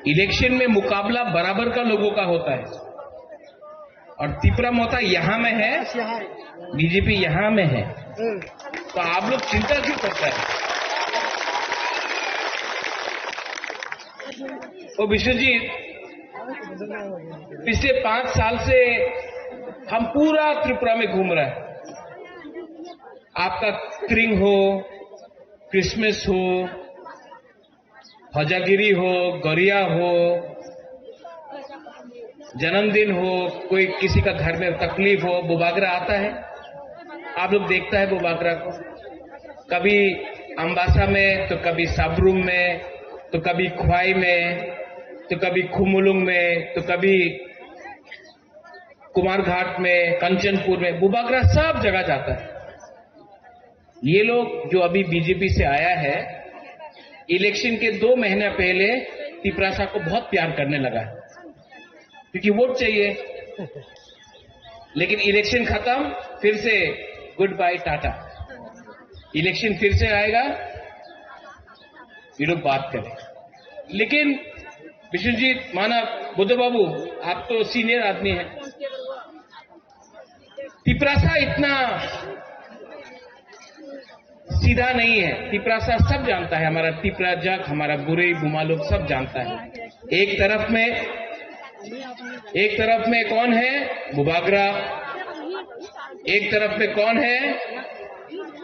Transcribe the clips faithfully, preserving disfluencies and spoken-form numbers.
इलेक्शन में मुकाबला बराबर का लोगों का होता है, और तिपरा मोता यहाँ में है, बीजेपी यहाँ में है, तो आप लोग चिंता क्यों करता है? ओ विश्वजीत, पिछले पांच साल से हम पूरा त्रिपुरा में घूम रहे हैं। आपका क्रिंग हो, क्रिसमस हो, हजागिरी हो, गरिया हो, जन्मदिन हो, कोई किसी का घर में तकलीफ हो, बुबागरा आता है। आप लोग देखता है बुबागरा को, कभी अम्बासा में, तो कभी साब्रुम में, तो कभी ख्वाई में, तो कभी खुमुलुंग में, तो कभी कुमारघाट में, कंचनपुर में, बुबागरा सब जगह जाता है। ये लोग जो अभी बीजेपी से आया है, इलेक्शन के दो महीना पहले तिपरासा को बहुत प्यार करने लगा, क्योंकि वोट चाहिए। लेकिन इलेक्शन खत्म, फिर से गुड बाय टाटा। इलेक्शन फिर से आएगा, ये लोग बात करें। लेकिन विश्वजीत, मानव, बुद्ध बाबू, आप तो सीनियर आदमी हैं। तिपरासा इतना सीधा नहीं है। तिपरासा सब जानता है, हमारा तिपरा जग, हमारा बुरे बुमा लोग सब जानता है। एक तरफ में, एक तरफ में कौन है? बुबागरा। एक तरफ में कौन है?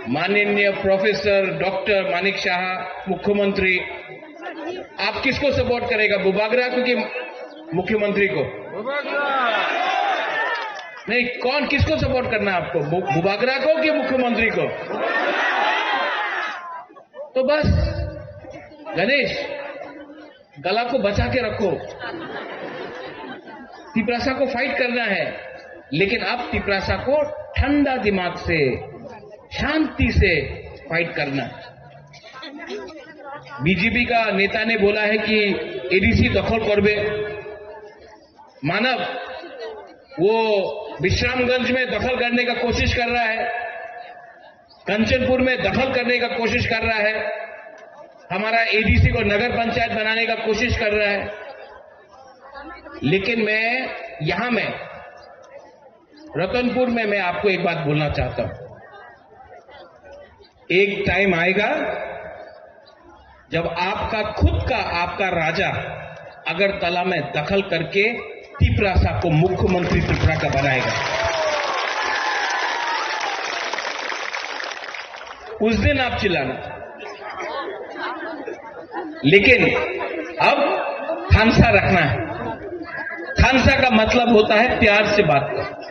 माननीय प्रोफेसर डॉक्टर मानिक साहा, मुख्यमंत्री। आप किसको सपोर्ट करेगा, बुबागरा को कि मुख्यमंत्री को? नहीं, कौन, किसको सपोर्ट करना है आपको, बु-, बुबागरा को कि मुख्यमंत्री को? तो बस गणेश, गला को बचा के रखो। तिपरासा को फाइट करना है, लेकिन आप तिपरासा को ठंडा दिमाग से, शांति से फाइट करना। बीजेपी का नेता ने बोला है कि एडीसी दखल करबे। मानव, वो विश्रामगंज में दखल करने का कोशिश कर रहा है, कंचनपुर में दखल करने का कोशिश कर रहा है, हमारा एडीसी को नगर पंचायत बनाने का कोशिश कर रहा है। लेकिन मैं यहां में, रतनपुर में, मैं आपको एक बात बोलना चाहता हूं। एक टाइम आएगा जब आपका खुद का, आपका राजा अगरतला में दखल करके तिपरासा को मुख्यमंत्री त्रिपुरा का बनाएगा। उस दिन आप चिल्लाना। लेकिन अब थानसा रखना है। थानसा का मतलब होता है प्यार से बात करना।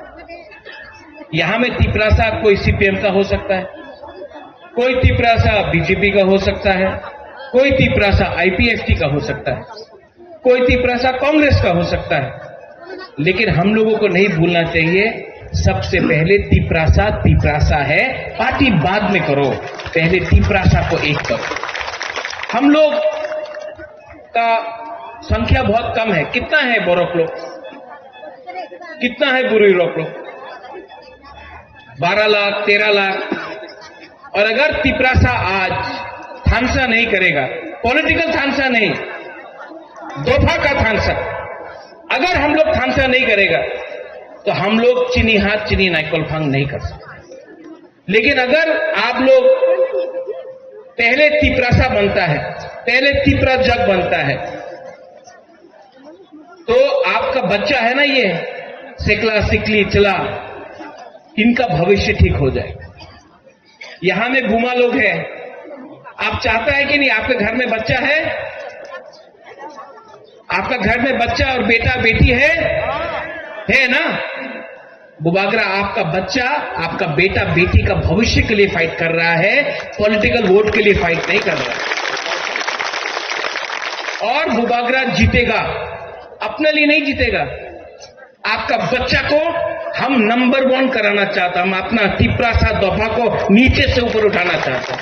यहां में तिपरासा कोई सीपीएम का हो सकता है, कोई तिपरासा बीजेपी का हो सकता है, कोई तिपरासा आईपीएफटी का हो सकता है, कोई तिपरासा कांग्रेस का हो सकता है, लेकिन हम लोगों को नहीं भूलना चाहिए, सबसे पहले तिपरासा तिपरासा है, पार्टी बाद में करो, पहले तिपरासा को एक करो। हम लोग का संख्या बहुत कम है। कितना है बोरक लोग, कितना है बुरी लोग? बारह लाख, तेरह लाख। और अगर तिपरासा आज थानसा नहीं करेगा, पॉलिटिकल थानसा नहीं, दोफा का थानसा, अगर हम लोग थानसा नहीं करेगा, तो हम लोग चीनी हाथ चीनी नाइकोल फांग नहीं कर सकते। लेकिन अगर आप लोग पहले तिपरासा बनता है, पहले तिपरा जग बनता है, तो आपका बच्चा है ना, ये सिकला सिकली चला, इनका भविष्य ठीक हो जाएगा। यहाँ में गुमा लोग हैं, आप चाहता है कि नहीं? आपके घर में बच्चा है, आपका घर में बच्चा और बेटा बेटी है, है ना? बुबागरा आपका बच्चा, आपका बेटा बेटी का भविष्य के लिए फाइट कर रहा है, पॉलिटिकल वोट के लिए फाइट नहीं कर रहा है। और बुबागरा जीतेगा, अपने लिए नहीं जीतेगा, आपका बच्चा को हम नंबर वन कराना चाहता, हम अपना तिपरासा दोफा को नीचे से ऊपर उठाना चाहता।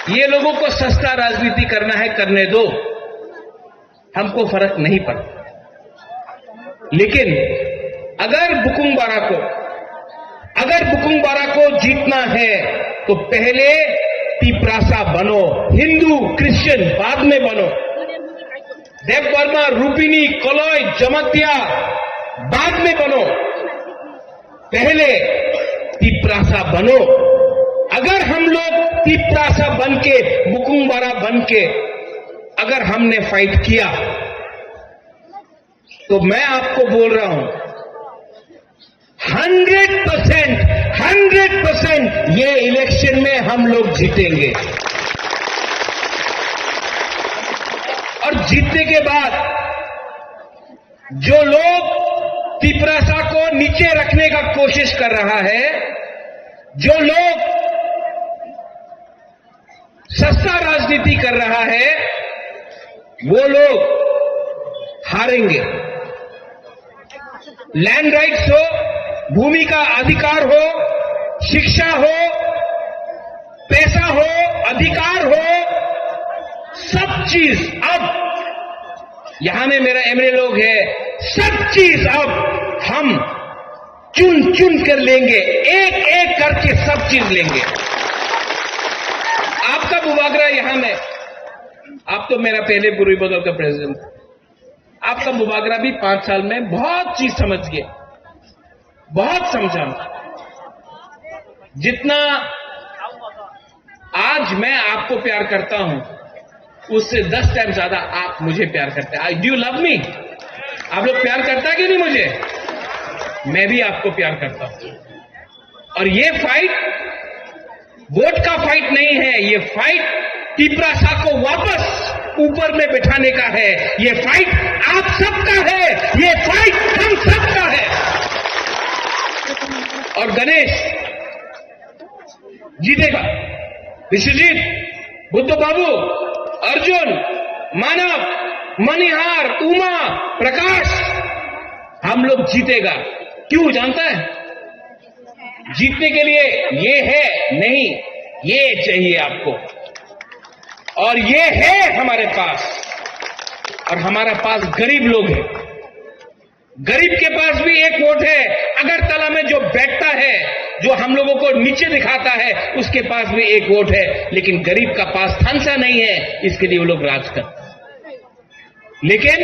ये लोगों को सस्ता राजनीति करना है, करने दो, हमको फर्क नहीं पड़ता। लेकिन अगर बुकुंग बारा को, अगर बुकुंग बारा को जीतना है, तो पहले तिपरासा बनो, हिंदू क्रिश्चियन बाद में बनो। देव वर्मा, रूपिनी, कलय, जमातिया बाद में बनो, पहले तिपरासा बनो। अगर हम लोग तिपरासा बन के, मुकुंगबारा बन के अगर हमने फाइट किया, तो मैं आपको बोल रहा हूं, हंड्रेड परसेंट, हंड्रेड परसेंट ये इलेक्शन में हम लोग जीतेंगे। और जीतने के बाद जो लोग तिपरासा को नीचे रखने का कोशिश कर रहा है, जो लोग सस्ता राजनीति कर रहा है, वो लोग हारेंगे। लैंड राइट्स हो, भूमि का अधिकार हो, शिक्षा हो, पैसा हो, अधिकार हो, सब चीज अब यहां में मेरा एमएलए लोग है, सब चीज अब हम चुन चुन कर लेंगे, एक एक करके सब चीज लेंगे। आपका बुबागरा यहां में, आप तो मेरा पहले बुरुई बदल का प्रेसिडेंट, आपका बुबागरा भी पांच साल में बहुत चीज समझ गए, बहुत समझा। जितना आज मैं आपको प्यार करता हूं, उससे दस टाइम ज्यादा आप मुझे प्यार करते हैं। I do love me? आप लोग प्यार करता है कि नहीं मुझे? मैं भी आपको प्यार करता हूं। और ये फाइट वोट का फाइट नहीं है, ये फाइट तिपरासा को वापस ऊपर में बैठाने का है। ये फाइट आप सबका है, ये फाइट हम सबका है। और गणेश जीतेगा। विश्वजीत, बुद्ध बाबू, अर्जुन, मानव, मनिहार, उमा, प्रकाश, हम लोग जीतेगा। क्यों जानता है? जीतने के लिए ये है नहीं, ये चाहिए आपको। और ये है हमारे पास। और हमारा पास गरीब लोग हैं। गरीब के पास भी एक वोट है। अगरतला में जो बैठता है, जो हम लोगों को नीचे दिखाता है, उसके पास भी एक वोट है। लेकिन गरीब का पास थानसा नहीं है, इसके लिए वो लोग राज करते हैं। लेकिन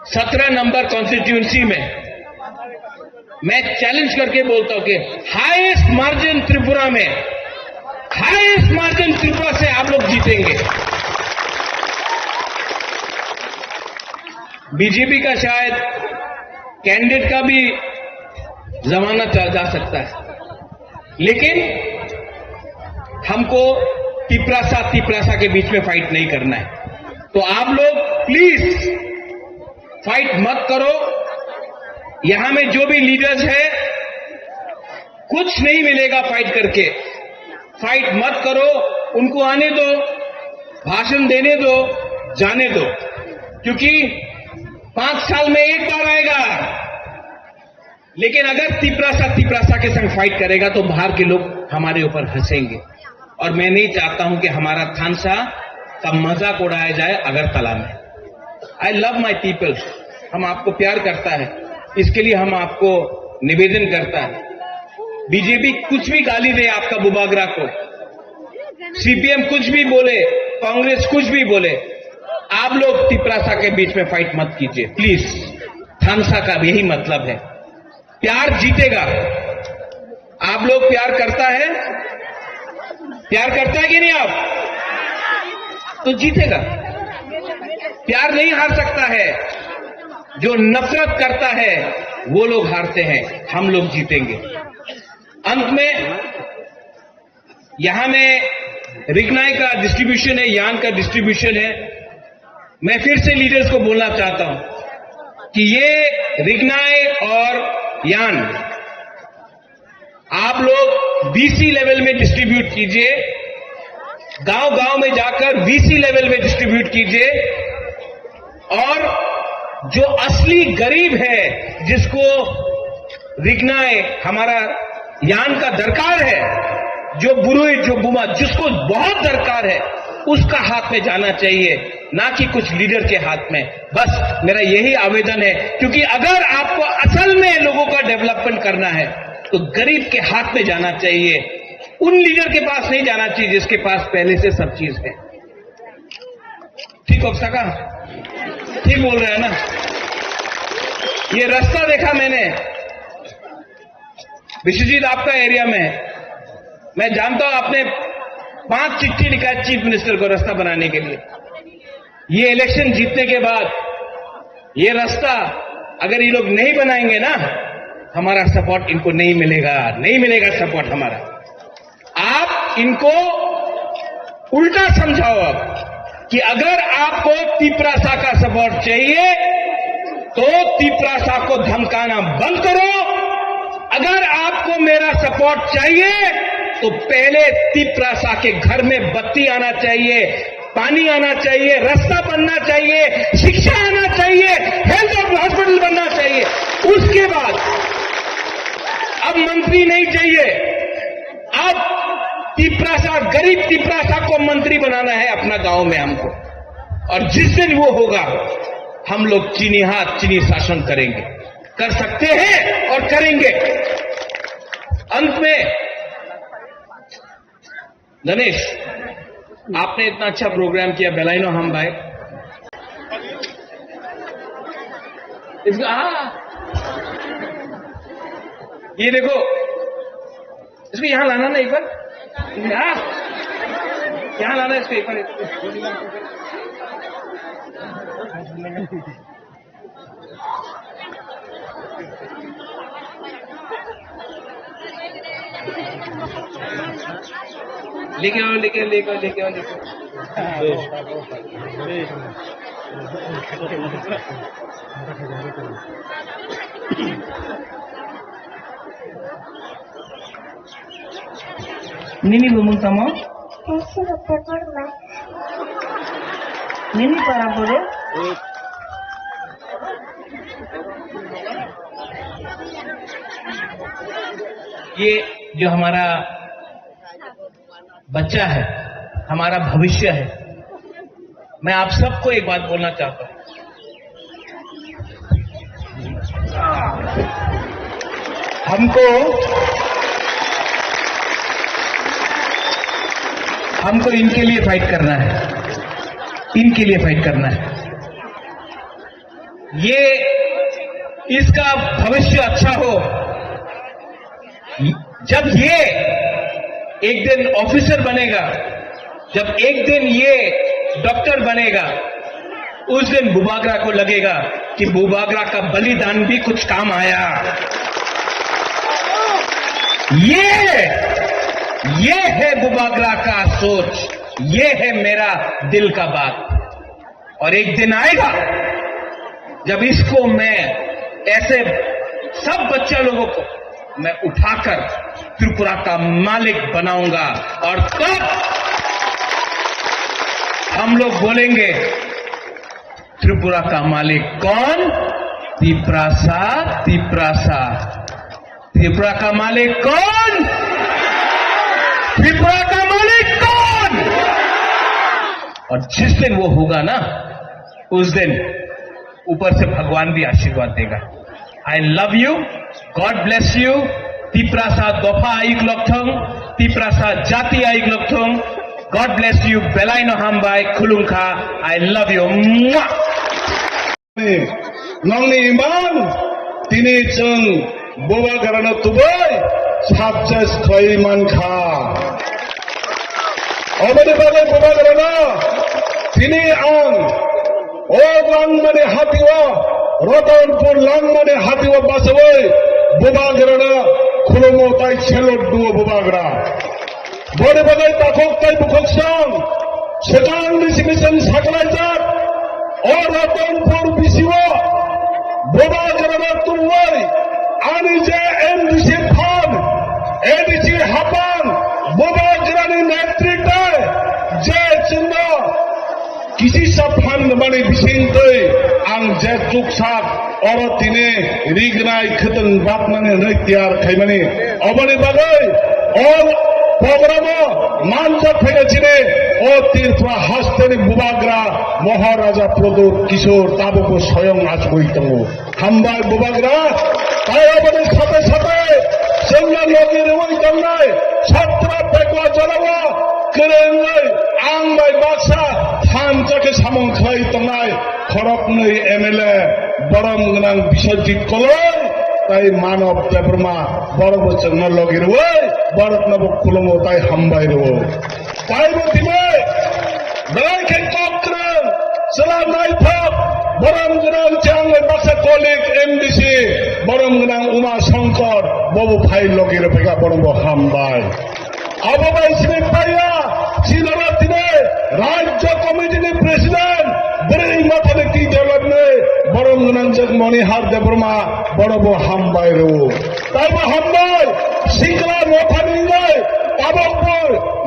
सत्रह नंबर कॉन्स्टिट्यूएंसी में मैं चैलेंज करके बोलता हूं कि हाईएस्ट मार्जिन त्रिपुरा में, हाईएस्ट मार्जिन त्रिपुरा से आप लोग जीतेंगे। बीजेपी का शायद कैंडिडेट का भी जमाना चला जा सकता है, लेकिन हमको तिपरासा तिपरासा के बीच में फाइट नहीं करना है। तो आप लोग प्लीज फाइट मत करो। यहां में जो भी लीडर्स है, कुछ नहीं मिलेगा फाइट करके। फाइट मत करो, उनको आने दो, भाषण देने दो, जाने दो, क्योंकि पांच साल में एक बार आएगा। लेकिन अगर तिपरासा तिपरासा के संग फाइट करेगा तो बाहर के लोग हमारे ऊपर हंसेंगे। और मैं नहीं चाहता हूं कि हमारा थानसा का मजाक उड़ाया जाए अगरतला में। आई लव माई पीपल, हम आपको प्यार करता है, इसके लिए हम आपको निवेदन करता है। बीजेपी कुछ भी गाली दे आपका बुबागरा को, सीपीएम कुछ भी बोले, कांग्रेस कुछ भी बोले, आप लोग तिपरासा के बीच में फाइट मत कीजिए प्लीज। थानसा का यही मतलब है, प्यार जीतेगा। आप लोग प्यार करता है, प्यार करता है कि नहीं आप? तो जीतेगा। प्यार नहीं हार सकता है, जो नफरत करता है वो लोग हारते हैं, हम लोग जीतेंगे। अंत में यहां में रिगनाई का डिस्ट्रीब्यूशन है, यान का डिस्ट्रीब्यूशन है। मैं फिर से लीडर्स को बोलना चाहता हूं कि ये रिगनाई और यान आप लोग वीसी लेवल में डिस्ट्रीब्यूट कीजिए, गांव गांव में जाकर वीसी लेवल में डिस्ट्रीब्यूट कीजिए। और जो असली गरीब है, जिसको रिगनाई हमारा यान का दरकार है, जो बुरुई, जो बुमा, जिसको बहुत दरकार है, उसका हाथ में जाना चाहिए, ना कि कुछ लीडर के हाथ में। बस मेरा यही आवेदन है, क्योंकि अगर आपको असल में लोगों का डेवलपमेंट करना है, तो गरीब के हाथ में जाना चाहिए, उन लीडर के पास नहीं जाना चाहिए जिसके पास पहले से सब चीज है। ठीक हो सका? ठीक बोल रहे हैं ना? ये रास्ता देखा मैंने, विश्वजीत, आपका एरिया में। मैं जानता हूं, आपने पांच चिट्ठी लिखा है चीफ मिनिस्टर को रास्ता बनाने के लिए। ये इलेक्शन जीतने के बाद ये रास्ता अगर ये लोग नहीं बनाएंगे ना, हमारा सपोर्ट इनको नहीं मिलेगा, नहीं मिलेगा सपोर्ट हमारा। आप इनको उल्टा समझाओ अब कि अगर आपको तिपरासा का सपोर्ट चाहिए तो तिपरासा को धमकाना बंद करो। अगर आपको मेरा सपोर्ट चाहिए तो पहले तिपरासा के घर में बत्ती आना चाहिए, पानी आना चाहिए, रास्ता बनना चाहिए, शिक्षा आना चाहिए, हेल्थ हॉस्पिटल बनना चाहिए। उसके बाद अब मंत्री नहीं चाहिए, अब तिपरासा, गरीब तिपरासा को मंत्री बनाना है अपना गांव में हमको। और जिस दिन वो होगा, हम लोग चीनी हाथ, चीनी शासन करेंगे, कर सकते हैं और करेंगे। अंत में गणेश, आपने इतना अच्छा प्रोग्राम किया, बेलाइनो हम भाई। इसको, हाँ, ये देखो, इसको यहाँ लाना ना एक बार, हाँ, यहाँ लाना इसको एक बार। लेके आओ, लेके, लेके आओ, लेके आओ, लेके आओ। Nini bumung tamo? Sini paper ma. Nini para boro? ये जो हमारा बच्चा है, हमारा भविष्य है, मैं आप सबको एक बात बोलना चाहता हूं, हमको, हमको इनके लिए फाइट करना है, इनके लिए फाइट करना है। ये, इसका भविष्य अच्छा हो। जब ये एक दिन ऑफिसर बनेगा, जब एक दिन ये डॉक्टर बनेगा, उस दिन बुबागरा को लगेगा कि बुबागरा का बलिदान भी कुछ काम आया। ये, ये है बुबागरा का सोच, ये है मेरा दिल का बात। और एक दिन आएगा जब इसको मैं, ऐसे सब बच्चा लोगों को मैं उठाकर त्रिपुरा का मालिक बनाऊंगा, और तब हम लोग बोलेंगे, त्रिपुरा का मालिक कौन? तिपरासा, तिपरासा। त्रिपुरा का मालिक कौन? त्रिपुरा का मालिक कौन? और जिस दिन वो होगा ना, उस दिन ऊपर से भगवान भी आशीर्वाद देगा। I love you, God bless you। Tiprasa दोफा आयुक लक्षण, तिपरासा जाति आयुक लक्षण। God bless you। Belai no hambai, khulumkha। I love you। Mwah। Nongni imang tini chwng bubagrano tubui success khlaiwi mankha. Oboni bagwi bubagrano tini ang o Langmani hatio, Ratanpur Langmani hatio bachaui bubagrano khulumo tai salute duo bubagra. Boni bagwi takhuk tei bukhuksong swkang resignation saklaijak o Ratanpur bisio bubagrano tubui ani je M D C phan, A D C haphang bubagrani netritwe je chwngno kisisa phan rwmani bisingtwi ang je chuksak oro tini rignai khwtwng batmani hwnwi tiyar khaimani. Oboni bagwi o programo manjak phaina chini o Tripura hasteni bubagra Maharaja Pradyot Kishore tabukbo soyong achugwi tongo. Hambai bubagra, tai oboni sate sate chwngno logi rwui tongnai chatra bekwa jorao kwrwngwi ang bai baksa phan Khe samung khlai tongnai khoroknwi M L A borom gwnang Biswajit Koloi tai Manob Debbarma, borokbo chwngno logi rwui boroknobo khulumo tai hambai rwo. Taibo tini belai khe kok kwrwng, chwla naithok, borom gwnang chang bai baksa colleague M D C, borom gwnang Uma Shankar, bobo phai logi rwphaikha, bonobo hambai. Abo bai sini paiya, sinoro tini Rajya Committee ni President, bwrwi mathani twi dolokni borom gwnangjak Monihar Debbarma, bonobo hambai rwo. Taibo hambai, sikla mothani bai, tabok bo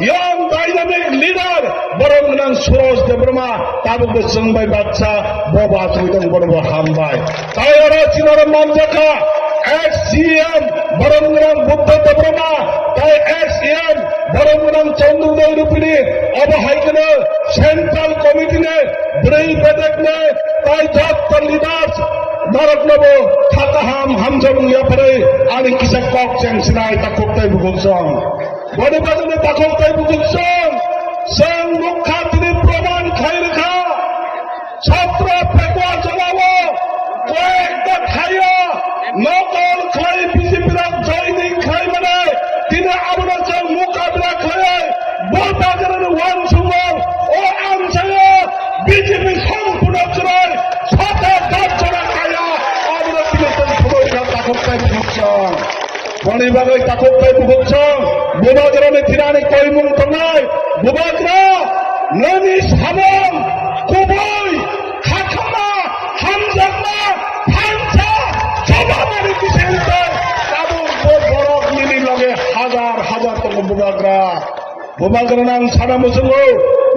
young dynamic leader, borom gwnang Suraj Debbarma, tabok bo chwng bai baksa, bo ba chwng tong bonobo hambai. Tai oro chini oro manjakha ex C M borom gwnang Buddha Debbarma, tai ex M borom gwnang Chandrodaya Rupini, obo hai kheno Central Committee ni bwrwi bedekni tai jotto leaders noroknobo kha kaham hamjakmung yapharwi ani kisa kok cheng sinai takhuk tai bukhuk chwng. Boni bagwino takhuk tai bukhuk chwng, chwng nukha tini proman khai rwkha. Chhatra Pekwa jagao koyekta thaio nokol khlai B J P rok joining khlai mane tini abono chwng mukabla khlai bo bajarni uansukmung o amchaio B J P sompurno chwrai sota dot jora kaya abono tini chwng khumui kha takhuk tai bukhuk chwng. Boni bagwi takhuk tai bukhuk chwng bubagrani thinani koimung tongnai. Bubagra nini samung kubui khakhamma, hamjakma, thansa, chobamani bisingtwi tabuk bo borok nini loge hajar hajar tongo bubagra. Bubagrano ang sana muchungo,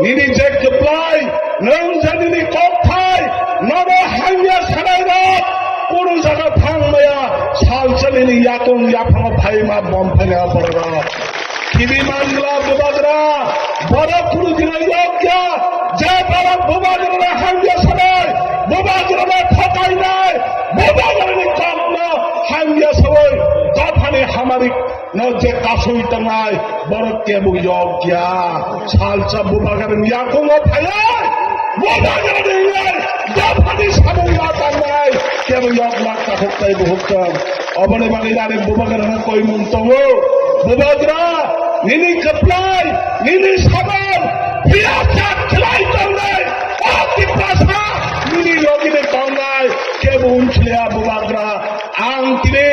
nini je kwplai, nwng je nini kokthai, nono hamya sanai rok, kunu jaga thang maya, salsa nini yakung yaphango phaima bom phaina borok. Khibi mangla bubagra, borok kunu jina yokya, je borok bubagrano hamya sanai, bubagrano thokainai, bubagrani kokno hamya sawi, dophani hamari no je kasui tangnai, borok kebo yok ya. Salsa bubagrani yakungo phayai, bubagrani yai, dophani samung ya tangnai, kebo yok lak takhuk tai buhuk tong. Oboni bagwi ani bubagrano koimung tongo. Bubagra, nini kwplai, nini samung, phiya chak khlai tongnai, o Tiprasa, nini logini tongnai, kebo unsliya bubagra. Ang tini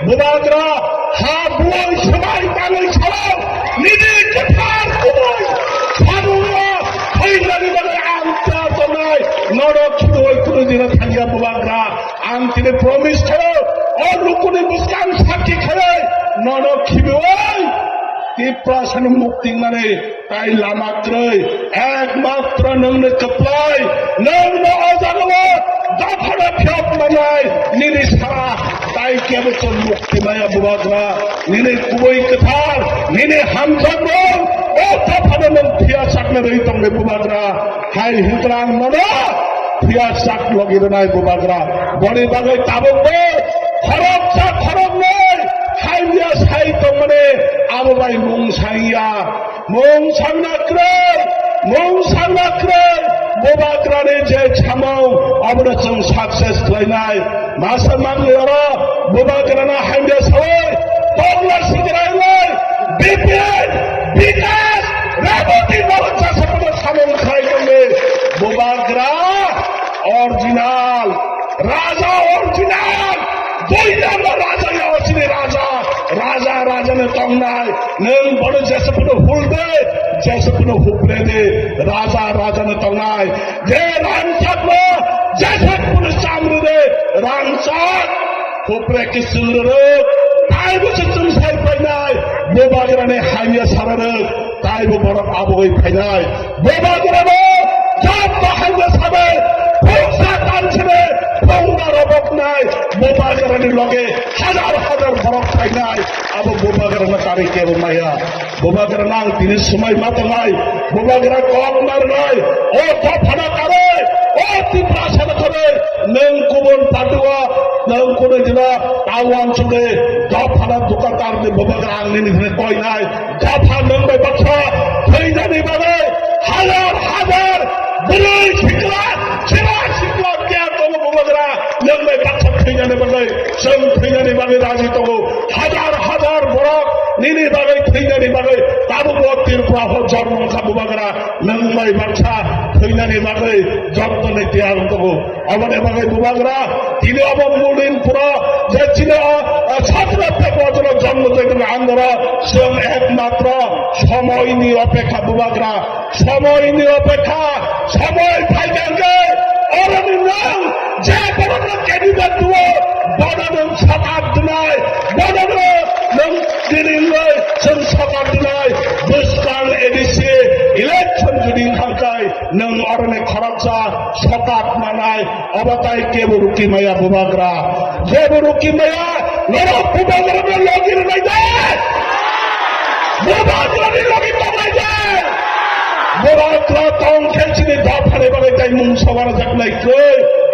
bubagra ha buai swbai tangwi sao, nini kwthar kubui samungo thwinani bagwi ang tiyar tongnai, nono khibiui kunu dino thangya bubagra. Ang tini promise khaio, o lukuni bwskang sakki khaio, nono khibiui Tiprasano mukti wngnani tai lama kwrwi, ekmatro nwngno kwplai, nwngno o jagao dophano phiyok manai, nini sara tai kebo chwng mukti maya bubagra, nini kubui kwthar, nini hamjakmung, o dophano nwng phiya sakna rwi tongnai bubagra, hai hinkhe ang nono phiya sak logi rwnai bubagra, boni bagwi tabukbo khoroksa khoroknwi hamya sai tongmani abo bai mung sangya. Mung sangna kwrwi, mung sangna kwrwi, bubagrani je samung, abono chwng success khlainai. Masa manglwi oro bubagrano hamya sawi, tongla sigrailai, B P N, Bikas, Reboti norok jasa kono samung khlai tongdi. Bubagra original. Raja original, doinama raja ya osini raja, raja raja ni tongnai, nwng bono jesa pono hulde, jesa pono huprede, raja raja ni tongnai, je rangchak no, jesa pono chamrede, rangchak, hupre kisung reruk, tai bo se chwng sai painai, bubagrani hamya sararuk, tai bo borok abogoi phainai. Bubagrano jotto hamya sanai, phungsa tansini, phungba roboknai, bubagrani loge hajar hajar borok phainai, abo bubagrano karwi kebo maya. Bubagrano ang tini swmai ma tongnai, bubagra kok narnai, o dophano karwi, o Tiprasano karwi, nwng kubun party o, nwng kunu dino ta uansukdi, dophano dukatarni bubagra ang nini hwnwi koinai. Dopha nwng bai baksa thwinani bagwi hajar hajar Bwrwi sikla, sera sikla kya tongo bubagra, nwng bai baksa thwinani bagwi, chwng thwinani bagwi raji tongo. Hajar hajar borok nini bagwi thwinani bagwi tabukbo Tripura o jormo wngkha bubagra, nwng bai baksa thwinani bagwi jottoni tiyar tongo. Oboni bagwi bubagra tini obo Mudinpuro je chini o, o, satro te bojro jonmo tei andoro chwng ekmatro somoini opekha bubagra. Somoini opekha, somoi phaikha hwnkhe, oroni nwng je borokno candidate tuo, bono nwng sokat dinai, bono nwng nini wngwi chwng sokat dinai, bwskang A D C election jodi wngkha hwnkhe, nwng oroni khoroksa sokat manai, obo tai kebo rukimaya bubagra, jebo rukimaya, norok bubagrano logi rwnai de. Bubagrani logi tongnai de. Bubagra tong khe chini dophani bagwi tai mung sobar jaknai kwrwi.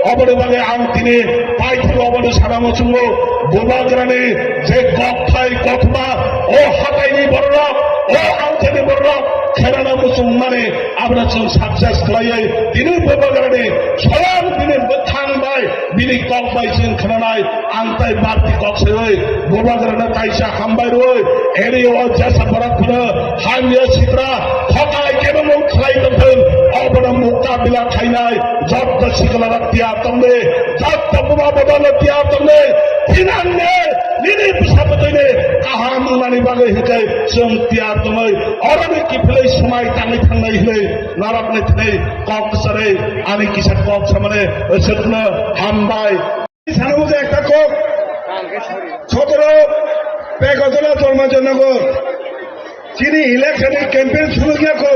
Oboni bagwi ang tini paithak oboni sana muchungo bubagrani je kokthai kothoma o hataini bororok, o angthani bororok khenana muchung mani abono chwng success khlaiwi tini bubagrani soyang tini bwthang bai bini kok bai chwng khnanai, ang tai barti kok saiwi bubagrano kaisa hambai rwi, eri o jesa borok phano hamya sitra thokai kebo mung khlai tongthwng, obono mukabila khainai jotto sikla rok tiyar tongdi, jotto buba bodol tiyar tongdi, thinangni nini bwsa bwtwini kaham wngnani bagwi hwnkhe chwng tiyar tongwi oroni kiphilwi swmai tangwi thangnai hwnwi norokni thwnwi kok kwcharwi ani kisa kok samani swkno hambai. Sana bujha ekta kok. Sotoro Pekojala Chormanjanagar. Chini election ni campaign suru ya ko.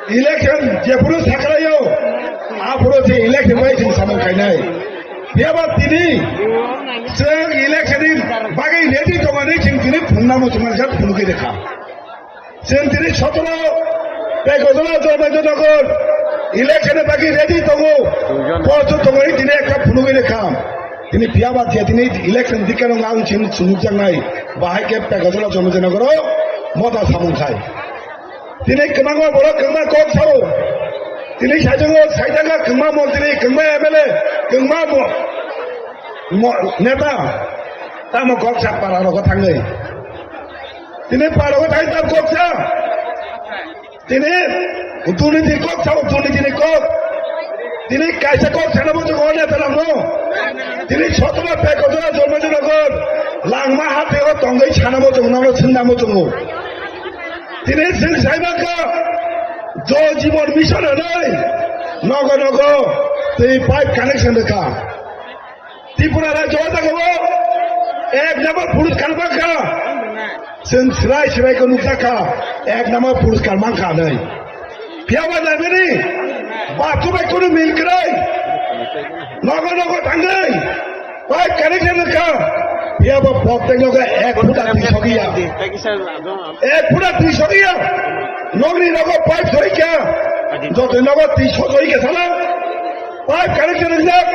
Election jepuru sakrayo. Apuro je election bai chini samung kainai. Phiya ba tini chwng election ni bagwi ready tongmani chwng tini phungnamo chwng jat phunugwi rekha. Chwng tini sotoro Pekojala Chormanjanagar election ni bagwi ready tongo. Duijon. Posto tongo tini ekta phunugwi rekha. Tini phiya ba je tini election dikano ang chwng chunukjaknai. Bahai khe Pekojala Chormanjanagar o mota samung khai. Tini kwbangma borok kwbangma kok sao. Tini saichungo saitanga kwbangma montri, kwbangma M L A, kwbangma mo-, mo-, neta. Tamo kok sa para rogo thangwi. Tini para rogo thangwi tam kok sa. Tini durniti kok sao, durniti ni kok. Tini kaisa kok sana bo to gone talang mo. Tini sotoma Pekojala Chormanjanagar langma hate o tongwi sana bo to nang singna mo to. Tini sing saibaka Jal Jeevan Mission hanai nogo nogo tei pipe connection rwkha. Tripura rajyo o jaga o ek number purus karma kha. Chwng srai srai khe nukjak kha, ek number purus karma kha hanai. Phiya ba naimani bathroom bai kunu mil kwrwi. Nogo nogo thangwi pipe connection rwkha. Phiya ba protek nogo ek phuta twi sogwi ya. Ek phuta twi sogwi ya. Nogni nogo pipe sogwi kha. Jotoi nogo twi sogwi kha sana. Pipe connection rijak,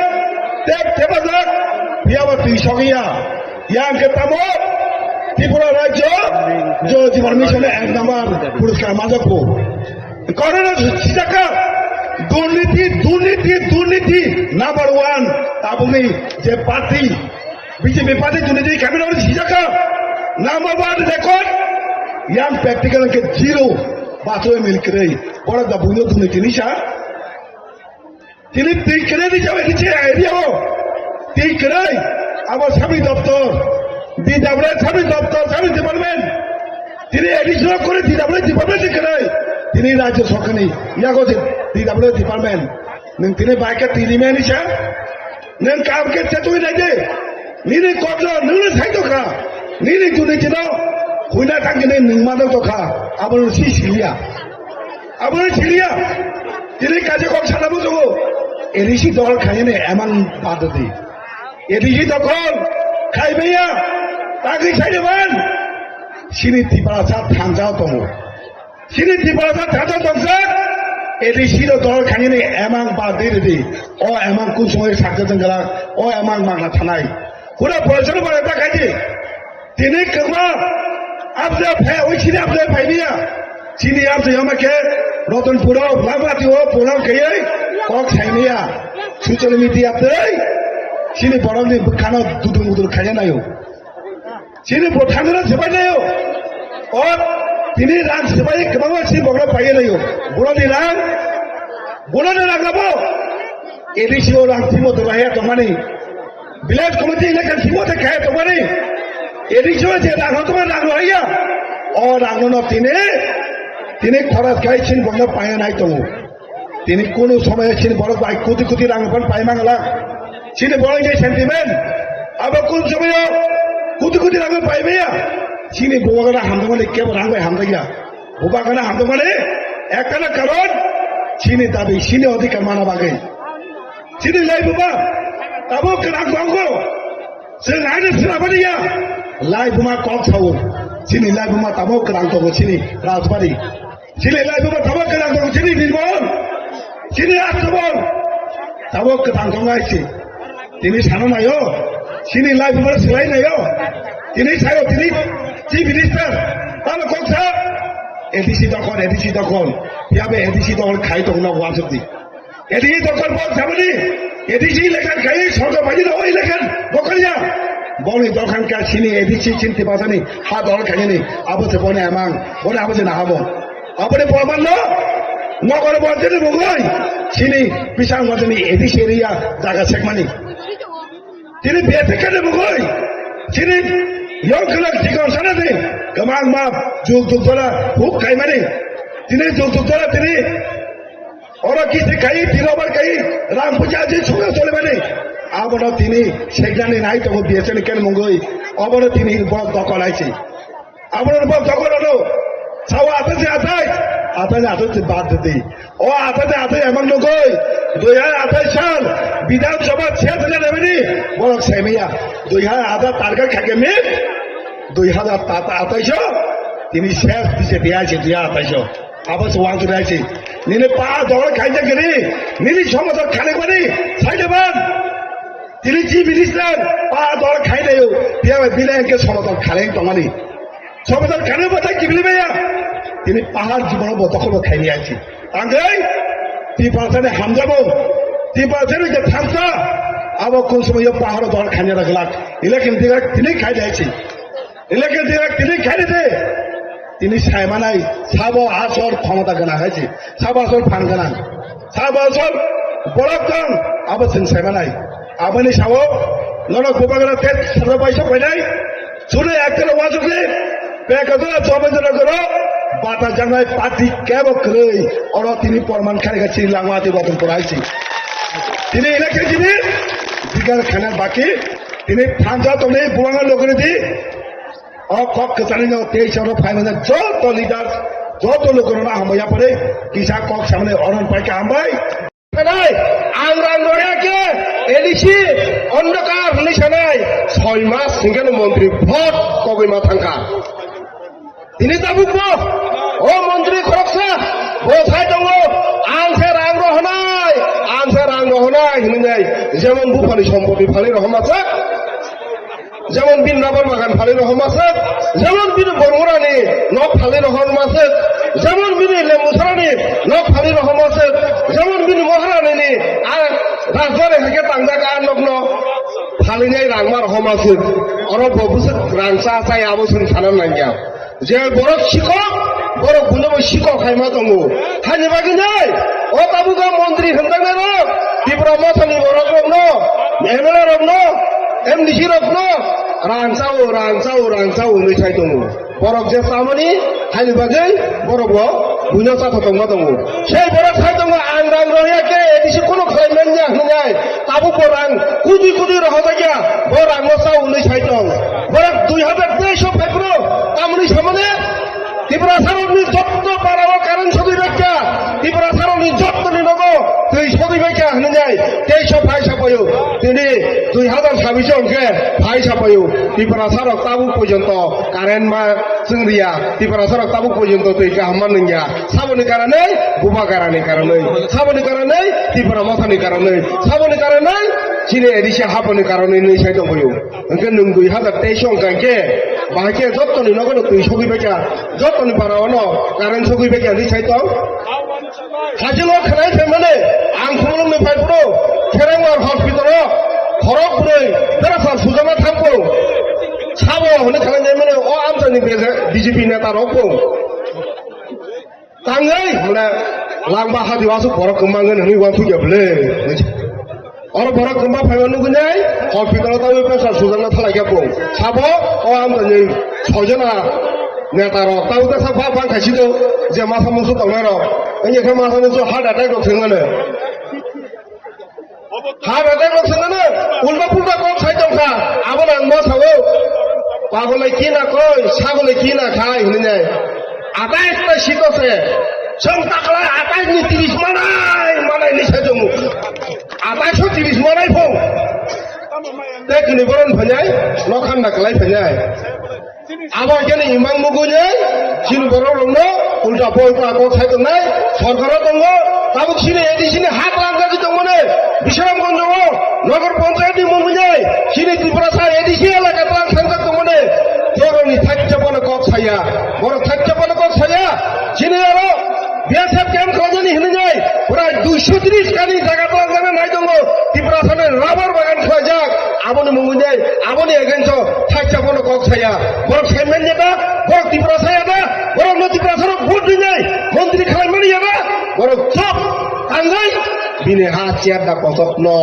tap thepajak, phiya ba twi sogwi ya. Yang khe tamo Tripura rajyo Jal Jeevan Mission ek number puraskar manjak kho. Corona sijak kha, durniti, durniti, durniti number one tabukni je party, B J P party durniti kami rok sijak kha, number one record, yang practical ke zero, bathroom mil kwrwi, borok da buino durniti ni sa. Tini twi kwrwi ni jaga kiche area o. Twi kwrwi abo sub doptor, D W sub doptor, sub department. Tini additional kore D W department se kwrwi. Tini rajyo sorkar ni yago je D W department. Nwng tini bai khe twi rimani sa. Nwng kam khe chetwi nai de. Nini kok no nwng no sai tokha. Nini durniti no huina thang khe nwng ma tokha. Abo no si siliya. Abo no siliya. Tini kaisa kok sana muchungo. A D C dokhol khainani emang badodi. A D C dokhol khaimaya. Tagwi saida man. Chini Tiprasa thansa tongo. Chini Tiprasa thansa tongsa. A D C dokhol khainani emang badodi. O emang kusungwi sakjak jenggalak. O emang magna thanai. Kura poisa no bagwi ta khaidi. Tini kwbangma abjak phai, oi chini abjak phai niya. Chini abjak yama khe Rotonpuro Lamati o program khaiwi kok saimaya social media tei chini borokni bwkhano dudung dudung khaina naio. Chini bo thangna sebai naio. O tini rang sebai kwbangma chini borok paiya naio. Borokni rang, borokni rang abo A D C o rang timo to bahaya tongmani. Village committee election simo te kaya tongmani. A D C o je rang tongmani rang rohaya. O rang no tini, tini khoros kai chini borok paiya nai tongo. Tini kunu somoyo chini borok bai kuti kuti rang phan pai mangala. Chini borok ni sentiment. Abo kun somoyo kuti kuti rang pai maya. Chini bubagra hamdamani kebo rang bai hamdaya. Bubagra hamdamani ekkana karon chini dabi, chini odhikar mana bagwi. Chini lai buba tabo kwrang tongo. Chwng aini swnamani ya. Lai buma kok sao. Chini lai buma tabo kwrang tongo chini Rajbari. Chini lai buma tabo kwrang tongo chini Birbol. Chini Astobol. Tabo kwrang tongo aisi. Tini sana nayo. Chini lai buma swlai nayo. Tini sayo tini Chief Minister. Tabo kok sa. A D C dokon, A D C dokon. Yabe A D C dokon khai tongo na wasuk di. A D C dokol bol sabani, A D C election khai sorkar bagi na o election dokol ya. Boni dokhan ka chini A D C chinti basani ha dol khai ni abo se boni amang, boni abo se na habo. Aboni porman no, nokor bol jeni bugoi, chini bisang bol jeni A D C area jaga sekmani. Tini B F K ni bugoi, chini yong kelak chikon sana de, kamang ma juk juk dola huk kaimani. Tini juk juk dola tini Oro kisi kai, tino bar kai, rang puja je chunga chole bani. Abono tini segnani nai tongo B S N ken mungoi. Obono tini bo dokol aisi. Abono bo dokol ano. Sawa atai atai, atai atai bad di. O atai atai emang nogoi. Dui hajar atai sal Bidhan Sabha chhe thila rebani. Borok semia. Dui hajar atai target khake mit. Dui hajar atai so. Tini ses bise dia aisi dui hajar atai so. Abo se wang tunai si. Nini pa dol khaijak gini. Nini somoso khalik bani. Saijaban. Tini chief minister pa dol khainayo. Biya bai bilai ke somoso khalik tongani. Somoso khalik bata kibli baya. Tini pahar jibon bo dokol bo khaini aisi. Anggai. Tiprasa ni hamjabo. Tiprasa ni je thamsa. Abo kun somoyo pahar dol khaina da glak. Election diga tini khaijai si. Election diga tini khaini de. Tini saimanai sabo asol khomota gwnang hai se, sabo asol phan gwnang, sabo asol borok tong, abo chwng saimanai. Aboni sao norok bubagra tet sarbaisa painai, sune ektal wajukni pekadura chobaichara goro bata jangnai party kebo kwrwi, oro tini porman khaika chini langma twi bothon pura hai se. Tini election tini digar khana baki, tini thansa tongni bubagra logri di. O kok kwcharino tei choro phaimani joto leaders, joto lukurokno hambai yapharwi kisa kok samani oron paikha hambai. Nai, ang rang roya khe, A D C, Andhakar hwnwi sanai, soi mas hwnkhe no montri bhot kogwi ma thangkha. Tini tabukbo, o montri khoroksa, bo sai tongo, ang se rang rohonai, ang se rang rohonai hwnwi nai, jemon buphani sompoti phalwi rohorma sak. Jemon bini rubber bagan phalwi rohorma se, jemon bini bormorani nok phalwi rohorma se, jemon bini lembu sarani nok phalwi rohorma se, jemon bini moharanini a rajbari haikhe tangjak a nokno phalwinai rangma rohorma se. Oro bo bwswk rang cha chaya abo chwng sana nangya. Je borok sikok, borok buino bo sikok hai ma tongo. Hani bagwi nai, o tabuk o montri hwnjaknai rok, Tipra Mothani borok rokno, M L A rokno, M D C rokno, rang chao, rang chao, rang chao hwnwi sai tongo. Borok je chamani, hani bagwi borok bo buino chatha tongma tongo. Sei borok sai tongo, ang rang rohya khe, A D C kono khlai manya hwnwi nai. Tabuk bo rang kudi kudi rohorjakya, bo rangno cha hwnwi sai tong. Borok dui hajar teis o phai phuru tamoni samani Tiprasarokni jotto para o current sogwi baikha, Tiprasarokni jottoni nogo twi sogwi baikha hwnwi nai teis o phai sapaio. Tini dui hajar sabis o hwnkhe phai sapaio. Tiprasarok tabuk porjonto current ma chwng riya, Tiprasarok tabuk porjonto twi kaham ma nungya. Saboni karonwi, bubagrani karonwi. Saboni karonwi, Tipra Mothani karonwi. Saboni karonwi, chini A D C haboni karonwi hinwi sai tongphio. Hwnkhe nwng dui hajar teis o hwnkha khe, Bahai khe jottoni nogo no twi sogwi baikha, jottoni para o no current sogwi baikha hinwi sai tong. Hachilo khwnai phaimani ang Khumulwngni phai phuru Kherengwar hospital o khorok bwrwi bera sal sujama thangkung. Sabo hwnwi khwnai naimani o amchaini B J P neta rok bo. Tangwi mane langba hadi wasuk borok kwmangwi nwnwi uansukya bwle. Oro borok kwma phaiba nugwi nai hospital o tangwi pressure sujakna thalai khe bo. Sabo o amchaini sojona neta rok tangwi khe sak bak bang khaisi do je masa musu tongnai rok. Wngya khe masa musu heart attack rok thwngmano. Heart attack rok thwngmano, ulta pulta kok sai tongkha. Abono ang ma sao. Pagole ki na koi, sagole ki na khai hinwi nai. Atais ta sito se. Chwng taklai atais ni tiris manai, manai ni sajong. Atais o tiris manai phung. Te kini boron phainai, nokhan na kalai phainai. Abo khe ni imang muguni chini borok rokno ulta polta kok sai tongnai sorkar o tongo. Tabuk chini A D C ni ha twlang jagwi tongmani Bisramganj o Nagar Panchayat ni mungwi chini Tiprasa A D C elaka twlang sangjak tongmani borok ni thakcha bono kok saya, borok thakcha bono kok saya. Chini aro B S F camp khlaijani hinwi nai, prai duiso tris kani jaga tong jana nai tongo, Tiprasa ni rubber bagan khlaijak, aboni mungwi nai, aboni against o thakcha bono kok saya. Borok saiman ya da, borok Tiprasa ya da, borok no Tiprasa rok vote rinai, montri khlaimani ya da, borok chop, tangai, bini ha chair da kosok no.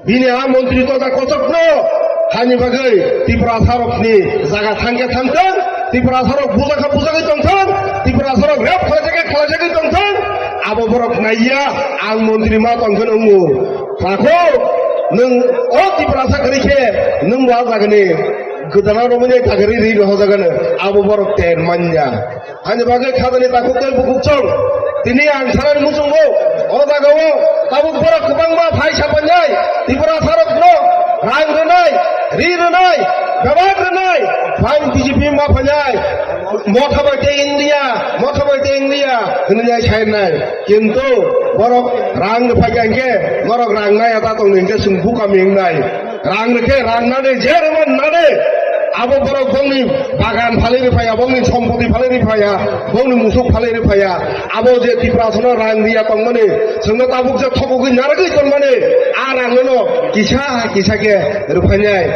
Bini a montri toja kochokno hani bagwi Tiprasa rokni jaga thangkhe thangthang, Tiprasa rok bujakha bujagwi tongthang, Tiprasa rok rep khlaijagwi khlaijagwi tongthang, abo borok naiya ang montri ma tongkhe nwngo. Takho nwng o Tiprasa kwrwi khe nwng bo a jagani gwdana romwi nai kagari ri rohojagano abo borok ter manya. Ani bagwi khadani takhuk tei bukhuk chwng. Tini ang sanani muchungo, o jagao tabuk borok kwbangma phai sapanjai, Tiprasa rokno rang rwnai, ri rwnai, bebak rwnai, phai B J P ma phainai, motha bai tei India, motha bai tei India, hwnwi sainai. Kintu borok rang rwphai kha hinkhe, norok rang nai ata tongdi hinkhe chwng bukam wngnai. Rang rwkhe rang nani, je rwman nani. Abo borok bongni bagan phalwi rwphaiya, bongni sompoti phalwi rwphaiya, bongni musuk phalwi rwphaiya. Abo je Tiprasano rang riya tongmani, chwngno tabuk je thokogwi narwgwi tongmani, a rangno kisa kisa khe rwphainai.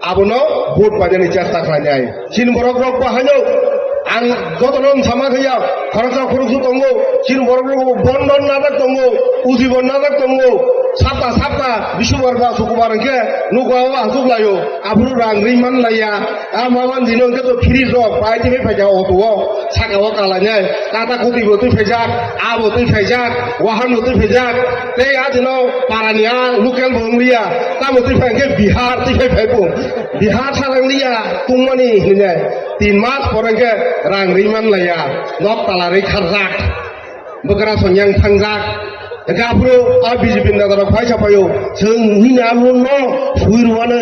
Abono vote painani chesta khlainai. Chini borok rok bo haino ang jotono wng sama khe ya, khoroksa khoroksa tongo, chini borok rok bo bondon najak tongo, ujibo najak tongo, sapta sapta, bisubar ba sukubar hwnkhe nugo o asuk laio, aphuru rang ri man laiya, a maman dino hwnkhe to fridge rok pai tini phaikha auto o, saka o kalainai, kata kuti bo twi phaijak, abo twi phaijak, wahan bo twi phaijak, tei a dino parani a local bo wng liya, tamo twi phai hwnkhe Bihar twi phai phai bo. Bihar salang liya tungmani hinwi tin mas pore khe rang ri man laiya, nok tala ri kharjak, bwkra sonyang thangjak. Hwnkhe aphuru a B J P ni neta rok phai sapaio, chwng nini a loan no sui rwano,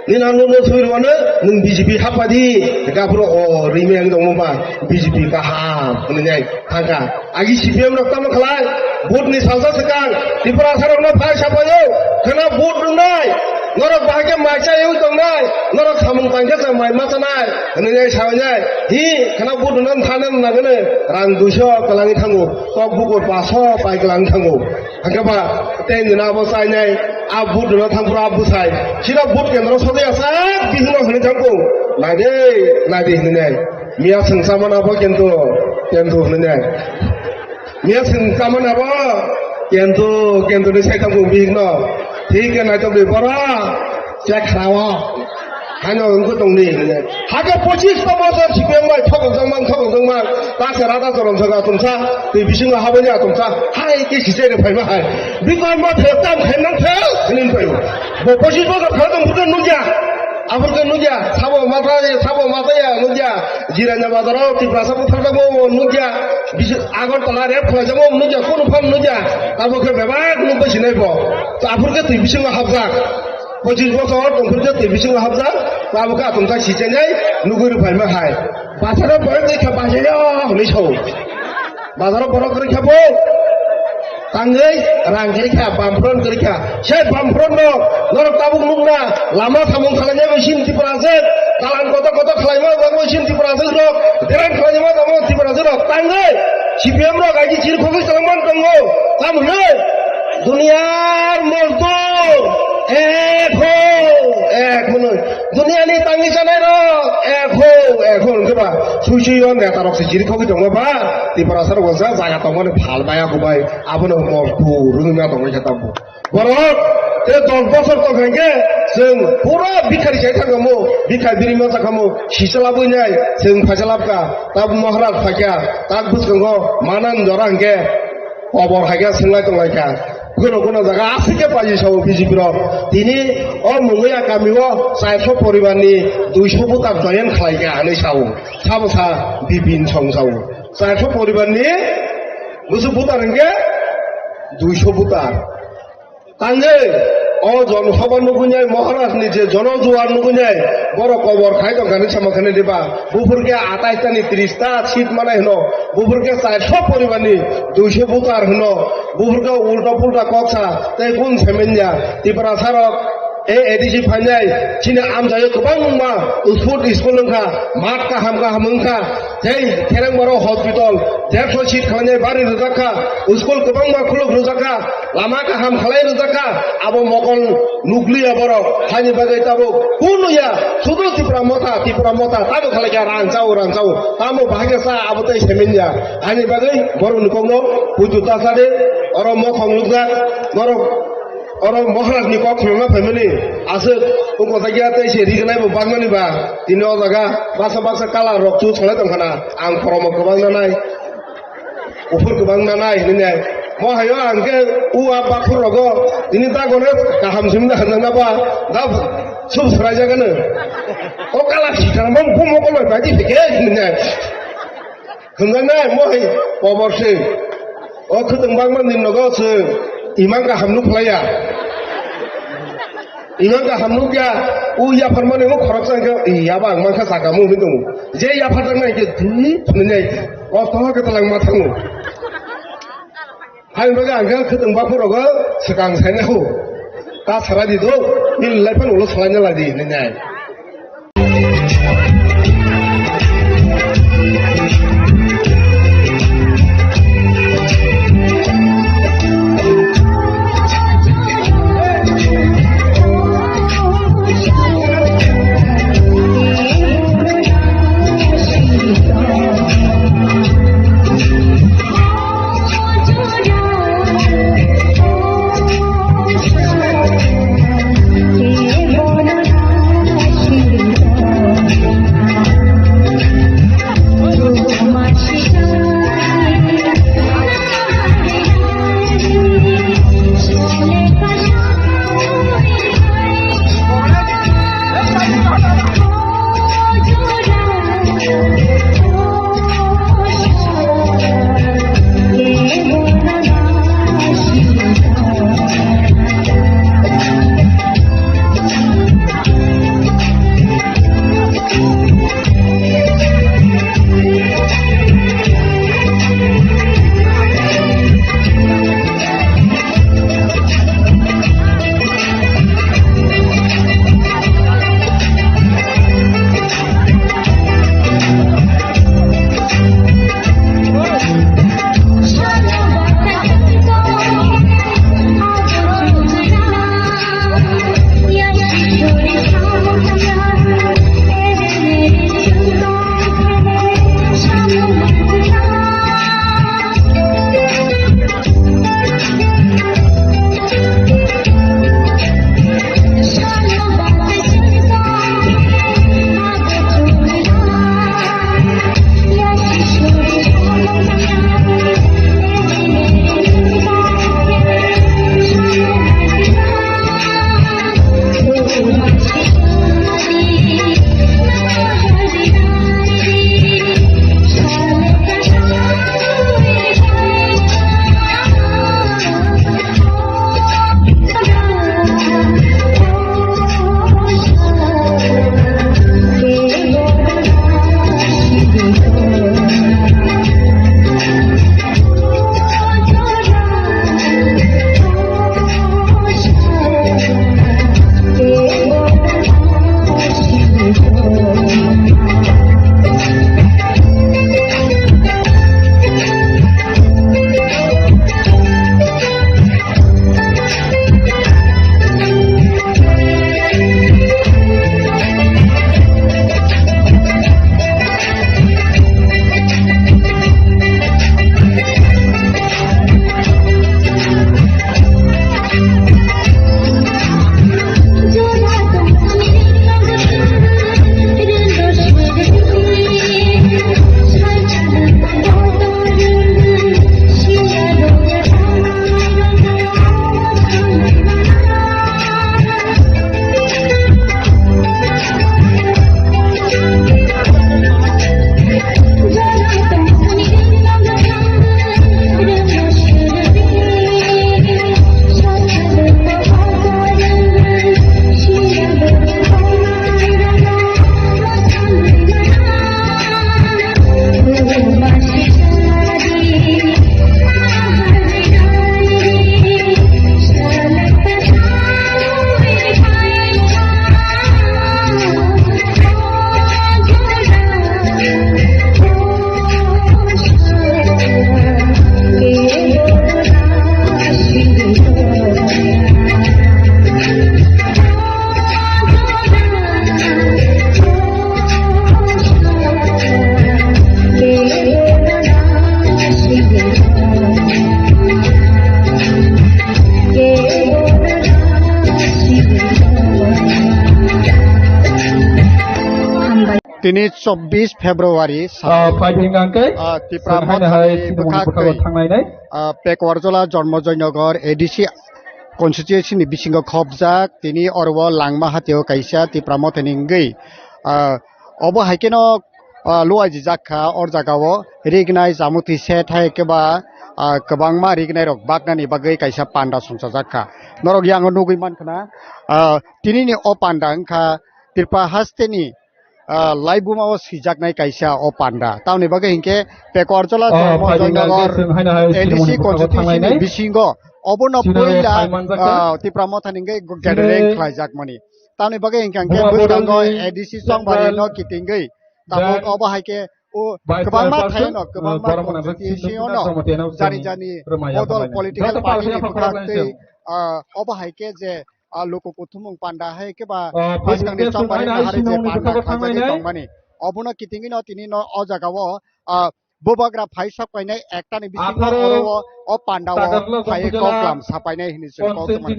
nini a loan no sui rwano, nwng B J P hapadi. Hwnkhe aphuru o ri meng tongma ba B J P kaham hwnwi nai thangkha. Agi C P M rok tamo khlai, vote ni salsa swkang, Tiprasa rokno phai sapaio, khwna vote rwnai, norok bahai khe mai chaywi tongnai, norok samung tangkhe chwng mai ma chanai, hwnwi nai sawi nai, hi, khwna vote rwna thani nangani, rang duiso kwlangwi thango, kok bukur paso pai kwlangwi thango, hwnkhe ba, tei nini abo chainai, a vote rwna thangphuru a bwsai, sida vote kendro sodi asa, bihino hwnwi thangkung, naidi, naidi hwnwi nai. Miya chwng chamani abo kento, kento hwnwi nai. Miya chwng chamani abo kento, kento ni sai tongkho bihik no. Thik khe naitok ni bora, chek khrao. Haino wngkhe tongni hwnwi nai. Hakhe pochis ta bosor C P M bai thokjak man, thokjak man. Ta se rada chorom saga tumsa, tei bisingo habani atumsa. Hai khe sichai rw phaima hai. Bikor ma phel tam khainang phel, hwnwi phai. Bo pochis bosor kha tong buto nukya. Aphuru khe nukya, sabo mataya, sabo mataya nukya. Jiranya bazaro Tiprasa butharjakma nukya. Bisi Agartala rep khlaijamo nukya, kunu phano nukya. Abo khe bebak nukbai sinai bo. Aphuru khe twi bisingo hapjak. Pochis bosor tongphuru khe twi bisingo hapjak. Abo khe atomsa sichenai nugwi rwphaima hai. Bazaro boyok twi kha bajayo hwnwi sao. Bazaro borok kwrwi kha bo. Tangwi rang kwrwi kha, bamphron kwrwi kha. Se bamphron no norok tabuk nukna lama samung khlainai bai sini Tipraswk, kalan kotor kotor khlaima bai sini Tipraswk rok, derang khlaima bai Tipraswk rok. Tangwi C P M rok aji chiri khogwi salang man tongo. Tam hwnwi duniyar mozdur ek ho, ek hwnwi. Duniyani tangwi chanai rok ek ho, ek ho hwnkhe ba sui sui o neta rok se chiri khogwi tongo ba. Tiprasa rok sa jaga tongmani phal maya kubai. Abono mol purung na tongwi kha tabuk. Borok te dos bosor tong kha hwnkhe chwng pura bikhari sai thangkhamu, bikhari biri ma chakhamu, sichalabwi nai chwng phaisalabkha. Tabuk Maharaj phaikha, tak bwskango manan jora hwnkhe kobor haikhe swngwlai tonglaikha. Kuno kuno jaga aswk khe paji sao B J P rok. Tini o Mungya kami o chairso poribar ni duiso butar join khlaikha hinwi sao. Sabo sa Bipin Song sao. Chairso poribar ni bwswk butar hwnkhe duiso butar. Tangwi o Jon Sabha nugwi nai, Maharaj ni je Jono Juar nugwi nai, borok kobor khai tong kha hinwi sama kha nai diba? Buphur khe atais ta ni tris ta seat manai hwno, buphur khe chairso poribar ni duiso butar hwno, buphur khe ulta pulta kok sa, tei kun semen ya, Tiprasa rok, A D C phainai, chini amchaio kwbangma sport school wngkha, math kaham kaham wngkha, tei Kherengmaro hospital, derso seat khlainai bari rwjak kha, school kwbangma khuluk rwjak kha, lama kaham khlai rwjak kha, abo mokol nukliya borok, haini bagwi tabuk kunu ya, sudu Tipra Motha, Tipra Motha, tabuk khlai kha rang chao, rang chao, tamo bahai khe sa abo tei semin ya, haini bagwi borokni kokno puitu ta sa de, oro mokhong nukjak, norok Oro Maharaj ni kok khulumna phaimani aswk wngkha jakya tei se rignai bo bakmani ba tini o jaga baksa baksa colour rok chu salai tong khana ang khoromo kwbang nanai kuphur kwbang nanai hinwi nai mo hayo ang khe u a bakhur rogo tini dagono kaham simi da hanjak na ba da sub srai jaga no o colour sikang bang bumo koloi bai di phike hinwi nai. Hwnjaknai mohai kobor se. O khwtwng bangma ni nogo chwng imang kaham nuk khlaiya. Imang kaham nukya, o yapharmani o khoroksa hwnkhe, "Ee, abo ang mankha saka," mung hwnwi tongo. Je yapharjaknai hwnkhe, "Dui," hwnwi nai, o toha khe twlang ma thango. Haini bagwi ang khe khwtwng bakhuk rogo swkang sainai o. Ta salai di do, bini life phano ulo salaina lai di, hinwi nai. Tini chobbish February, ah, sal, phaidi hwnkha khe, ah, Tipra chwng haino hai Mothani sinimung bwkhak bwkhago twi, thangnainai. Ah, Pekuarjola Jonmojoynagar A D C constituency ni bisingo khopjak, tini oro o Langma hatio kaisa Tipra Mothani wngwi, ah, obo hai kheno, ah, luaijijak kha, or jagao rignai, jamutwi se thai khe ba, ah, kwbangma rignai rok baknani bagwi kaisa panda songchajak kha. Norok yango nugwi mankha na, ah, tinini o panda wngkha Tripura hasteni, ah, laibuma o swijaknai kaisa o panda. Tamoni bagwi hinkhe Pekuarjola, oh, Jonmojoynagar A D C constituency ni bisingo obono puila, ah, Tipra Mothani wngwi gathering khlaijakmani. Tamoni bagwi hinkhe bwskango A D C Chongbari no kitingwi tabuk obo hai khe o kwbangma thaino, kwbangma constituency ono jani jani bodol political party ni bwkhak twi, ah, obo hai khe je ah, luku kuthumung panda hai khe ba bwskangni Chongbari nahari je panda khlaijagwi tongmani, obono kitingwino tini no o jagao, ah, bubagra phai sok painai ektani bisingo oro o, o panda o phai kok lam sapainai hinwi chwng kok tongmani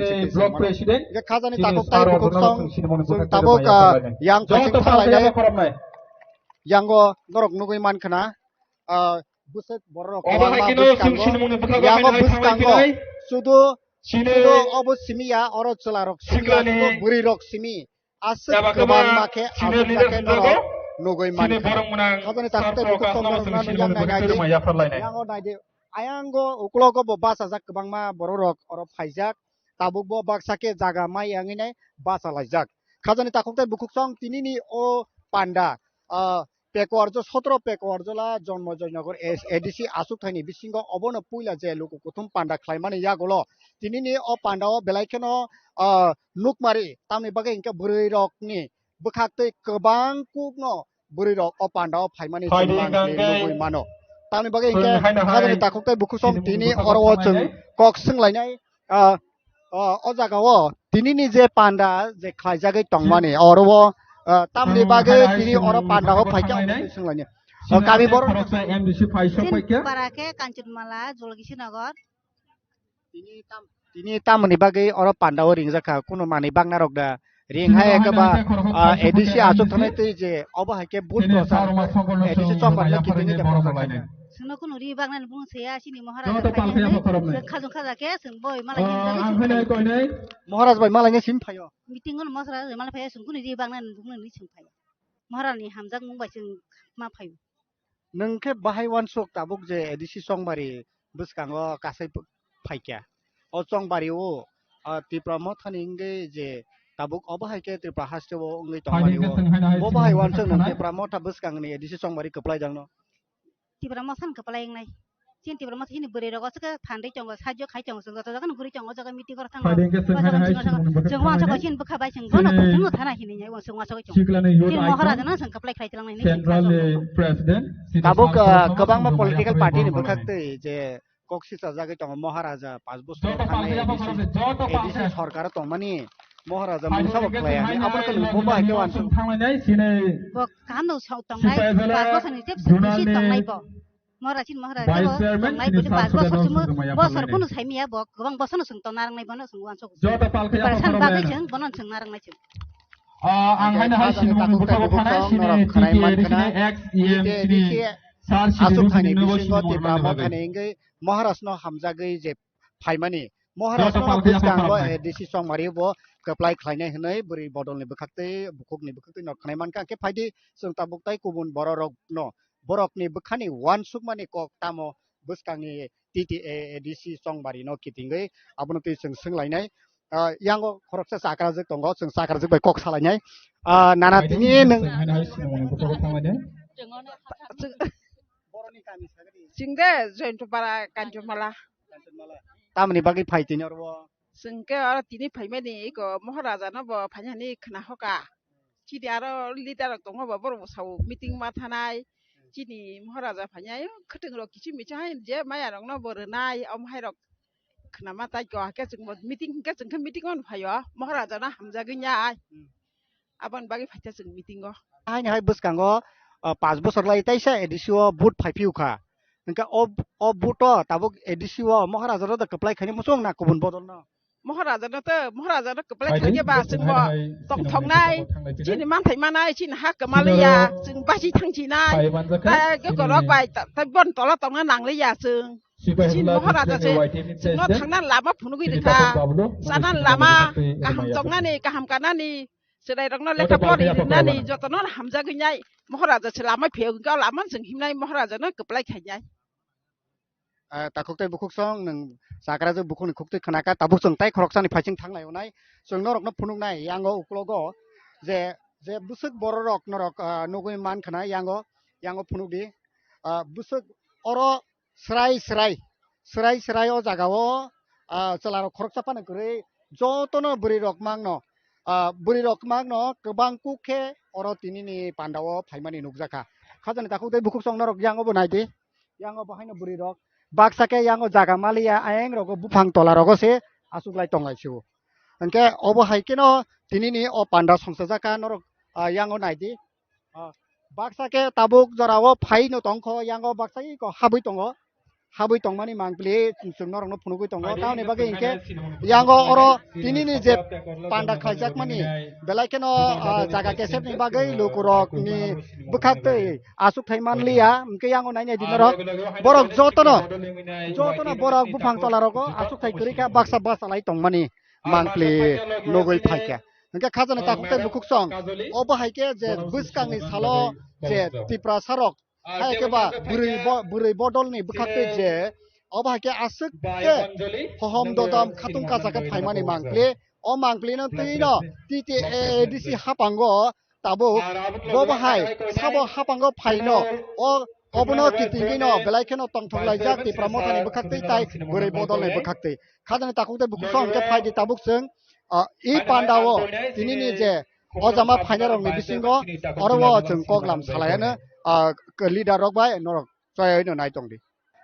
je khajani takhuk tai bukhuk song chwng tabuk, ah, yang phaising thanglainai. Yango norok nugwi mankha na, ah, bwswk borok kwbangma bwskango, yango bwskango sudu, sudu obo simi ya, oro chwla rok simi ya, sudu bwrwi rok simi. Aswk kwbangma khe aswk khe norok nugwi mankha. Khajani takhuk tai bukhuk song norok nugwi yang nai nai di. Yango nai di. Ayango uklogo bo bachajak kwbangma borok rok oro phaijak. Tabuk bo baksa khe jaga mai yangwi nai bachalaijak. Khajani takhuk tai bukhuk song tinini o panda, ah, Pekuarjo-, sotro Pekuarjola Jonmojoynagar A D C achuk thaini bisingo obono puila je luku kuthum panda khlaimani yagulo tinini o panda o belai kheno, ah, nukmari, tamni bagwi hinkhe bwrwi rokni bwkhak twi kwbang kukno bwrwi rok o panda o phaimani chwng nugwi mano. Tamni bagwi hinkhe khajani takhuk tai bukhuk song tini oro o chwng kok swnglainai, ah, O, o jaga o tinini je panda je khlaijagwi tongmani, oro o, ah, tamni bagwi tini oro panda o phaikha, omo twi swnglaini. O kami borok M D C phai sok phaikha. Para khe Kanchanmala, Jolkishinagar. Tini tam, tini tamoni bagwi oro panda o ringjakha, kunu manwi bakna rok da? Ring hai khe ba, ah, A D C achuk thanai twi je obo hai khe vote prochar A D C Chongbar no kitingwi de prochar khaikha. Chwngno kunu ri baknani bung se ya, chini Maharaj bai khajung khaja khe chwng boi malai ni bagwi chwng khainai. Maharaj bai malai ni sim phaio. Meeting o Maharaj bai malai phaio, chwng kunu ri baknani bung ni chwng phaio. Maharaj ni hamjak mung bai chwng ma phaio. Nwng khe bahai uansuk tabuk je A D C Chongbari bwskango kasai ph-, phaikha. O Chongbari o, ah, Tipra Mothani wngwi je tabuk obo hai khe Tripura haste o wngwi tongmani o. Bo bahai uansuk nwng Tipra Motha bwskangni A D C Chongbari kwplai jakno? Tipra Mothani kwplai wngnai. Chini Tipra Motha chini bwrwi rok o chwkhe phandwi tongo, sajyo khai tongo, chwng joto jaga no guri tongo, o jaga meeting o thang. Chwng uansuk chini bwkha bai chwng bono thang thana hinwi uansuk uansuk chwng. Chini Maharaja no chwng kwplai khlai twlang nai hinwi chwng. Tabuk, ah, kwbangma political party ni bwkhak twi je kok sisa jagwi tongo Maharaja, panch bosor thangnai A D C, A D C sorkar tongmani Maharaja mungsa bo khlai ani, abo khe nwng bo bahai khe uansuk. Bo kaham no tongnai, panch bosor ni tep sisi tongnai bo. Maharaja chini Maharaja bo tongnai bo panch bosor chwng bosor kunu saimiya bo, kwbang bosor no chwng tong narwknai bono chwng uansuk. Preparation bagwi chwng bono chwng narwknai chwng. Ah, ang haino hai sinimung ni bwkha bwkha nai sini T T A D C ni ex E M sini sir sini aswk thani bisingo Tipra Mothani wngwi Maharaj no hamjagwi je phaimani. Maharaj no bwskango A D C Chongmari bo kwplai khlainai hwnwi bwrwi bodol ni bwkhak twi bukhuk ni bwkhak twi nok khnai mankha. Hwnkhe phaidi chwng tabuk tai kubun borok rok no borok ni bwkhani uansukmani kok tamo bwskangni T T A A D C Chongbari no kitingwi abono twi chwng swnglainai. Ah, yango khoroksa chakrajwk tongo, chwng chakrajwk bai kok salainai. Ah, nana tini nwng. Chwng de Joyantapara Kanchonmala. Tamoni bagwi phai tini oro? Chwng khe oro tini phaimani eko Maharaja no bo phainani khna hoka. Chini aro leader rok tongo bo, borok bo sao meeting ma thanai. Chini Maharaja phainai, khwtwng rok kiching miching hai je maya rok no bo rwnai, omo hai rok khna ma tai ko, hakhe chwng bo meeting hinkhe chwng khe meeting o no phaio, Maharaja no hamjagwi nai. Hmm. Aboni bagwi phaikha chwng meeting o. Haini hai bwskango, ah, panch bosor lai taisa A D C o vote phai phiu kha. Hinkhe o, o vote o tabuk A D C o Maharaja no da kwplai khaini muchung na kubun bodol no? Moharaja no to, Moharaja no kwplai thangkhe ba chwng bo tongthoknai, chini manthai manai, chini ha kwmaliya, chwng basi thangsinai, ta gokorok bai, ta bon tola tongna nangliya chwng. Chini Moharaja se chwngno thangna lama phunugwi rikha, chana lama kaham tongnani, kaham kanani, chwrairokno lekha pori rinani jotono hamjagwi nai, Moharaja se lama phiyok hwnkhe o lama chwng himnai, Moharaja no kwplai khainai. Ah, takhuk tei bukhuk song nwng chakra je bukhukni khuktwi khwnakha, tabuk chwng tai khoroksani phaising thanglai onai, chwng norokno phunuknai yango uklogo je, je bwswk bororok norok, ah, nugwi man khna yango, yango phunukdi. Ah, bwswk oro srai srai, srai srai o jagao, ah, chwlarok khoroksa phano kwrwi jotono bwrwirok mangno, ah, bwrwirok mangno kwbang kuk khe oro tinini pandao phaimani nukjakha. Khajani takhuk tei bukhuk song norok yango bo naidi. Yango bo haino bwrwi rok baksa khe yango jaga maliya, ayang rogo buphang tola rogo se aswk lai tong lai sio. Hwnkhe obo hai kheno tinini o panda songchajak kha norok, ah, yango naidi. Ah, baksa khe tabuk jorao phai no tong kho, yango baksa iko habwi tongo. Habwi tongmani mangpili chwng norokno phunugwi tongo. Tamoni bagwi hinkhe yango oro tinini je panda khlaijakmani belai kheno, ah, jaga kesepni bagwi lukurokni bwkhaktwi aswk thai manliya, hwnkhe yango nainai di norok. Borok jotono, jotono borok buphang tola rogo aswk thai kwrwi kha, baksa baksa lai tongmani mangpili nugwi phaikha. Hwnkhe khajani takhuk tei bukhuk song obo hai khe je bwskangni salo je Tiprasa rok hai khe ba bwrwi bo-, bwrwi bodolni bwkhaktwi je obo hai khe aswk khe hohom dodom khatung kacha khe phaimani mangpili. O mangpili no twi no T T A A D C hapango tabuk bo bahai sabo hapango phaino o obono kitingwi no belai kheno tongthok laijak Tipra Mothani bwkhaktwi tai bwrwi bodolni bwkhaktwi. Khajani takhuk tei bukhuk song hwnkhe phaidi tabuk chwng, ah, i pandao tinini je o jama phainairokni bisingo oro o chwng koklam salaiano, ah, leader rok bai norok choyaino nai tongdi.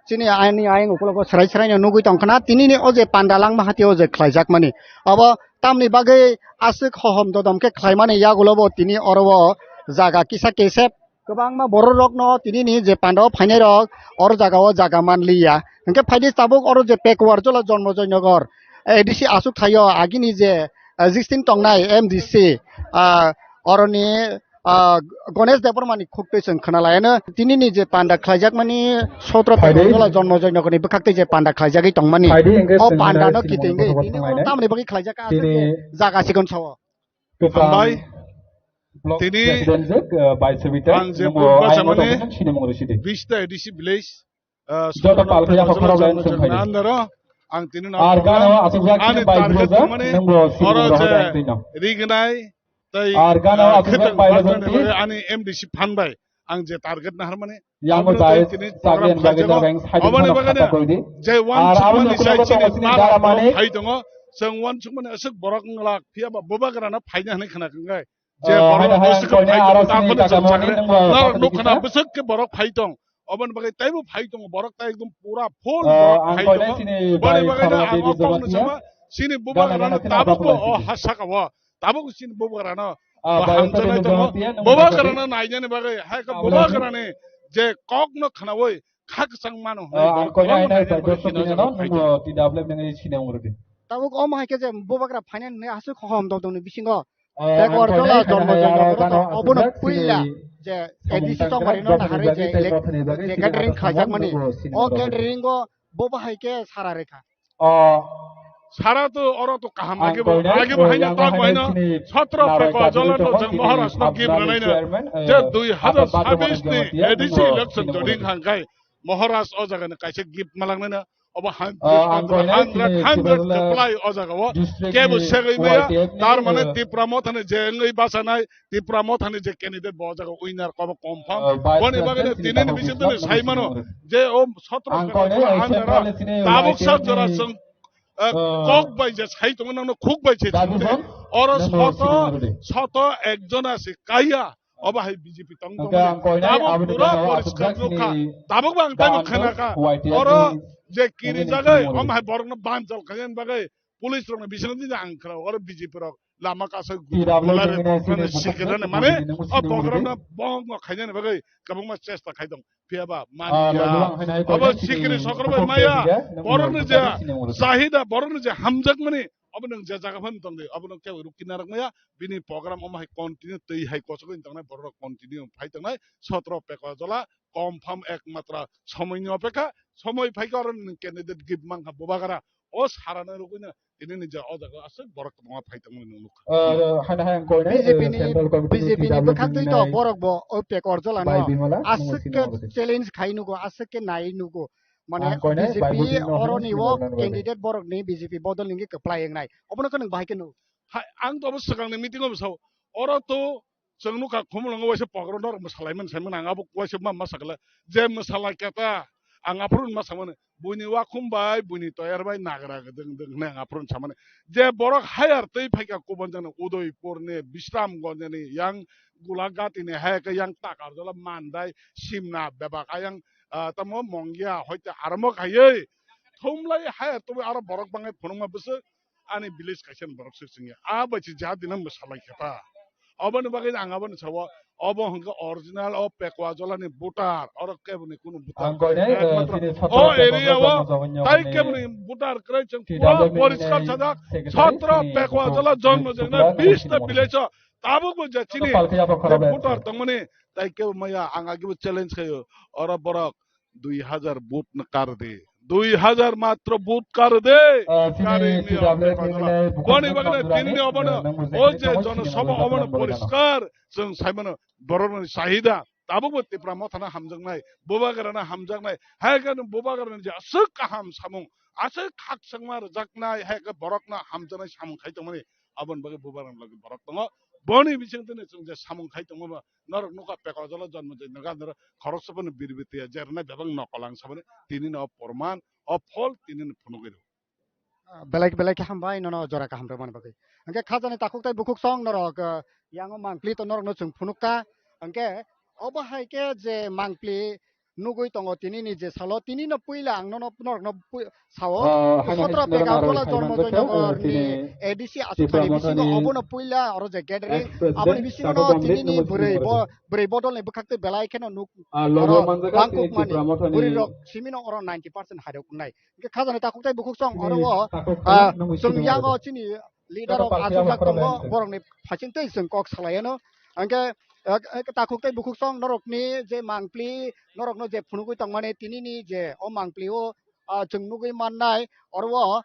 Chini ani ayang ukologo srai sraino nugwi tongkhna tinini o je panda langma hati o je khlaijakmani. Obo tamni bagwi aswk hohom dodom khe khlaimani yagulobo tini oro o jaga kisa kesep kwbangma bororokno tinini je pandao phainairok oro jagao jaga manliya. Hwnkhe phaidi tabuk oro je Pekuar Jola Jonmojoy Nogor A D C aswk thaio agini je, ah, sixteen tongnai M D C, ah, oroni, ah, Ganesh Debbarmani khuktwi chwng khwnalaiano tinini je panda khlaijakmani sotro Phaidi. Pekuar Jola Jonmojoy Nogorni bwkhaktwi je panda khlaijagwi tongmani. Phaidi hwnkhe O chwng pandano nai kitingwi sini tini oro tamni bagwi khlaijak aswk tini je jaga sikon sao. Kwcham Hambai. Block Tini President jwk, uh, Bai Sabita, ang je nungbo bubacha ayang mani tongmani sini mungro sidi. Bista A D C village, uh, Joto Sotro palkhe Pekwa yakhok Jala khorok lain Jala sung Jala phaidi. Andaro, ang tini no Ar gana o aswk jak ani sini bai target bubacha, mani nungbo sini oro mungro je hai tino. Rignai, tei, Ar gana o uh, aswk jak khitang bai bajani bubacha bagwi ani M D C phan bai, ang je target naharmani, Yang Aboni bai tei tini program chagen khlaijak bagwi no. Jang side Aboni kheno bagwi khata no koi di. Je Ar uansukmani aboni sai ukulok chini tongo sini para Dara borok Manik. Phai tongo. Chwng uansukmani aswk borok wnglak, phiya ba bubagrano phaina hwnwi khna kwngai. Je Ah, borok haino hai ang bwswk koine phai aro tongo, sini takhwno chwng kakamoni sakhe. Nungbo Norok kothok nukha na kisa. Bwswk khe borok phai tong. Aboni bagwi teibo phai tongo, borok tai ekdom pura full Ah, borok ang phai koine tongo. Sini Boni bai bagwi no khorok abo di kok no jabatia. Sama chini Gana bubagrano gana kheno tabukbo abo o khorok di. Ha saka o. Tabuk chini bubagrano Ah, bo bai hamjaknai tongo. Bubagrano nainani bagwi, hai khe bubagrani je kokno khnaui kha kwchang mano hwnwi Ah, ang koina borokno ainai nainani bagwi bai doshok chini nini no, phai nungbo tongo. T W nungwi sini wngrwdi. Tabuk omo hai khe je bubagra phainani hwnwi aswk hohom dodoni bisingo. Ah, Backward ang koina jola jonmo jonmo gano obono puila je A D C tongmani no naharwi je elek-, je gathering khlaijakmani. O gathering o bo bahai khe sara rwkha. O sara to oro to kaham lagi bo, lagi bo haino tok bo haino sotro peko jolano jeng Maharaj no gift rwnaino je dui hazar sabis ni A D C election joining hangkai Maharaj o jaga ni kaisa gift malangnaino obo hundred, hundred, hundred supply o jaga o kebo segwi maya, tar mane Tipra Mothani je wngwi bachanai Tipra Mothani je candidate bo o jaga winner kobo confirm. Boni bagwi no tini ni bising tini sai mano je o sotro peko jolano under o tabuk sak jora chwng eh, kok bai je sai tongo, nangno khuk bai se tongo de. Oro soto, soto ekjona se kaya, obo hai B J P tong tongo de. Tabuk pura poriskar nukha. Tabuk bang tabuk khanaka. Oro je kiri jagai, om hai borokno banjal khayan bagai, police rokno bising di ang khara, oro B J P rok lama kaso gulai rok, sikirani mane, o program na bong khainani bagai, kabangma chesta khai tong. Phiya ba, man ya. Abo sikiri sokro bai maya. Borokni je chahida, borokni je hamjakmani, Obo nwng je jaga phano tongdi, obo nwng kebo rukina rwkmaya, bini program omo hai continue twi hai kochogwi tongnai, borok rok continue phai tongnai, sotro pekwa jola, confirm ekmatra somoini opekha, somoi phaikha oro nwng candidate give mankha Bubagra, o sarano rwgwino tini ni je o jaga aswk borok kwbangma phai tongmani nwng nukha. Ah, haino hai ang koinai, B J P eh, ni, central committee B J P ni T W bwkhak twi ni to nai borok bo o pekor jola bai no Bimala, aswk nwng ke sini challenge khai nugo, aswk ke nai nugo. Mane ang koinai B J P bai Budin no oroni hwnwi o sinimorna candidate borok ni B J P bodol ni kwplai wngnai. Obono khe nwng bahai khe nugo. Hai, ang to obo swkangni meeting o bwsao. Oro to chwng nukha Khumulwngo waisa pogro norok mwsalaimani saimano ang abo waisa ma, ma sakla. Je mwsalai khe ta, ang aphuru ma samani. Buini wakhum bai, buini toyar bai nagra gdwng gdwng hwnwi ang aphuru samani. Je borok hire twi phaikha kubun jani Udaipurni, Bisramganjni, yang Gulagatini, hai khe yang Takarjala, Mandai, Simna, bebak ayang, ah, tamo Mongia, hoite aramo khaiwi. Thumlai hire twi aro borok bangai phunukma bwswk. Ani village kaisa ni borok se chwngya. A bai se ja dinam bwsalai khe ta. Oboni bagwi ang aboni sawo, obo hwnkhe original o Pekwa Jolani voter, oro keboni kunu voter. Ang koinai, ekmatro eh, sini o sotro area o Pekwa Jolani tai keboni voter kwrwi chwng T W pura poriskar ni sajak, secretary sotro sini Pekwa Jola jonmo jogna bish ta village o tabukbo je chini palkhe abo je khorok voter tongmani tai kebo maya ang agibo challenge khayo. Oro borok dui hajar vote no kar de. Dui hajar matro vote kar de. Ah, sini Kari ni T W F ni o nai boni bagwi tini ni obono, o je jonosabha obono poriskar, chwng saimano borokni sahida. Tabukbo Tipra Mothano hamjaknai, Bubagrano hamjaknai, hai khe Bubagrani je aswk kaham samung, aswk khakchangma rwjaknai, hai khe borokno hamjaknai samung khai tongmani, aboni bagwi Bubagrani logi borok tongo. Boni bisingtwi chwng je samung khai tongma ba, norok nukha Pekwa Jala jonmo jai naga norok khoroksa bono birbitiya jerna bebak nokol ang saboni tini no porman o phol tini no phunugwi rw. Belai belai khe hambai nono jora kaham rwmani bagwi. Hwnkhe khajani takhuk tai bukhuk song norok, ah, yango mangpli to norokno chwng phunukha. Hwnkhe obo hai khe je mangpli nugwi tongo tini ni je salo, tini no puila ang nono norokno pui-, sao. Ah, haino sotro hinwi Pekwa Jola jonmo joinogor ni A D C aswk thani bisingo obono puila oro je gathering, aboni bisingo no tini ni bwrwi bo, bwrwi bodol ni bwkhak twi belai kheno nuk, ah, oro bangkuk mani bwrwi rok simi no oro ninety percent hai rok wngnai. Hwnkhe khajani takhuk tai bukhuk song oro o, ah, chwng yango chini leader rok achukjak tongo, borokni phaising twi chwng kok salai ano. Hwnkhe, eh, eh, takhuk tei bukhuk song norokni je mangpli, norokno je phunugwi tongmani tinini je o mangpli o, ah, chwng nugwi mannai, oro o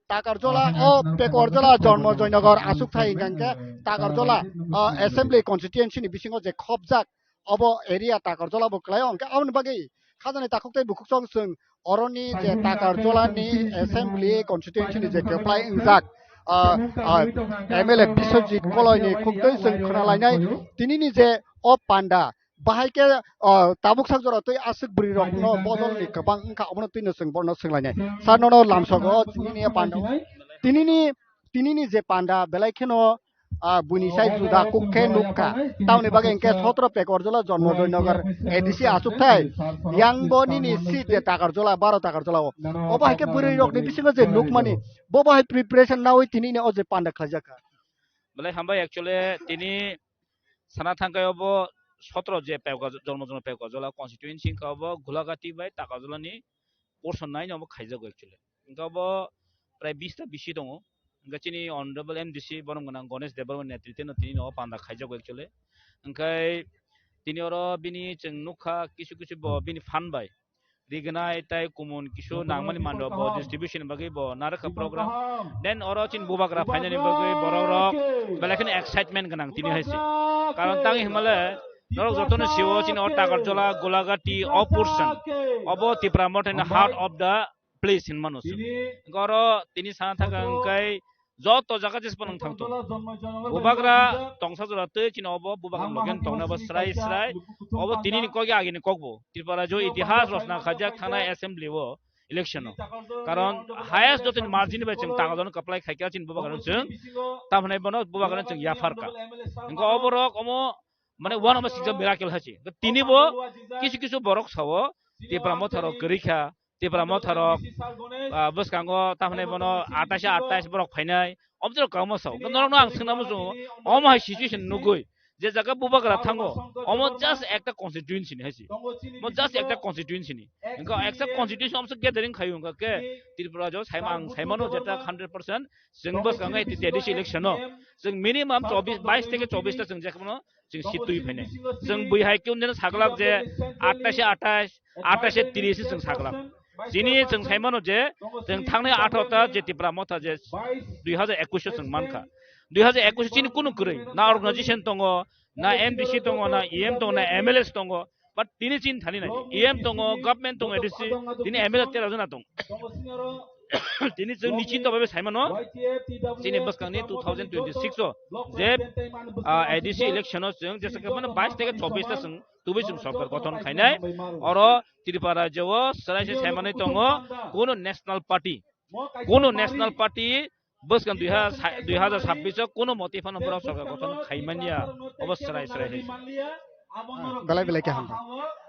Takarjala, o Pekorjala, Jonmo Joynagar aswk thai hwnkha hwnkhe Takarjala, ah, assembly constituency ni bisingo je khopjak, obo area Takarjala bo kwlaio, hwnkhe aboni bagwi khajani takhuk tei bukhuk song chwng oroni je Takarjala ni assembly constituency ni je kwplai wngjak, ah, ah, M L A Biswajit Koloi ni khuk twi chwng khna lainai. Tini ni je o panda bahai khe, ah, tabuk sak jora twi aswk bwrwi rok no bodol ni kwbang wngkha, obono twi no chwng bono swng lainai. Sir, nono lamsogo tini ni panda, tini ni, tini ni je panda belai kheno ah, buini sai juda kuk khe nukha. Tamoni bagwi hwnkhe sotro Pekorjala Jonmo Joynagar A D C achukthai. Yang bo nini seat je Takarjala, baro Takarjala o. Obo hai khe bwrwi rokni bisingo je nukmani, bo bo hai preparation nawi tini ni o je panda khlaijak kha. Belai hambai, actually tini sana thangkai obo sotro je Pekor-, Jonmo Joynagar Pekorjala constituency wngkha obo Gulagati bai Takarjala ni portion nine obo khaijago actually. Hwnkhe obo prai bish ta bisi tongo. Hwnkhe chini honorable M D C borom gwnang Ganesh Debbarma ni netrite no tini no panda khaijago actually. Hwnkhe tini oro bini chwng nukha kisu kisu bo bini phan bai rignai tai kumun kisu nangmani mando bo distribution bagwi bo narwkha program. Then oro chini bubagra phainani bagwi borok rok belai kheno excitement gwnang tini hai se. Karon tangwi hwnmale norok jotono siwo chini o Takarjala, Gulagati, o portion. Obo Tipra Motha ni heart of the place hinmano se. Hwnkhe oro tini sana thangkha hwnkhe joto jaga jesbo nang thangto. Bubagra tongsa jora tei chini obo bubagra logen tongna bo srai srai. Obo tini ni kok ya agini kokbo. Tripura jo itihas rosna khajak thangnai assembly o election o. Karon highest jotoni margin bai chwng Takarjala kwplai khaikha chini bubagra chwng. Tamhinai bono bubagra chwng yapharkha. Hwnkhe oborok omo mane one of the six miracle hai se. Tini bo kisu kisu borok sao Tipra Motha rok kwrwi kha, Tipra Motha rok, ah, bwskango tamhinai bono atais atais borok phainai. Omjorok kamo sao. Norokno ang swngna muchungo. Omo hai situation nugwi. Je jaga Bubagra thango, omo just ekta constituency ni haisi. Mo just ekta constituency ni. Engka ekta constituency omsa gathering khayu engka ke Tripura jo saima ang saimano jeta hundred percent. Jeng bwskango T T A D C election no. Jeng minimum chobbish, bais theke chobbish ta jeng jekmano jeng seat twi phainai. Jeng bui hai khe unjeno saglak je attash attash, attash tris jeng saglak. Chini jeng saimano je jeng thangnai atharo ta je Tipra Motha je dui hazar ekush jeng mankha. Dui hazar ekush chini kunu kwrwi na organization tongo, na M D C tongo, na E M tongo, na M L A tongo, but tini chin thani nai. E M tongo, government tongo, A D C, tini M L A tera jona tong. Tini chwng nichinto bhabe saimano, chini bwskangni two thousand twenty-six o je, ah, A D C election o chwng jesa khe mano bais theke chobbish ta chwng tubui chwng sorkar gothon khainai. Oro Tripura rajyo o chwrai se saimanwi tongo, kuno national party, kuno national party bwskang dui hazar, dui hazar sabbish o kuno moti phano borok sorkar gothon khaimanya, obo chwrai chwrai hai. Belai belai khe hambai.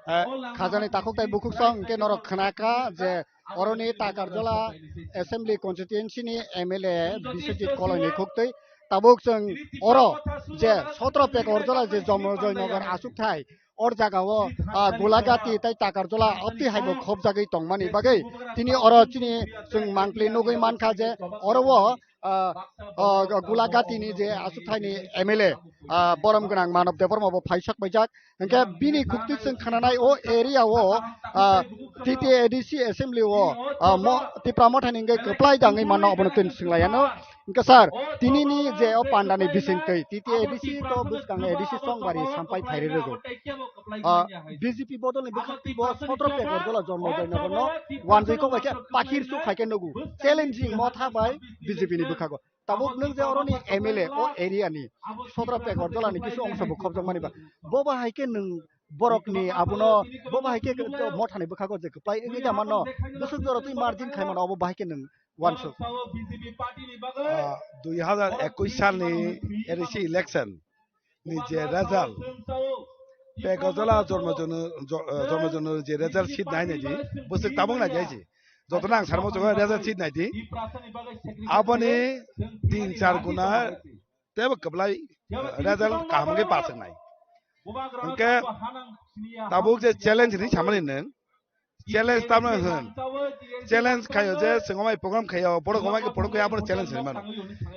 Eh, khajani takhuk tai bukhuk song hwnkhe norok khnakha je oroni Takarjola Assembly Constituency ni M L A Biswajit Koloini khuktwi tabuk chwng oro je sotro Pekorjola je Jomojoy Nagar aswk thai, or jaga o, ah, Gulagati tai Takarjola opti hai bo khobjagwi tongmani bagwi tini oro chini chwng mangpli nugwi mankha je oro o, ah, ah, Gulagati ni je aswk thai ni M L A, ah, borom gwnang Manav Debbarma bo phaisak paijak. Hingke bini khukti chwng khananai o area o, ah, T T A D C assembly o, ah, mo, Tipra Motha ni hingke kwplai dangwi manna obono twi swng lai anw. Hingke sir, tini ni je o panda ni bising twi T T A D C to bwskang A D C Songbari sampai phairi rwgo. Ah, B J P bodol ni bwkhak twi bo sotro Pekorjola Jomojoy Nagar no wanjwi kok bai khe pakhir suk hai khe nugo. Challenging Motha bai B J P ni bwkhago. Tabuk nwng je oroni M L A o area ni sotro Pekorjola ni kisu ongso bo khobjak mani ba. Bo ba hai khe nwng borok ni abono bo ba hai khe Motha ni bwkhago je kwplai wngwi da mano. Bwswk jora twi margin khai mano obo ba hai khe nwng wansuk. Ah, dui hazar ekush sal ni A D C election ni je result, Pekojola Jormojono, Jo-, eh, Jormojono je result sheet nai nai di, bwswk tabuk nai di hai se. Jotono ang sarmo chukha result sheet nai di. Aboni tin char guna tebo kwplai, eh, result kaham khe pass wngnai. Hwnkhe tabuk je challenge hinwi samani nwng, challenge tamo hwn. Challenge khayo je chwng omai program khayo, borok omai khe program khayo, abono challenge hinwi mano.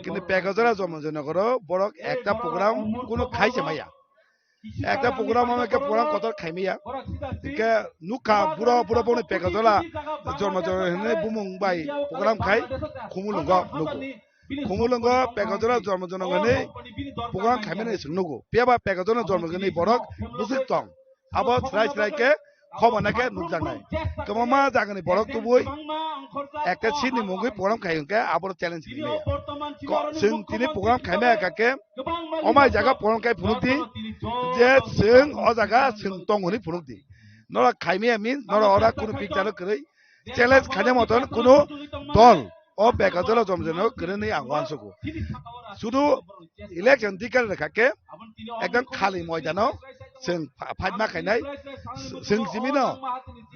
Kintu Pekojola Jormojoy Nagaro borok ekta program kuno khai se maya. Ekta program omai khe program kotor khai maya. Hwnkhe nukha buro, buro boni Pekojola Jormojoy hinwi bumung bai program khai Khumulwngo nugo. Khumulwngo Pekojola Jormojoy Nagaro hinwi program khaimani chwng nugo. Phiya ba Pekojola Jormojoy ni borok bwswk tong. Abo srai srai khe khobor nai khe nukjaknai. Kwbangma jagani borok tubui ekta seat ni mungwi program khai hwnkhe abo challenge hinwi maya. Ko-, chwng tini program khai maya kha khe omai jaga program khai phunuk di je chwng o jaga chwng tong hwnwi phunuk di. Norok khai maya means norok ora kunu picture no kwrwi challenge khaina moton kunu dol o Pekojola Jormojoy no kwrwngwi ang uansugo. Sudu election dikal rwkha khe ekdom khali moidano chwng pha-, phaima khainai, chwng simino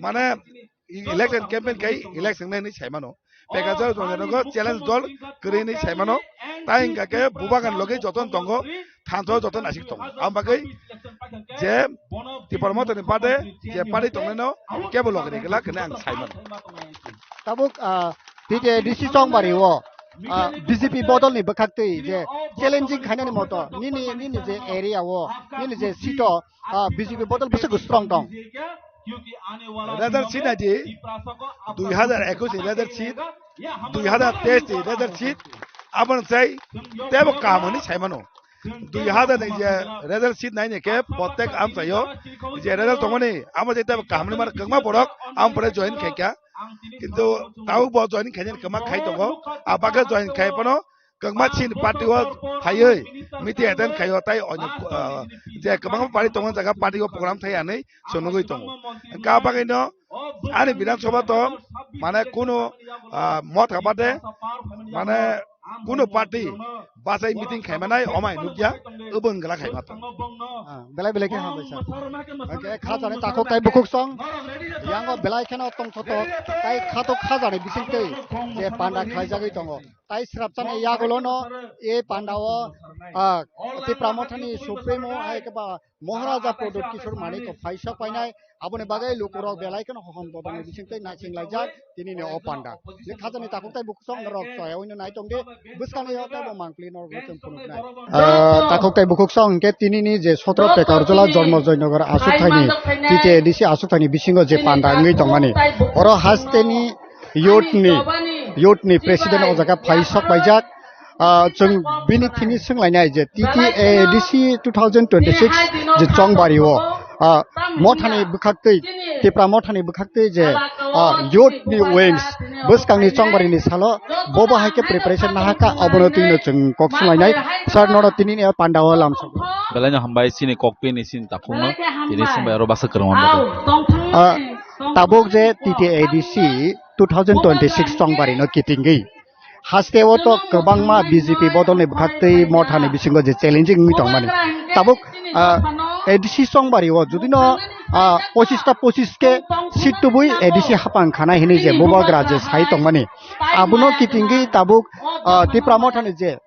mane election campaign khai election nai hinwi saimano. Pekojola Jormojoy no challenge dol kwrwi hinwi saimano. Tai hwnkha khe bubagan logi joton tongo, thansa o joto naisik tongo. Ang bagwi je Tipra Motha ni bade je party tongnai no kebo logi ni glak hinwi ang sai mano. Tabuk, ah, T T A D C Songbari o, ah, B J P bodol ni bwkhak twi je challenging khainani moto nini, nini je area o, nini je seat o, ah, B J P bodol bwswk strong tong. Result sheet nai di, dui hazar ekush ni result sheet, dui hazar teis ni result sheet, aboni sai tebo kaham hinwi sai mano. Dui hazar ni je result sheet nai ni khe protek amchaio je result tongmani amo je tebo kaham hinwi mano, kwbangma borok amo pore join khai kha. Kintu tabuk bo join khainani kwbangma khai tongo, a bagwi join khai phano kwbangma chini party o phaiwi meeting attend khaio tai onyo, ah, je kwbangma party tongmani jaga party o program thai hinwi chwng nugwi tongo. Hwnkhe a bagwino ani Bidhan Sabha to mane kunu, ah, Motha bade mane kunu party bachai meeting khaimanai omai nukya, obo wngla khaima to. Ah, belai belai khe hambai sir. Hwnkhe kha chani takhuk tai bukhuk song yango belai kheno tongthotok tai khatok kha jani bisingtwi je panda khlaijagwi tongo. Tai srapchani yagulono e pandao, ah, Tipra Mothani Supremo hai khe ba Maharaja Pradyut Kishore Manik phai sok painai, aboni bagwi lukurok belai kheno hohom bodolni bisingtwi naching laijak tinini o panda. Je khajani takhuk tai bukhuk song norok choya wino nai tongdi, bwskangni o tei bo mangpli norok chwng phunuknai. Ah, takhuk tai bukhuk song hwnkhe tinini je sotro Pekarjala Jormo Joynagar aswk thaini, T T A D C aswk thaini bisingo je panda wngwi tongmani. Oro hasteni youth ni, youth ni president o jaga phai sok paijak. Ah, chwng bini thini swnglainai je T T A D C two thousand twenty-six je chongbari o, ah, mothani bwkhaktwi, Tipra mothani bwkhaktwi je, ah, youth ni wings bwskangni chongbari ni salo bobo hai khe preparation nahaka, abono twino chwng kok swnglainai. Sir, nono tini ni panda o lamsok. Belai no hambai chini kokpi ni chini takhuk no, tini swngbai aro basa kwrwng. Ah, tabuk je T T A D C two thousand twenty-six chongbari no kitingwi haste o to kwbangma B J P bodolni bwkhaktwi mothani bisingo je challenging wngwi tongmani. Tabuk, ah, A D C chongbari o judino, ah, pochista pochis khe seat tubui A D C hapang khana hinwi je bubagra je sai tongmani. Abono kitingwi tabuk, ah, Tipra mothani je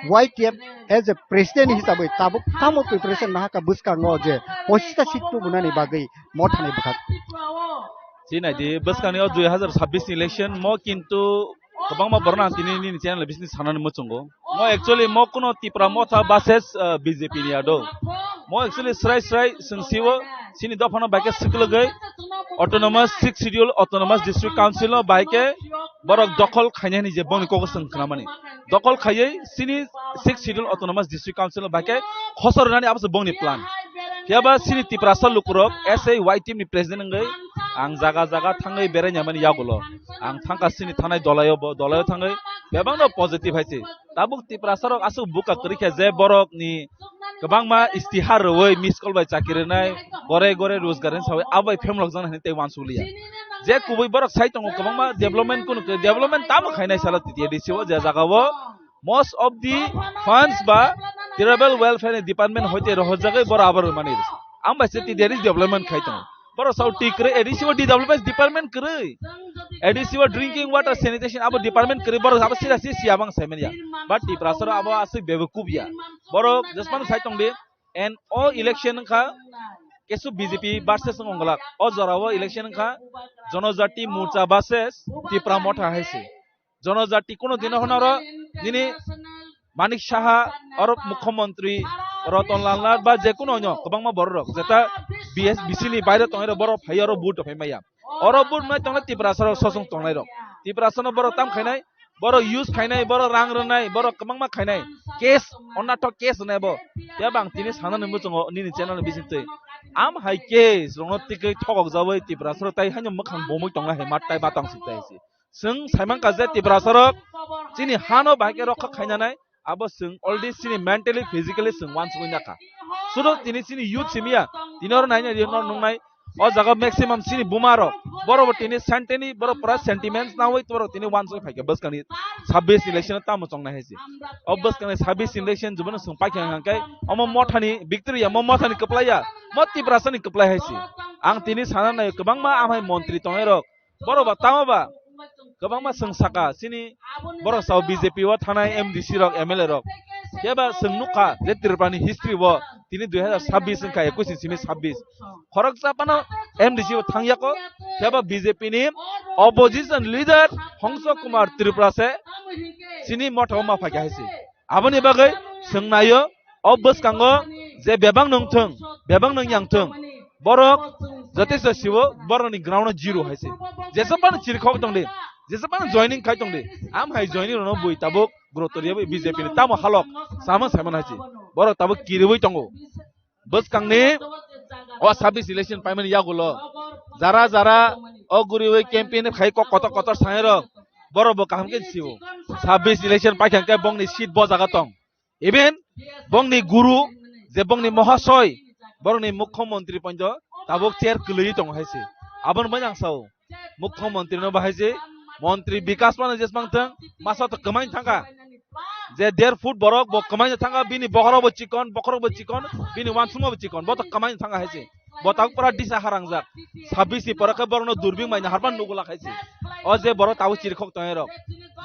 Y T F as a president hisabwi tabuk tamo preparation nahaka bwskango je pochista seat tubunani bagwi mothani bwkhak. Chini di bwskangni o dui hazar sabbish ni election mo kintu kwbangma borok ang tini nini channel bisini sanani muchungo. Mo actually mo kuno Tipra motha versus, uh, B J P ni ado. Mo actually srai srai swng siwo chini dophano bai khe swklwgwi autonomous sixth schedule autonomous district council no bai khe borok dokhol khainani je boni kok swng khnamani. Dokhol khaiwi chini sixth schedule autonomous district council no bai khe khosor rwnani abo se bongni plan. Phiya ba chini Tiprasa lukurok S A Y T ni president wngwi ang jaga jaga thangwi berai nai mani yagulo. Ang thangka chini thanai dolaio bo dolaio thangwi bebakno positive hai se. Tabuk Tiprasa rok aswk buka kwrwi khe je borok ni kwbangma istihar rwui miss call bai chakri rwnai, gore gore rojgar hinwi saui abo bai phemlok jana hinwi tei uansukliya. Je kubui borok sai tongo kwbangma development kunu khe development tamo khainai salo T T A D C o je jaga o most of the funds ba tribal welfare ni department hoite rohorjagwi borok abo rwmani. Ang bai se T T A D C development khai tongo. Borok sao ti kwrwi A D C o development department kwrwi. A D C o drinking water sanitation abo department kwrwi borok abo sida si si abang saimanya. But Tiprasa rok abo aswk bebekuk ya. Borok jesmano sai tongdi. And o election wngkha kesu B J P versus wngolak. O jora o election wngkha Jonojati Morcha versus Tipra Motha hai se. Jonojati kuno dino hwnaro nini Manik Saha, oro Mukhyamantri Ratan Lal Nath ba je kuno onyo kwbangma borok rok jeta B S B C ni baire tongnai rok borok phai oro vote phai maya. Oro vote nai tongnai Tiprasa rok sosong tongnai rok. Tiprasa no borok tam khainai, borok use khainai, borok rang rwnai, borok kwbangma khainai. Case, onnathok case hwnai bo. Tei bang tini sana nungwi chwngo nini channel ni bising twi. Am hai case rokno tikwi thokok jabwi Tiprasa rok tai haino mwkhang bomwi tongnai hai mat tai batang sik tai se. Chwng saimankha je Tiprasa rok chini hano bahai khe rokha khainanai, abo chwng already chini mentally, physically chwng uansugwi nakha. Sudu tini chini youth simiya, tini oro naina ri nor nungnai, o jaga maximum chini buma rok, borok bo tini senteni, borok pura sentiments nawi borok tini uansugwi phaikha bwskangni sabbish election tamo chongnai hai se. O bwskangni sabbish election jubano chwng paikha hwnkhe omo mothani victory ya, mo mothani kwplai ya, mo Tiprasani kwplai hai se. Ang tini sana nai kwbangma amhai montri tongnai rok, borok ba tamo ba kwbangma chwng saka chini borok sao B J P o thanai M D C rok, M L A rok. Khe ba chwng nukha je Tripura ni history o tini dui hazar sabbish wngkha, ekush ni simi sabbish. Khoroksa phano M D C o thangyako, khe ba B J P ni opposition leader Hongso Kumar Tripura se chini motha o ma phaikha hai se. Aboni bagwi chwng naio, o bwskango je bebak nung thung, bebak nung yang thung, borok jotesto siwo, borokni ground o zero hai se. Jesa phano chirikhok tongdi, jesa phano joining khai tongdi, am hai joining rokno bui tabuk gurutor yawi B J P ni tamo halok sama saimano hai se. Borok tabuk kiriwi tongo. Bwskangni o sabbish election paimani yagulo jara jara o guriwi campaign khai kok kotor kotor sanai rok, borok bo kaham khe siwo. Sabbish election paikha khe bongni seat bo jaga tong. Even bongni guru je bongni mohasoi, borokni mukhyamantri poito tabuk chair kwlwi tongo hai se. Aboni bai ang sao, mukhyamantri no bahai se, montri bikas mano jesmang thang, masa to kwmai thangkha. Je der foot borok bo kwmai thangkha, bini bokhorok bo chikon, bokhorok bo chikon, bini uansukma bo chikon, bo to kwmai thangkha hai se. Bo tabuk pura disa harangjak. Sabbish ni pore khe borokno durbing bai naharban nugula khaisi. O je borok tabuk chirikhok tongnai rok.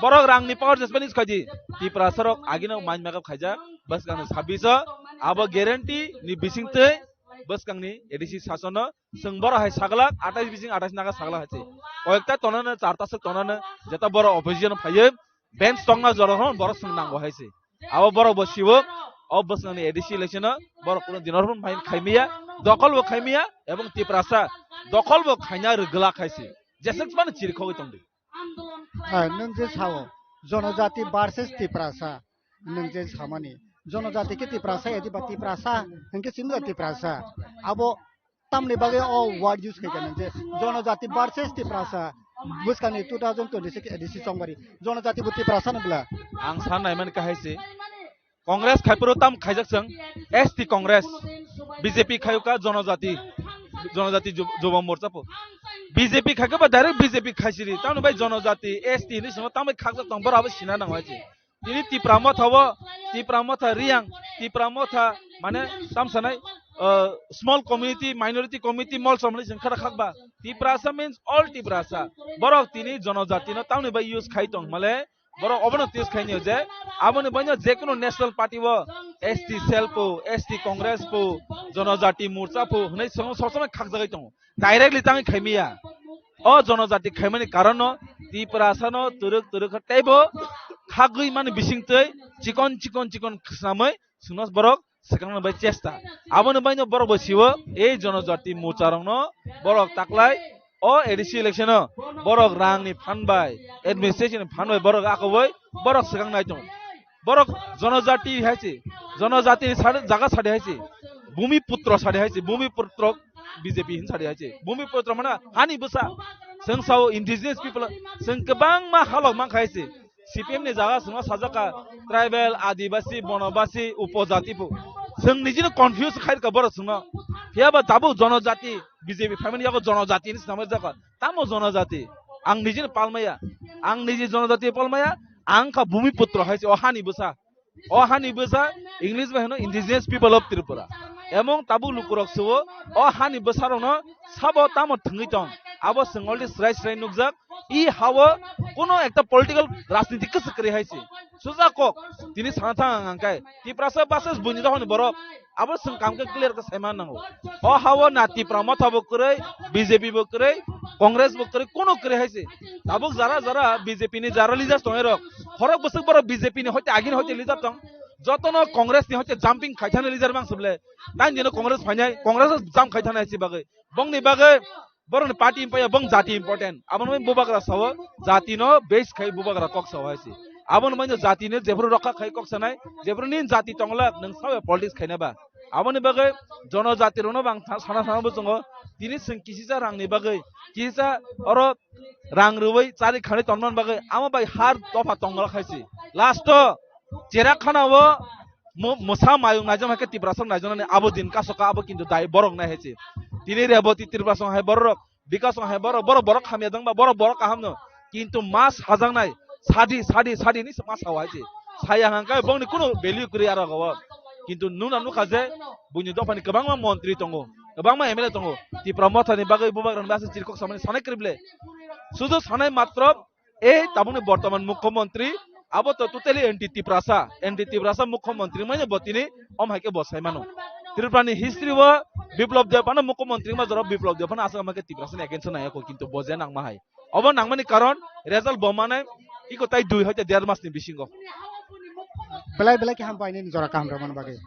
Borok rangni power jesmani khaidi. Tiprasa rok agino mind makeup khaijak. Bwskangni sabbish o abo guarantee ni bisingtwi bwskangni A D C sasono chwng borok hai saglak, atais bising atais naga saglak hai se. Koyekta tonano, charta swk tonano, jeta borok opposition phaiwi bench tongna jora hwn borok chwng nango hai se. Abo borok bo siwo, o bwskangni A D C election o borok kuno dinor hwn phai khaimiya, dokol bo khaimiya, ebong Tiprasa dokol bo khaina rwgwlak hai se. Jeswk mano chirikhogwi tongdi. Ah, nwng je sao, Jonojati versus Tiprasa, nwng je samani, Jonojati khe Tiprasa, edi ba Tiprasa, hwnkhe simi ba Tiprasa. Abo tamni bagwi o word use khaikha nwng je, Jonojati versus Tiprasa, bwskangni two thousand twenty-six A D C chongbari, Jonojati bo Tiprasa no bwla. Ang san naimani kahai se, Congress khai phuru tam khaijak chwng, S T Congress, B J P khayuka Jonojati, Jonojati Ju-, Juba Morcha po. B J P khaikhe ba direct B J P khaisiri, tamni bai Jonojati, S T hinwi swngo, tambai khakjak tong, borok abo sina nango hai se. Tini Tipra Motha o, Tipra Motha Riyang, Tipra Motha mane tam sanai, uh, small community, minority community, mol somni sing khara khakba. Tiprasa means all Tiprasa. Borok tini Jonojati no tamni bai use khai tong male, borok obono test khainio je aboni baino je kono national party o S T cell po, S T Congress po, Jonojati Morcha po hwnwi song-, song-, song khakjagwi tongo. Directly tangwi khaimiya. O Jonojati khaimani karonno Tiprasano twrwk twrwk kha teibo khagwi mani bisingtwi chikon chikon chikon khwsnamwi chwngno borok swkangna bai chesta. Aboni baino borok bo siwo ei Jonojati Morcha rokno borok taklai o A D C election o borok rangni phan bai, administration ni phan bai borok akoboi borok swkang nai tongo. Borok Jonojati hai se, Jonojati ni sade, jaga sade hai se, Bhumi Putro sade hai se, Bhumi Putro B J P hin sade hai se, Bhumi Putro mana hani bwsa, chwng sao indigenous people, chwng kwbangma halok mankha hai se. C P M ni jaga chwngno sajak kha tribal, adibasi, bonobasi, upojati bo. Chwng nijino confuse khai rwkha borok chwngno. Phiya ba tabuk jonojati, B J P phaimani yago jonojati hinwi swnamwi rwjak kha. Tamo jonojati? Ang nijino palmaya. Ang niji jonojati palmaya. Ang kha bhumiputro hai se o hani bwsa. O hani bwsa English bai hino indigenous people of Tripura. Emong tabuk lukurok suo o hani bwsarokno sabo tamo thwngwi tong. Abo chwng already srai srai nukjak. I hao kuno ekta political rajniti kwchwk kwrwi hai se. Suja kok tini sana thang ang angkai. Tiprasa versus buini dophani borok. Abo chwng kam khe clear khe saima nango. O hao na Tipra Motha bo kwrwi, B J P bo kwrwi, Congress bo kwrwi, kuno kwrwi hai se. Tabuk jara jara B J P ni jara leaders tongnai rok. Khorok bwswk borok B J P ni hoite agini hoite leader tong. Jotono Congress ni hoite jumping khai thani leader mang suble. Tang dino Congress phainai, Congress jump khai thani hai se bagwi. Bongni bagwi borokni party impaya bong jati important. Abono bubagra sao jati no base khai bubagra kok sao hai se. Abono maino jati no jephuru rokha khai kok sanai, jephuru nin jati tonglak nwng sao politics khaina ba. Aboni bagwi jonojati rokno bang tha-, sana sana bo chwngo. Tini chwng kisisa rangni bagwi, kisisa oro rang rwui chari khani tonmani bagwi amo bai har dopha tonglak hai se. Last o Cherakhana o mo-, mosa mayung naijak hai khe Tiprasa naijak nani abo din kasoka abo kintu dai borok nai hai se. Tini Reboti Tiprasa hai borok, Bikas hai borok, borok, borok hamya dangba, borok, borok kaham no. Kintu mas hajaknai, sadi, sadi, sadi ni mas hawa hai se. Saya hangkai bongni kuno value kwrwi aro go. Kintu nuna nukha je buini dophani kwbangma montri tongo, kwbangma M L A tongo. Tipra Motha ni bagwi bubagra ni bagwi chirkok samani sanai kwrwi ble. Sudu sanai matro E tabukni bortoman mukhyamantri, abo to totally anti Tiprasa, anti Tiprasa mukhyamantri manya bo tini om hai khe bo sai mano. Tripura ni history o Biplab Deb ano mukhyamantri ma jora Biplab Deb ano aswk ma khe Tiprasa ni against o nai ko kintu bo je nang ma hai. Obo nang mani karon result bo mane iko tai dui hoite der mas ni bisingo. Belai belai khe hambai nini jora kaham rwmani bagwi.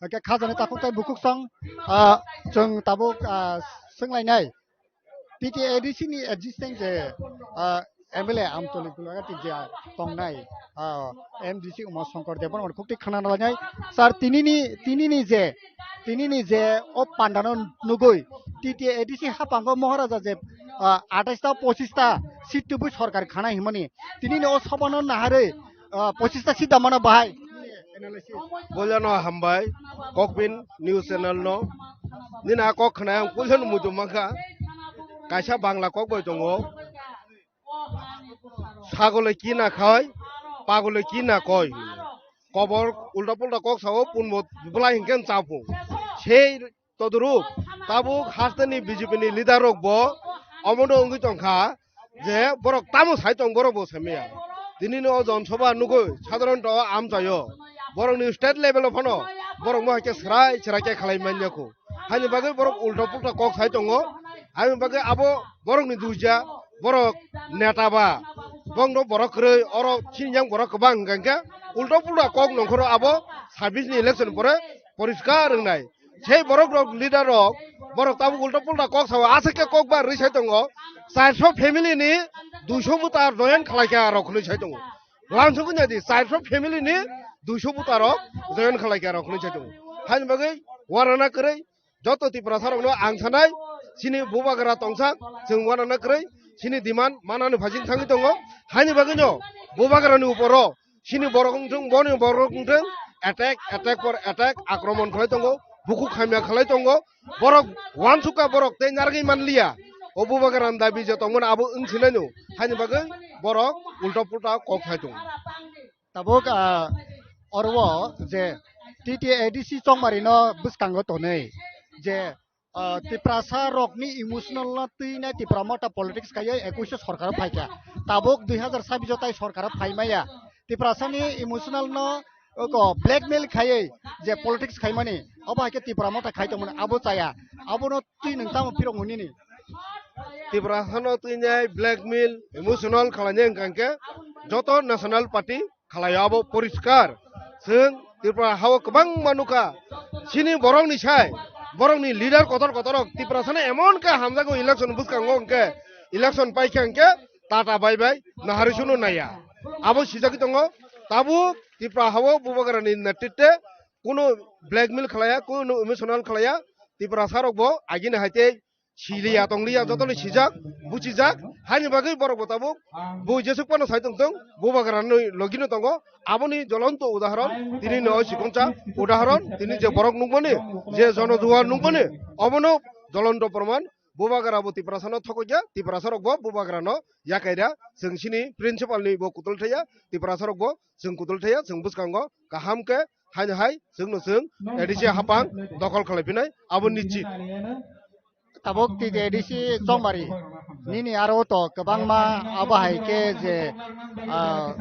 Oke, khajani takhuk tai bukhuk song, ah, chwng tabuk, ah, swnglainai. T T A D C ni existence je, ah, M L A Amtoli Gulagati je tongnai, ah, M D C Uma Shankar Debbarma khukti khana nai. Sir, tinini, tinini je, tinini je o pandano nugui T T A D C hapango Maharaja je, ah, atais ta pochis ta seat tubui sorkar khana himani. Tinini o sabano naharwi, ah, pochis ta seat damano bahai. Puilano hambai, Kokbin News Channel no. Nini a kok khwnai ang puilano muitu mankha. Kaisa Bangla kok bai tongo. Sagole ki na khai, pagole ki na koi. Kobor ulta pulta kok sao, punbo bwlai hinkhe chapu. Sei todrup. Tabuk hasteni B J P ni leader rok bo omono wngwi tongkha je borok tamo sai tong borok bo saimaya. Tini no Jon Sabha nugwi sadharon to amchaio. Borok ni state level o phano borok no haikhe srai srai khe khalai manya kho. Haini bagwi borok ulta pulta kok sai tongo. Haini bagwi abo borok ni duija, borok neta ba, bongno borok kwrwi, oro chini yang borok kwbang hwnkha hwnkhe ulta pulta kok nongkhoro abo sabis ni election pore poriskar wngnai. Sei borok rok leader rok borok tabuk ulta pulta kok sao, aswk khe kok ba rwi sai tongo. Charso family ni duiso buta join khlai kha rok hwnwi sai tongo. Wansugwi naidi, charso family ni duiso buta rok join khlai kha rok hwnwi sai tongo. Haini bagwi warana kwrwi joto Tiprasa rokno ang sanai, chini bubagra tongsa, chwng warana kwrwi, chini demand manani phajing thangwi tongo. Haini bagwino bubagrani uporo chini borok wngthung, boni borok wngthung, attack, attack for attack, akromon khlai tongo, bukhuk hamya khlai tongo. Borok wansukha, borok tei narwgwi manliya. O bubagrani dabi je tongmani abo wng sinaino, haini bagwi borok ulta pulta kok khai tongo. Tabuk, ah, oro o je T T A D C chongmari no bwskango tonwi je, ah, Tiprasa rokni emotional no twinai Tipra Motha politics khaiwi ekuish sorkar phaikha. Tabuk dui hazar sabbish o tai sorkar phaimaya. Tiprasani emotional no oko blackmail khaiwi je politics khaimani, obo hai khe Tipra Motha khai tongmani abo chaya. Abono twi nwng tamo phirok mwnini? Tiprasano twinai blackmail, emotional khlainai hwnkha hwnkhe joto national party khalai abo poriskar. Chwng Tripura hao kwbangma nukha. Chini borokni sai, borokni leader kotor kotorok Tiprasano emon khe hamjago election bwskango hwnkhe, election paikha hwnkhe tata bai bai nahari suno naiya. Abo sijagwi tongo, tabuk Tripura hao Bubagrani netritwe kuno blackmail khlaiya, kuno emotional khlaiya. Tiprasa rokbo agini hai tei siliya tongliya, jotoni sijak, buchijak, haini bagwi borok bo tabuk bo jesuk phano sai tongtong, Bubagrani logino tongo. Aboni jolonto udahoron tini no sikonsa udahoron, tini je borok nukmani, je jonojuwar nukmani, obono jolonto proman. Bubagra bo Tiprasano thokokya, Tiprasa rokbo Bubagrano yakaira, chwng chini principal ni bo kutul thaya, Tiprasa rokbo chwng kutul thaya, chwng bwskango kaham khe haino hai chwngno chwng A D C hapang dokhol khlai phinai, abo nichit. Tabuk T T A D C chongmari nini aro to kwbangma abo hai khe je, ah,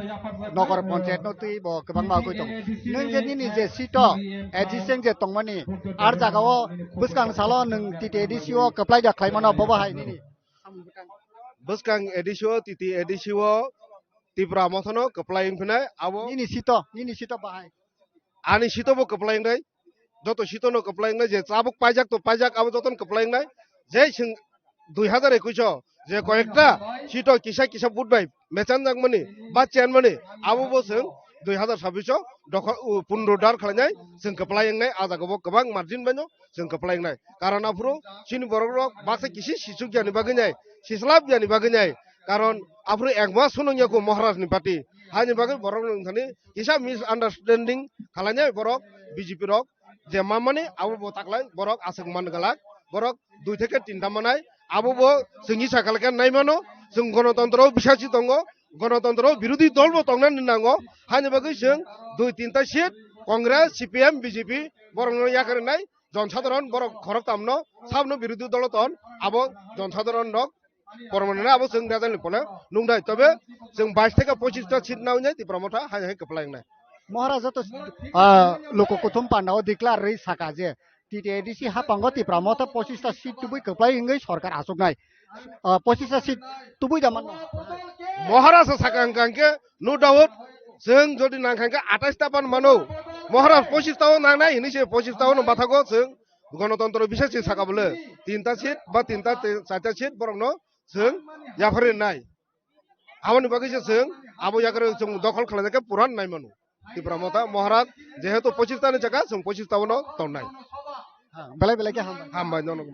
nogor panchayat no twi bo kwbangma ugui tong. Nwng je nini je seat o A D C je tongmani, ar jaga o bwskang salo nwng T T A D C o kwplai da khlai mano, bobo hai nini? Bwskang A D C o, T T A D C o Tipra Motha no kwplai wng phinai abo. Nini seat o, nini seat o bahai. Ani seat o bo kwplai wngnai, joto seat o no kwplai wngnai, je tabuk paijak to paijak, abo joto no kwplai wngnai. Je chwng dui hazar ekuish o je koyekta seat o kisa kisa vote bai mechanjakmani ba chenmani, abo bo chwng dui hazar sabbish o dokhol, u, punro dar khlainai, chwng kwplai wngnai, a jaga bo kwbang margin bai no chwng kwplai wngnai. Karon aphuru chini borok rok baksa kisi sichuk yani bagwi nai, sislap yani bagwi nai. Karon aphuru ekma sunung yaku Maharaj ni party. Haini bagwi borok rok thani kisa misunderstanding khlainai borok B J P rok, je mamani abo bo taklai borok aswk man galak, borok dui theke tinta manai, abo bo chwngni sakal khe nai mano. Chwng gonotontro bisasi tongo, gonotontro birodhi dol bo tongnani nango. Haini bagwi chwng dui tinta seat Congress, C P M, B J P borokno yakarwi nai. Jon sadharon borok khoroktamno sabno birodhi dolo ton, abo jon sadharon rok pormanani abo chwng rejani pole nung dai. Tobe chwng bais theke pochis ta seat nawi nai Tipra Motha hai hai kwplai wngnai. Maharaja to, ah, loko kuthum panda o declare rwi saka je T T A D C hapango Tipra Motha pochis ta seat tubui kwplai wngwi sorkar achuknai. Ah, pochis ta seat tubui da manno. Maharaja saka hwnkha hwnkhe no doubt, chwng jodi nangkha hwnkhe atais ta pan mano. Maharaj pochis ta o nangnai hinwi se pochis ta o no bathago chwng gonotontro bisasi saka bole tinta seat ba tinta te-, charta seat borokno chwng yapharwi nai. Aboni bagwi se chwng abo yakarwi chwng dokhol khlainai khe puran nai mano. Tipra Motha Maharaj jehetu pochis ta ni jaga chwng pochis ta o no tongnai. Ha, belai belai khe hambai. Hambai nono.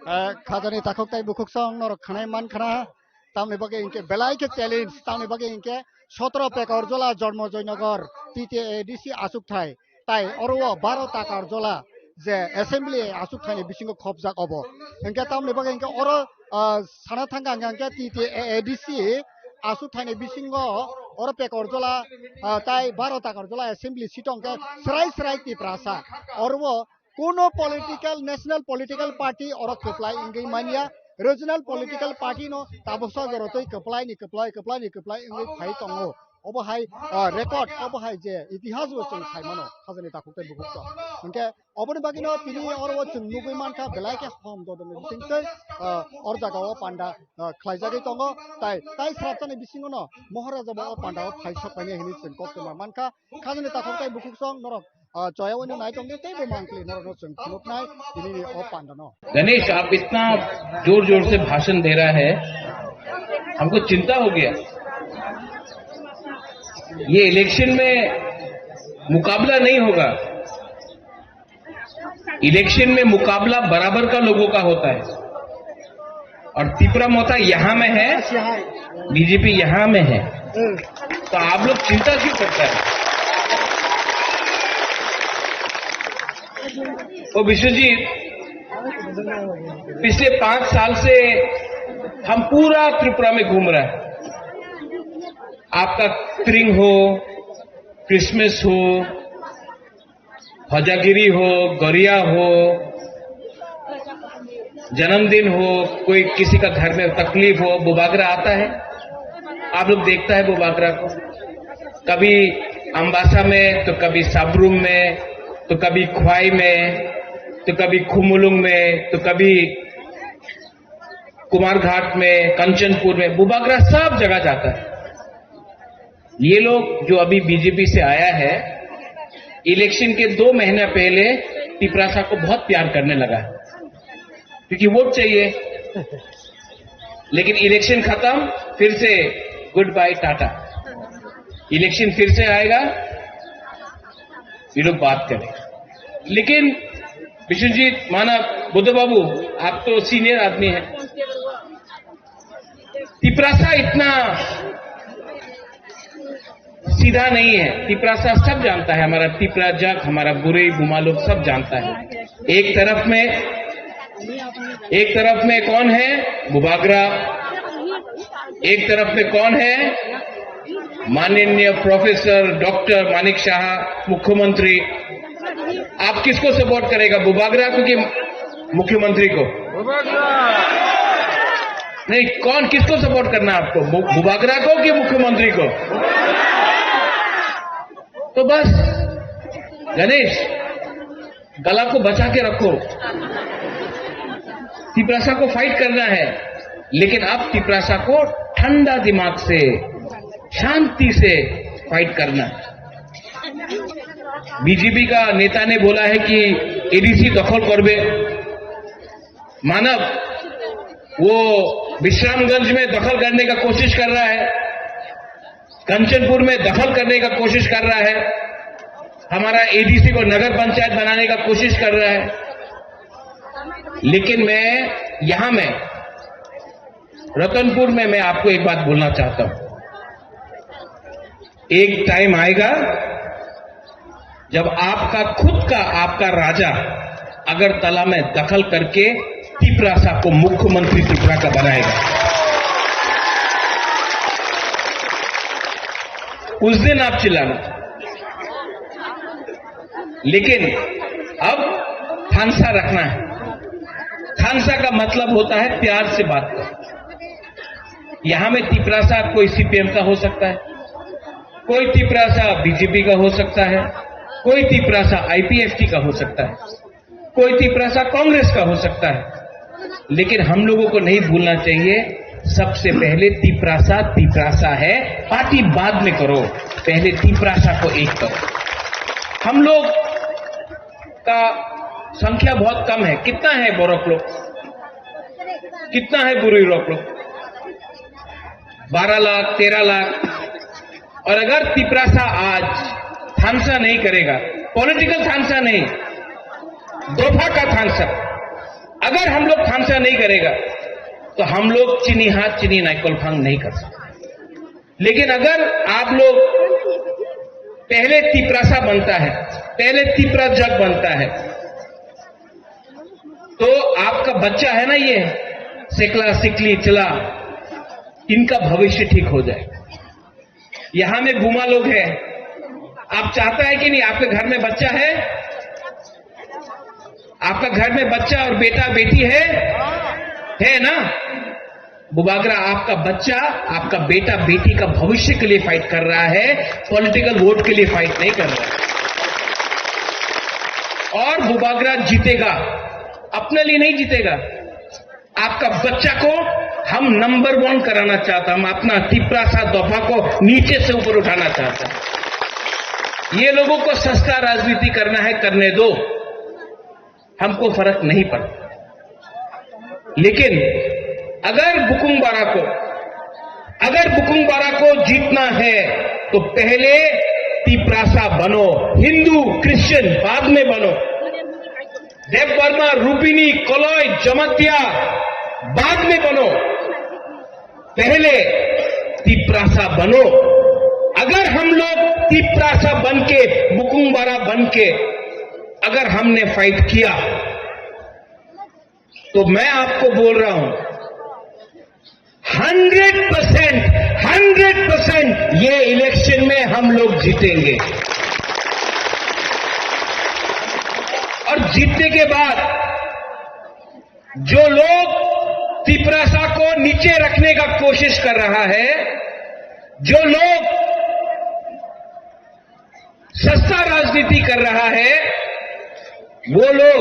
Eh, khajani takhuk tai bukhuk song norok khanai man khana. Tamni bagwi hinkhe belai khe challenge, tamni bagwi hinkhe sotro Pekorjola Jormo Joynagar T T A D C achukthai. Tai oro o baro Takarjola je assembly achukthai ni bisingo khopjak obo. Hinkhe tamni bagwi hinkhe oro, ah, sana thangkha hinkhe T T A D C achukthai ni bisingo oro Pekorjola, ah, tai baro Takarjola assembly seat o hinkhe srai srai Tiprasa. Oro o Kuno political, national political party oro kwplai wngwi manya, regional political party no tabuksa jorotwi kwplai ni kwplai, kwplai ni kwplai wngwi phai tongo. Obo hai, ah, record, obo hai je itihas bo chwng sai mano, khajani takhuk tei bukhuk rok. Hwnkhe oboni bagwino tini oro o chwng nugwi mankha, belai khe hom dodonni bisingtwi, ah, or jaga o panda, ah, khlaijagwi tongo, tai, tai srapjani bisingono Moharaja bo o panda o phai sok painai hinwi chwng kok tongma mankha. Khajani takhuk tei bukhuk song norok, ah, choya wino nai tongdi tei bo mangpli norokno chwng phunuknai tini ni o panda no. Ganesh, आप इतना जोर जोर से भाषण दे रहा है, हमको चिंता हो गया। ये इलेक्शन में मुकाबला नहीं होगा, इलेक्शन में मुकाबला बराबर का लोगों का होता है। और तीपरा मोता यहाँ में है, बीजेपी यहाँ में है, तो आप लोग चिंता क्यों करता है? ओ विश्वजीत, पिछले पाँच साल से हम पूरा त्रिपुरा में घूम रहे हैं। आपका त्रिंग हो, क्रिसमस हो, हजागिरी हो, गरिया हो, जन्मदिन हो, कोई किसी का घर में तकलीफ हो, बुबागरा आता है, आप लोग देखता है बुबागरा को। कभी अम्बासा में, तो कभी सबरूम में, तो कभी ख्वाई में, तो कभी खुमुलुंग में, तो कभी कुमारघाट में, कंचनपुर में, बुबागरा सब जगह जाता है। ये लोग जो अभी बीजेपी से आया है, इलेक्शन के दो महीना पहले तिपरासा को बहुत प्यार करने लगा, क्योंकि वोट चाहिए। लेकिन इलेक्शन खत्म, फिर से गुड बाय टाटा। इलेक्शन फिर से आएगा, ये लोग बात करें। लेकिन विश्वजीत मानव, बुद्ध बाबू, आप तो सीनियर आदमी हैं, तिपरासा इतना सीधा नहीं है। तिपरासा सब जानता है, हमारा तिपरा जग, हमारा बुरई बुमा लोग सब जानता है। एक तरफ में, एक तरफ में कौन है? बुबागरा। एक तरफ में कौन है? माननीय प्रोफेसर डॉक्टर मानिक साहा, मुख्यमंत्री। आप किसको सपोर्ट करेगा, बुबागरा को कि मुख्यमंत्री को? नहीं, कौन, किसको सपोर्ट करना है आपको, बु-, बुबागरा को कि मुख्यमंत्री को? तो बस गणेश, गला को बचा के रखो। तिपरासा को फाइट करना है, लेकिन आप तिपरासा को ठंडा दिमाग से, शांति से फाइट करना। बीजेपी का नेता ने बोला है कि एडीसी दखल करबे। मानव, वो विश्रामगंज में दखल करने का कोशिश कर रहा है, कंचनपुर में दखल करने का कोशिश कर रहा है, हमारा एडीसी को नगर पंचायत बनाने का कोशिश कर रहा है। लेकिन मैं यहाँ में, रतनपुर में, मैं आपको एक बात बोलना चाहता हूँ। एक टाइम आएगा जब आपका खुद का, आपका राजा अगरतला में दखल करके तिपरासा को मुख्यमंत्री त्रिपुरा का बनाएगा, उस दिन आप चिल्लाना। लेकिन अब थानसा रखना है। थानसा का मतलब होता है प्यार से बात करना। यहाँ में तिपरासा कोई सीपीएम का हो सकता है, कोई तिपरासा बीजेपी का हो सकता है, कोई तिपरासा आईपीएफटी का हो सकता है, कोई तिपरासा कांग्रेस का हो सकता है, लेकिन हम लोगों को नहीं भूलना चाहिए, सबसे पहले तिपरासा तिपरासा है, पार्टी बाद में करो, पहले तिपरासा को एक करो। हम लोग का संख्या बहुत कम है। कितना है बोरक लोग? कितना है बुरुई लोग? बारह लाख, तेरह लाख। और अगर तिपरासा आज थानसा नहीं करेगा, पॉलिटिकल थानसा नहीं, दोफा का थानसा, अगर हम लोग थानसा नहीं करेगा, तो हम लोग चीनी हाथ चीनी नाइकोल फांग नहीं कर सकते। लेकिन अगर आप लोग पहले तिपरासा बनता है, पहले तिपरा जग बनता है, तो आपका बच्चा है ना, ये सिकला, सिकली, चला, इनका भविष्य ठीक हो जाए। यहाँ में बुमा लोग हैं, आप चाहता है कि नहीं, आपके घर में बच्चा है, आपका घर में बच्चा और बेटा बेटी है, है ना? बुबागरा, आपका बच्चा, आपका बेटा बेटी का भविष्य के लिए फाइट कर रहा है, पॉलिटिकल वोट के लिए फाइट नहीं कर रहा है। और बुबागरा जीतेगा, अपने लिए नहीं जीतेगा। आपका बच्चा को हम नंबर वन कराना चाहता, हम अपना तिपरासा दोफा को नीचे से ऊपर उठाना चाहता। ये लोगों को सस्ता राजनीति करना है, करने दो, हमको फर्क नहीं पड़ता। लेकिन अगर बुकुंग बारा को, अगर बुकुंग बारा को जीतना है तो पहले तिपरासा बनो, हिंदू क्रिश्चियन बाद में बनो। देव वर्मा, रूपिनी, कलय, जमातिया बाद में बनो, पहले तिपरासा बनो। अगर हम लोग तिपरासा बन के, बुकुंग बारा बन के अगर हमने फाइट किया तो मैं आपको बोल रहा हूं, हंड्रेड परसेंट, हंड्रेड परसेंट ये इलेक्शन में हम लोग जीतेंगे। और जीतने के बाद जो लोग तिपरासा को नीचे रखने का कोशिश कर रहा है, जो लोग सस्ता राजनीति कर रहा है, वो लोग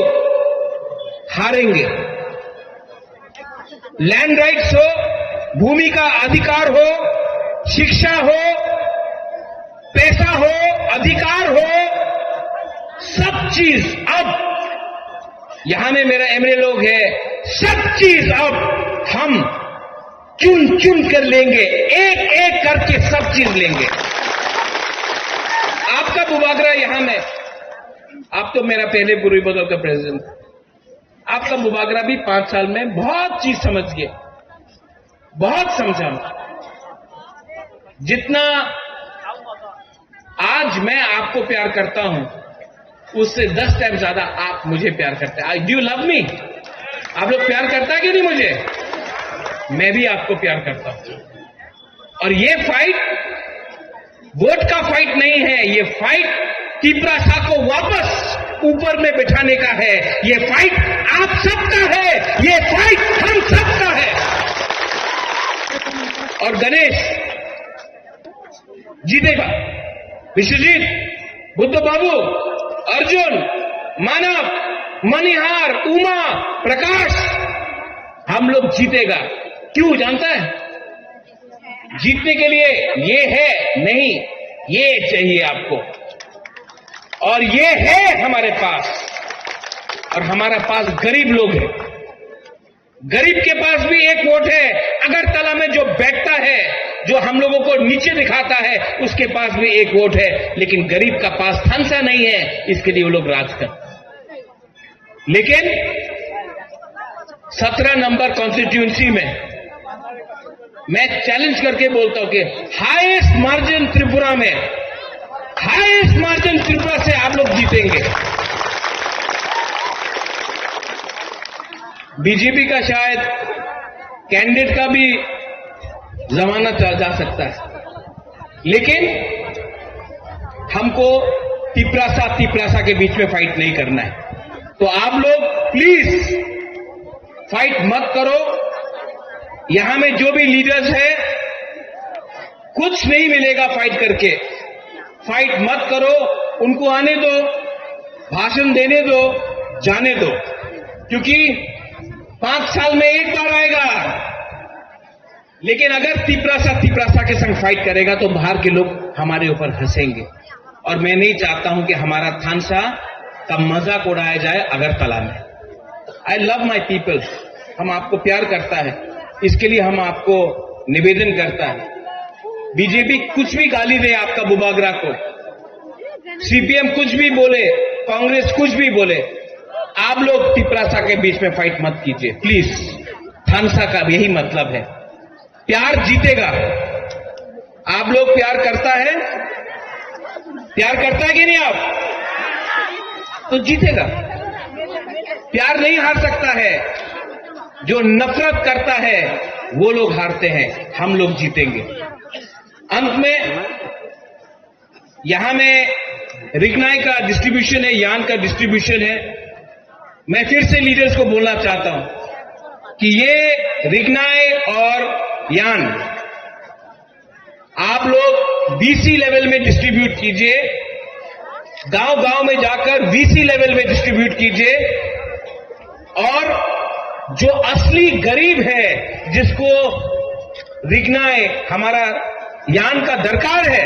हारेंगे। लैंड राइट्स हो, भूमि का अधिकार हो, शिक्षा हो, पैसा हो, अधिकार हो, सब चीज अब यहाँ में मेरा एमएलए लोग है, सब चीज अब हम चुन चुन कर लेंगे, एक एक करके सब चीज लेंगे। आपका बुबागरा यहाँ में, आप तो मेरा पहले बुरी बदल का प्रेसिडेंट, आपका बुबागरा भी पांच साल में बहुत चीज समझ गए, बहुत समझा। जितना आज मैं आपको प्यार करता हूं, उससे दस टाइम ज्यादा आप मुझे प्यार करते हैं। Do you love me? आप लोग प्यार करता है कि नहीं मुझे? मैं भी आपको प्यार करता हूं। और ये फाइट वोट का फाइट नहीं है, ये फाइट तिपरासा को वापस ऊपर में बिठाने का है। ये फाइट आप सबका है, ये फाइट हम सबका है। और गणेश जीतेगा, विश्वजीत, बुद्ध बाबू, अर्जुन, मानव, मणिहार, उमा, प्रकाश, हम लोग जीतेगा। क्यों जानता है? जीतने के लिए ये है नहीं, ये चाहिए आपको। और ये है हमारे पास, और हमारा पास गरीब लोग हैं। गरीब के पास भी एक वोट है। अगरतला में जो बैठता है, जो हम लोगों को नीचे दिखाता है, उसके पास भी एक वोट है। लेकिन गरीब का पास थानसा नहीं है, इसके लिए वो लोग राज करते हैं। लेकिन सत्रह नंबर कॉन्स्टिट्यूएंसी में मैं चैलेंज करके बोलता हूं कि हाईएस्ट मार्जिन त्रिपुरा में, हाईएस्ट मार्जिन त्रिपुरा से आप लोग जीतेंगे। बीजेपी का शायद कैंडिडेट का भी जमाना चला जा सकता है, लेकिन हमको तिपरासा तिपरासा के बीच में फाइट नहीं करना है। तो आप लोग प्लीज फाइट मत करो। यहां में जो भी लीडर्स है, कुछ नहीं मिलेगा फाइट करके। फाइट मत करो, उनको आने दो, भाषण देने दो, जाने दो, क्योंकि पांच साल में एक बार आएगा। लेकिन अगर तिपरासा तिपरासा के संग फाइट करेगा तो बाहर के लोग हमारे ऊपर हंसेंगे, और मैं नहीं चाहता हूं कि हमारा थानसा का मजाक उड़ाया जाए अगरतला में। I love my people, हम आपको प्यार करता है, इसके लिए हम आपको निवेदन करता है। बीजेपी कुछ भी गाली दे आपका बुबागरा को, सीपीएम कुछ भी बोले, कांग्रेस कुछ भी बोले, आप लोग तिपरासा के बीच में फाइट मत कीजिए प्लीज। थानसा का यही मतलब है, प्यार जीतेगा। आप लोग प्यार करता है, प्यार करता है कि नहीं आप, तो जीतेगा। प्यार नहीं हार सकता है, जो नफरत करता है वो लोग हारते हैं, हम लोग जीतेंगे। अंत में यहां में रिकनाई का डिस्ट्रीब्यूशन है, यान का डिस्ट्रीब्यूशन है। मैं फिर से लीडर्स को बोलना चाहता हूं कि ये रिगनाय और यान आप लोग वीसी लेवल में डिस्ट्रीब्यूट कीजिए, गांव गांव में जाकर वीसी लेवल में डिस्ट्रीब्यूट कीजिए, और जो असली गरीब है, जिसको रिगनाय हमारा यान का दरकार है,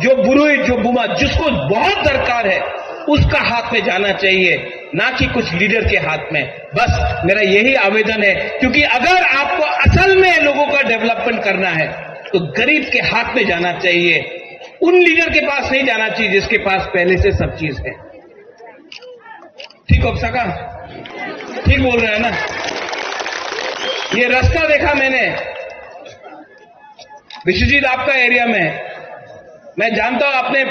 जो बुरुई, जो बुमा, जिसको बहुत दरकार है, उसका हाथ में जाना चाहिए, ना कि कुछ लीडर के हाथ में। बस मेरा यही आवेदन है, क्योंकि अगर आपको असल में लोगों का डेवलपमेंट करना है, तो गरीब के हाथ में जाना चाहिए, उन लीडर के पास नहीं जाना चाहिए जिसके पास पहले से सब चीज है। ठीक हो सका? ठीक बोल रहे हैं ना? ये रास्ता देखा मैंने, विश्वजीत, आपका एरिया में, मैं जानता हूं, आपने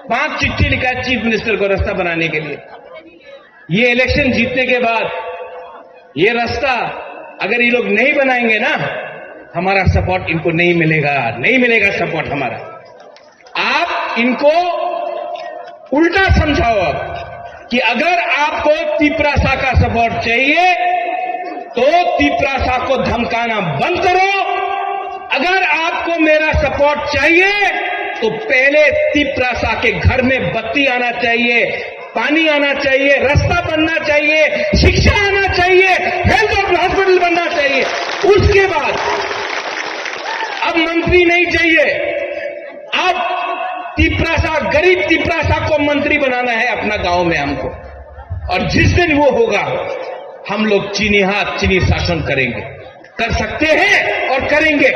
पांच चिट्ठी लिखा है चीफ मिनिस्टर को रास्ता बनाने के लिए। ये इलेक्शन जीतने के बाद ये रास्ता अगर ये लोग नहीं बनाएंगे ना, हमारा सपोर्ट इनको नहीं मिलेगा, नहीं मिलेगा सपोर्ट हमारा। आप इनको उल्टा समझाओ अब कि अगर आपको तिपरासा का सपोर्ट चाहिए तो तिपरासा को धमकाना बंद करो। अगर आपको मेरा सपोर्ट चाहिए तो पहले तिपरासा के घर में बत्ती आना चाहिए, पानी आना चाहिए, रास्ता बनना चाहिए, शिक्षा आना चाहिए, हेल्थ और हॉस्पिटल बनना चाहिए। उसके बाद अब मंत्री नहीं चाहिए, अब तिपरासा, गरीब तिपरासा को मंत्री बनाना है अपना गांव में हमको। और जिस दिन वो होगा, हम लोग चीनी हाथ, चीनी शासन करेंगे, कर सकते हैं और करेंगे।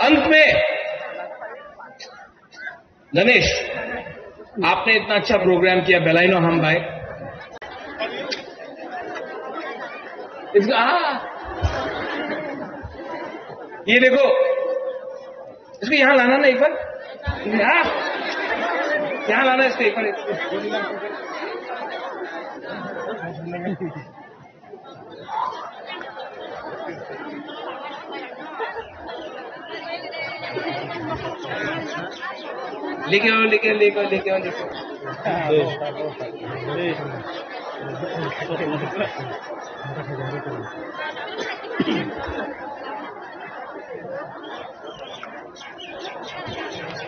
अंत में गणेश, आपने इतना अच्छा प्रोग्राम किया, बेलाइनो हम भाई। इसका, हाँ, ये देखो, इसको यहाँ लाना ना एक बार। हाँ, यहाँ लाना इसको एक बार। लेके आओ, लेके, लेके आओ, लेके आओ, लेके आओ।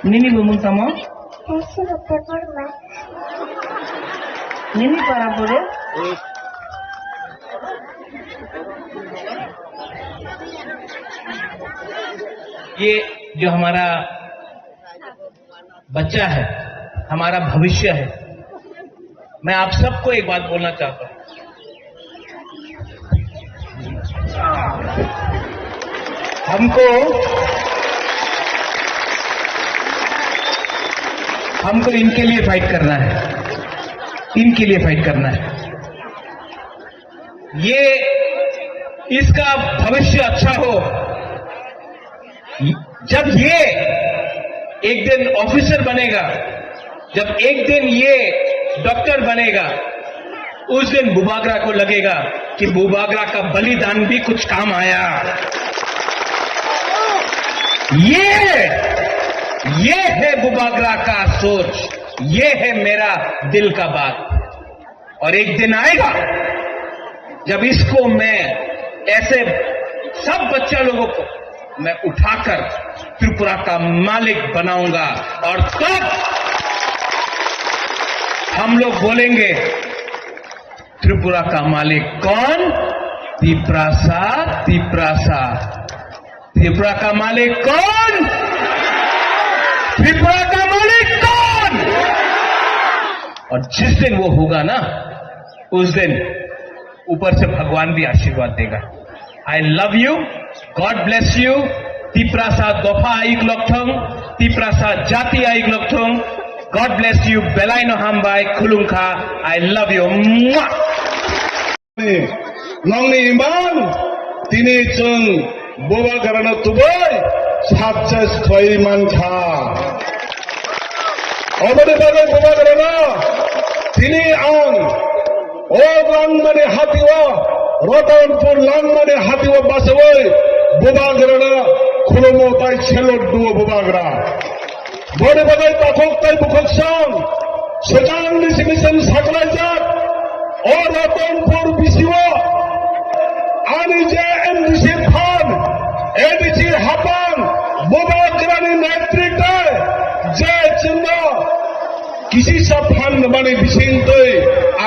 Nini bumung tamo? Nini para boro? ये जो हमारा बच्चा है, हमारा भविष्य है, मैं आप सबको एक बात बोलना चाहता हूँ, हमको, हमको इनके लिए फाइट करना है, इनके लिए फाइट करना है। ये, इसका भविष्य अच्छा हो। जब ये एक दिन ऑफिसर बनेगा, जब एक दिन ये डॉक्टर बनेगा, उस दिन बुबागरा को लगेगा कि बुबागरा का बलिदान भी कुछ काम आया। ये, ये है बुबागरा का सोच, ये है मेरा दिल का बात। और एक दिन आएगा जब इसको मैं, ऐसे सब बच्चा लोगों को मैं उठाकर त्रिपुरा का मालिक बनाऊंगा और तब हम लोग बोलेंगे, त्रिपुरा का मालिक कौन? तिपरासा, तिपरासा। त्रिपुरा का मालिक कौन? त्रिपुरा का मालिक कौन? और जिस दिन वो होगा ना, उस दिन ऊपर से भगवान भी आशीर्वाद देगा। I love you, God bless you। Tiprasa dopha aik lokthong, Tiprasa jati aik lokthong। God bless you, belai no hambai, khulumkha, I love you। Mwah! Nongni imang tini chwng bubagrano tubui success khlaiwi mankha. Oboni bagwi bubagrano tini ang o langmani hatio, Ratanpur langmani hatio bachawi bubagrano khulumo tai salute duo bubagra. Boni bagwi takhuk tai bukhuk song swkangni simi chwng saklaijak. O Ratanpur bisingo ani je M D C phan, A D C hapang, Bubagrani netritwe je chwngno kisisa phan rwmani bisingtwi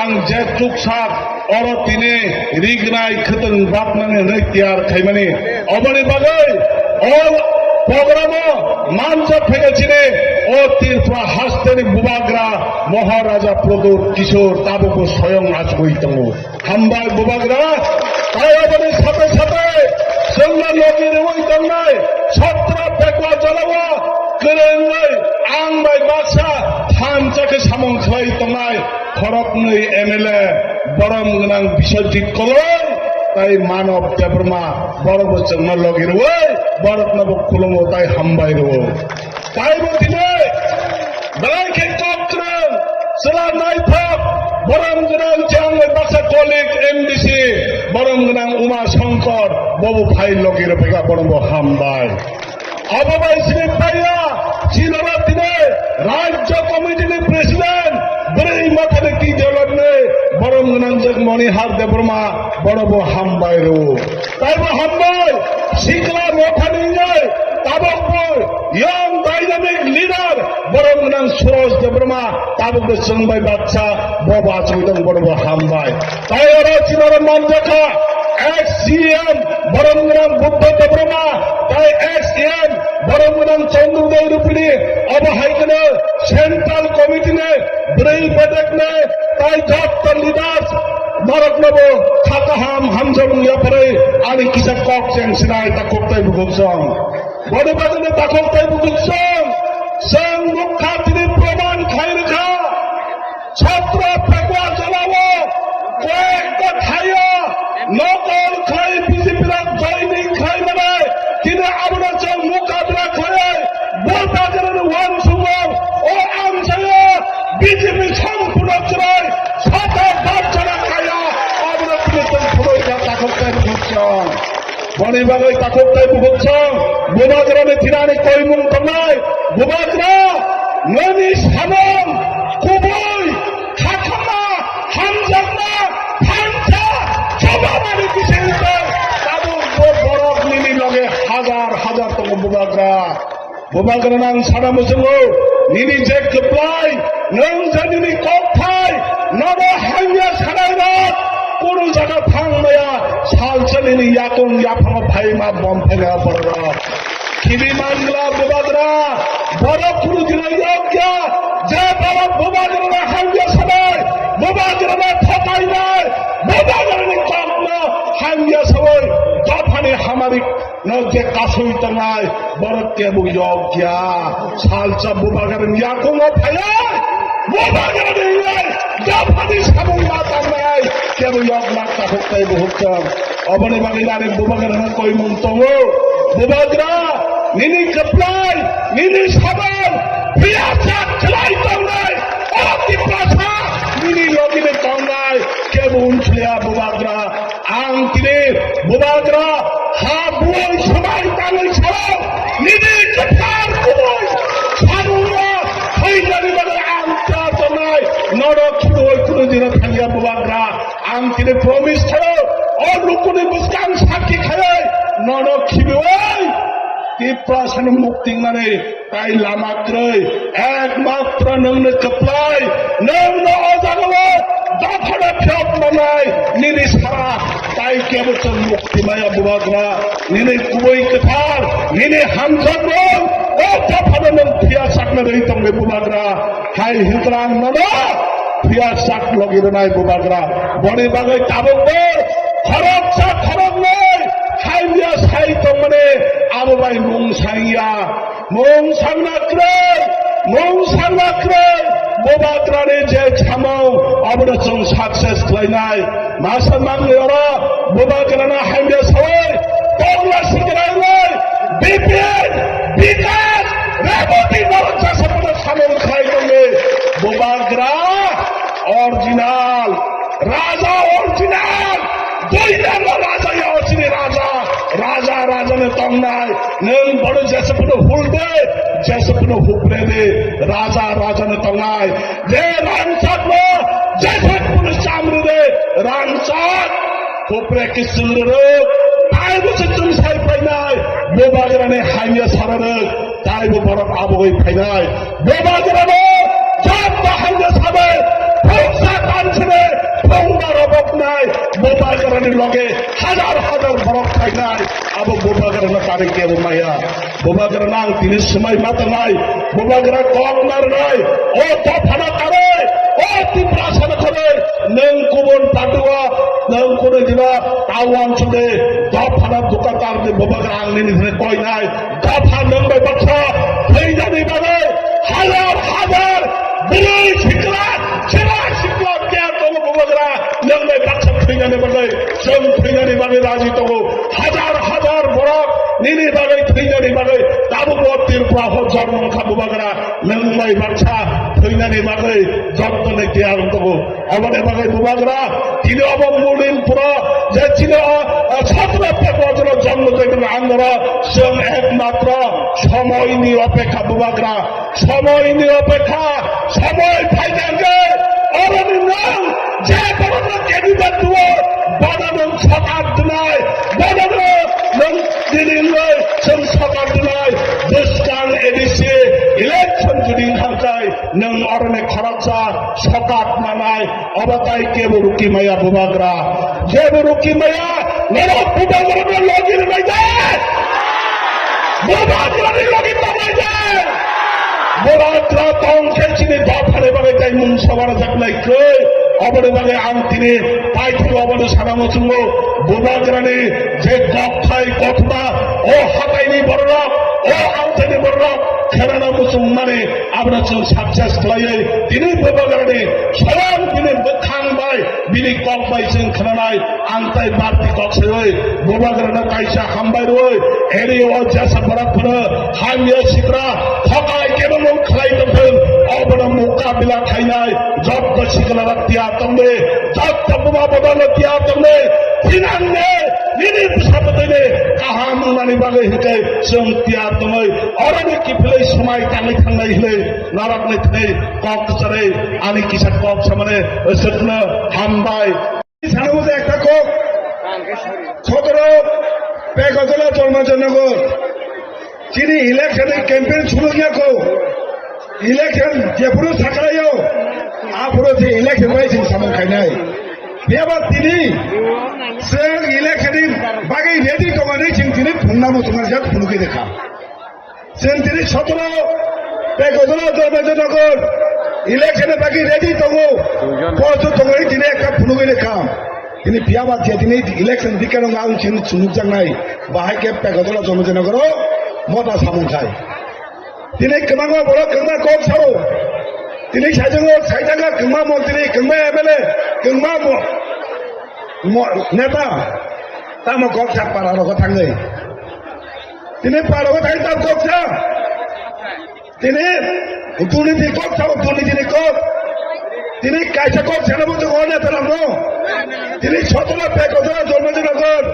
ang je chuksak oro tini rignai khwtwng baknani hwnwi tiyar khaimani. Oboni bagwi o programo manjak phaikha chini o Tripura hasteni Bubagra Maharaja Pradyut Kishore tabukbo soyong achugwi tongo. Hambai Bubagra, tai aboni sate sate chwngno logi rwui tongnai Chatra Bekwa Jalao kwrwngwi ang bai baksa thansa khe samung khlai tongnai khoroknwi M L A borom gwnang Biswajit Koloi tai Manob Debbarma, borokbo chwngno logi rwui boroknobo khulungo tai hambai rwo. Taibo tini belai khe kok kwrwng, chwla naithok, borom gwnang chang bai baksa colleague M D C, borom gwnang Uma Shankar, bobo phai logi rwphaikha, bonobo hambai. Abo bai simi paiya, chini oro tini Rajya Committee ni President, bwrwi mathani twi development, borom gwnang jak Monihar Debbarma, bonobo hambai rwo. Taibo hambai, sikla mothani wngnai, tabukbo young dynamic leader, borom gwnang Suraj Debbarma, tabukbo chwng bai baksa, bo bachwi tong, bonobo hambai. Tai oro chini oro manjakha, ex C M, borom gwnang Buddha Debbarma, tai ex M, borom gwnang Chandra Dai Rupini, obo hai kheno Central Committee ni, bwrwi bedek ni, tai jotto leaders, Noroknobo kha kaham hamjakmung yapharwi ani kisa kok cheng sinai takhuk tai bukhuk song. Boni bagwino takhuk tai bukhuk song. Chwng nukha tini proman khai rwkha. Chatra Pekwa Jalao koyekta thaio nokol khai B J P rok joining khai mane tini abono chwng mukabla khai Bubagrani uansukmung o amchaio B J P samphuru chwrai sata barjana kaya, abono tini chwng phunukya takhuk tai bukhuk song. Boni bagwi takhuk tai bukhuk song, Bubagrani thwinani koimung tongnai, Bubagra, nini samung kubui, khakhama, hamjakma, thansa, chubamani bisingtwi tabuk bo borok nini loge hajar hajar tongo Bubagra. Bubagrano ang sana muchungo, nini je kwplai, nwng je nini kokthai, nono hamya sanairok, kunu jaga thang maya, salsa nini yakung yaphango phaima bom phaima borok. Khibi mangla Bubagra, borok kunu dino yokya, je borok Bubagrano hamya sanai, Bubagrano thokainai, Bubagrani kokno hamya sawi, dophani hamari no je kasui tongnai, borok kebo yokya. Salsa Bubagrani yakungo phaiya. Bubagrani yai, dophani samung ma tangnai, kebo yokna takhuk tai bukhuk tong. Oboni bagwi nani Bubagrano koimung tongo. Bubagra, nini kwplai, nini sabai, phiya sak khlai tongnai, o Tiprasa, nini logini tongnai, kebo unsliya Bubagra. Ang tini Bubagra ha buai swbai tangwi sao, nini kwthar kubui samungno thwinani bagwi ang cha tongnai, nono khibiui kunu dino thangya Bubagra. Ang tini promise khaio, o lukuni bwskang sakki khaiwi nono khibiui Tiprasano mukti wngnani tai lama kwrwi, ekmatro nwngno kwplai, nwngno o jagao dophano phiyok manai, nini sara tai kebo chwng mukti maya Bubagra, nini kubui kwthar, nini hamjakmung, o dophano nwng phiya sakna rwi tongdi Bubagra, hai hinkhe ang nono phiya sak logi rwnai Bubagra, boni bagwi tabukbo khoroksa khoroknwi hamya sai tongmani abo bai mung sangya. Mung sangna kwrwi, mung sangna kwrwi, Bubagrani je samung, abono chwng success khlainai. Masa mangni oro Bubagrano hamya sawi, tongla sikrai rwi, B P N, Bikas, Reboti norok jasa bono samung khlai tongwi. Bubagra original. Raja original, dui number raja ya o chini raja, raja raja ni tongnai, nwng bono jesa phano hulde, jesa phano huprede, raja raja ni tongnai, je rangchakno jesa phano chamri Rangchak, kopre kisil rwrwk, taibo se chwng sai phainai, Bubagrani hamya sararwk, taibo borok abogwi phainai. Bubagrano jab bahai de sabe, phungsa tansine, phungba roboknai, Bubagrani loge hajar hajar borok phainai, abo Bubagrano tari kebo maya. Bubagrano ang tini swmai ma tangnai, Bubagra kok narnai, o dophano karwi, o Tiprasano karwi, nwng kubun party-o, nwng kunu jila tauan sude, dophano dukatar de Bubagra ang nini hwnwi koinai. Dopha nwng bai baksa thwinani bagwi hajar hajar bwrwi sikla, chwla sikla tiyar tongo Bubagra nwng bai baksa thwinani bagwi, chwng thwinani bagwi raji tongo. Hajar hajar borok nini bagwi thwinani bagwi tabukbo Tripura o jormo wngkha Bubagra nwng bai baksa thwinani bagwi jottoni tiyar tongo. Aboni bagwi Bubagra, tini obo Mulinpuro, je chini o, o, sotro te bojro jonmo tei andoro, chwng ekmatro somoini opekha Bubagra, somoini opekha, somoi phaijak je, oroni nwng je borokno candidate tuo, bono nwng sokat dwnai, bono nwng tini nwng chwng sokat dwnai, bwskang A D C election judi wngkha khe, nwng oroni khoroksa sokat manai, obo tai kebo rukimaya Bubagra. Jebo rukimaya, norok Bubagrano logi rwbaide. Bubagrani logi tongbaide. Bubagra tongkhe chini dophani bagwi tai mung sabar jaknai khe. Oboni bagwi ang tini paithak obono sana muchungo. Bubagrani je kokthai kothoma, o hataini bororok, o amchaini bororok, khenana muchung mani, Aboni chwng success khlaiwi tini Bubagrani swrang bini bwkhang bai, bini kok bai chwng khnanai, ang tai barti kok saiwi Bubagrano kaisa hambai rwui, area o jesa borok phano hamya sitra thokai kebo mung khlai tongthwng, obono mukabila khainai jotto sikla tiyar tongdi, jotto buma bodol tiyar tongdi, thinangni nini bwsa bwtwini kaham wngnani bagwi hwnkhe chwng tiyar tongwi oroni kiphilwi swmai tangwi thangnai hwnwi norokni thwi kok kwcharwi ani kisa kok samani swkno hambai. Sanabo je ekta kok, sotoro Pek Ojola Chormanjanagar chini election ni campaign suru ya ko. Election jephuru sakraio, aphuru se election bai chwng samung khainai. Phiya ba tini chwng election ni bagwi ready tongmani chwng tini phungnamo chwng jak phunugwi rwkha. Chwng tini sotoro Pek Ojola Chormanjanagar election ni bagwi ready tongo. Post tongwi tini ekta phunugwi rwkha. Tini phiya ba je tini election dikhe rwng ang chwng chwng nukjaknai. Bahai khe Pek Ojola Chormanjanagar o mota samung khai. Tini kwbangma borok kwbangma kok sao. Tini saichungo saitanga kwbangma montri, kwbangma M L A, kwbangma mo-, mo-, neta. Tamo kok sa para rogo thangwi. Tini para rogo thangwi tam kok sa. Tini durniti kok sao, durniti ni kok. Tini kaisa kok sana bo tongo neta ramo. Tini sotoro Pek Ojola Chormanjanagar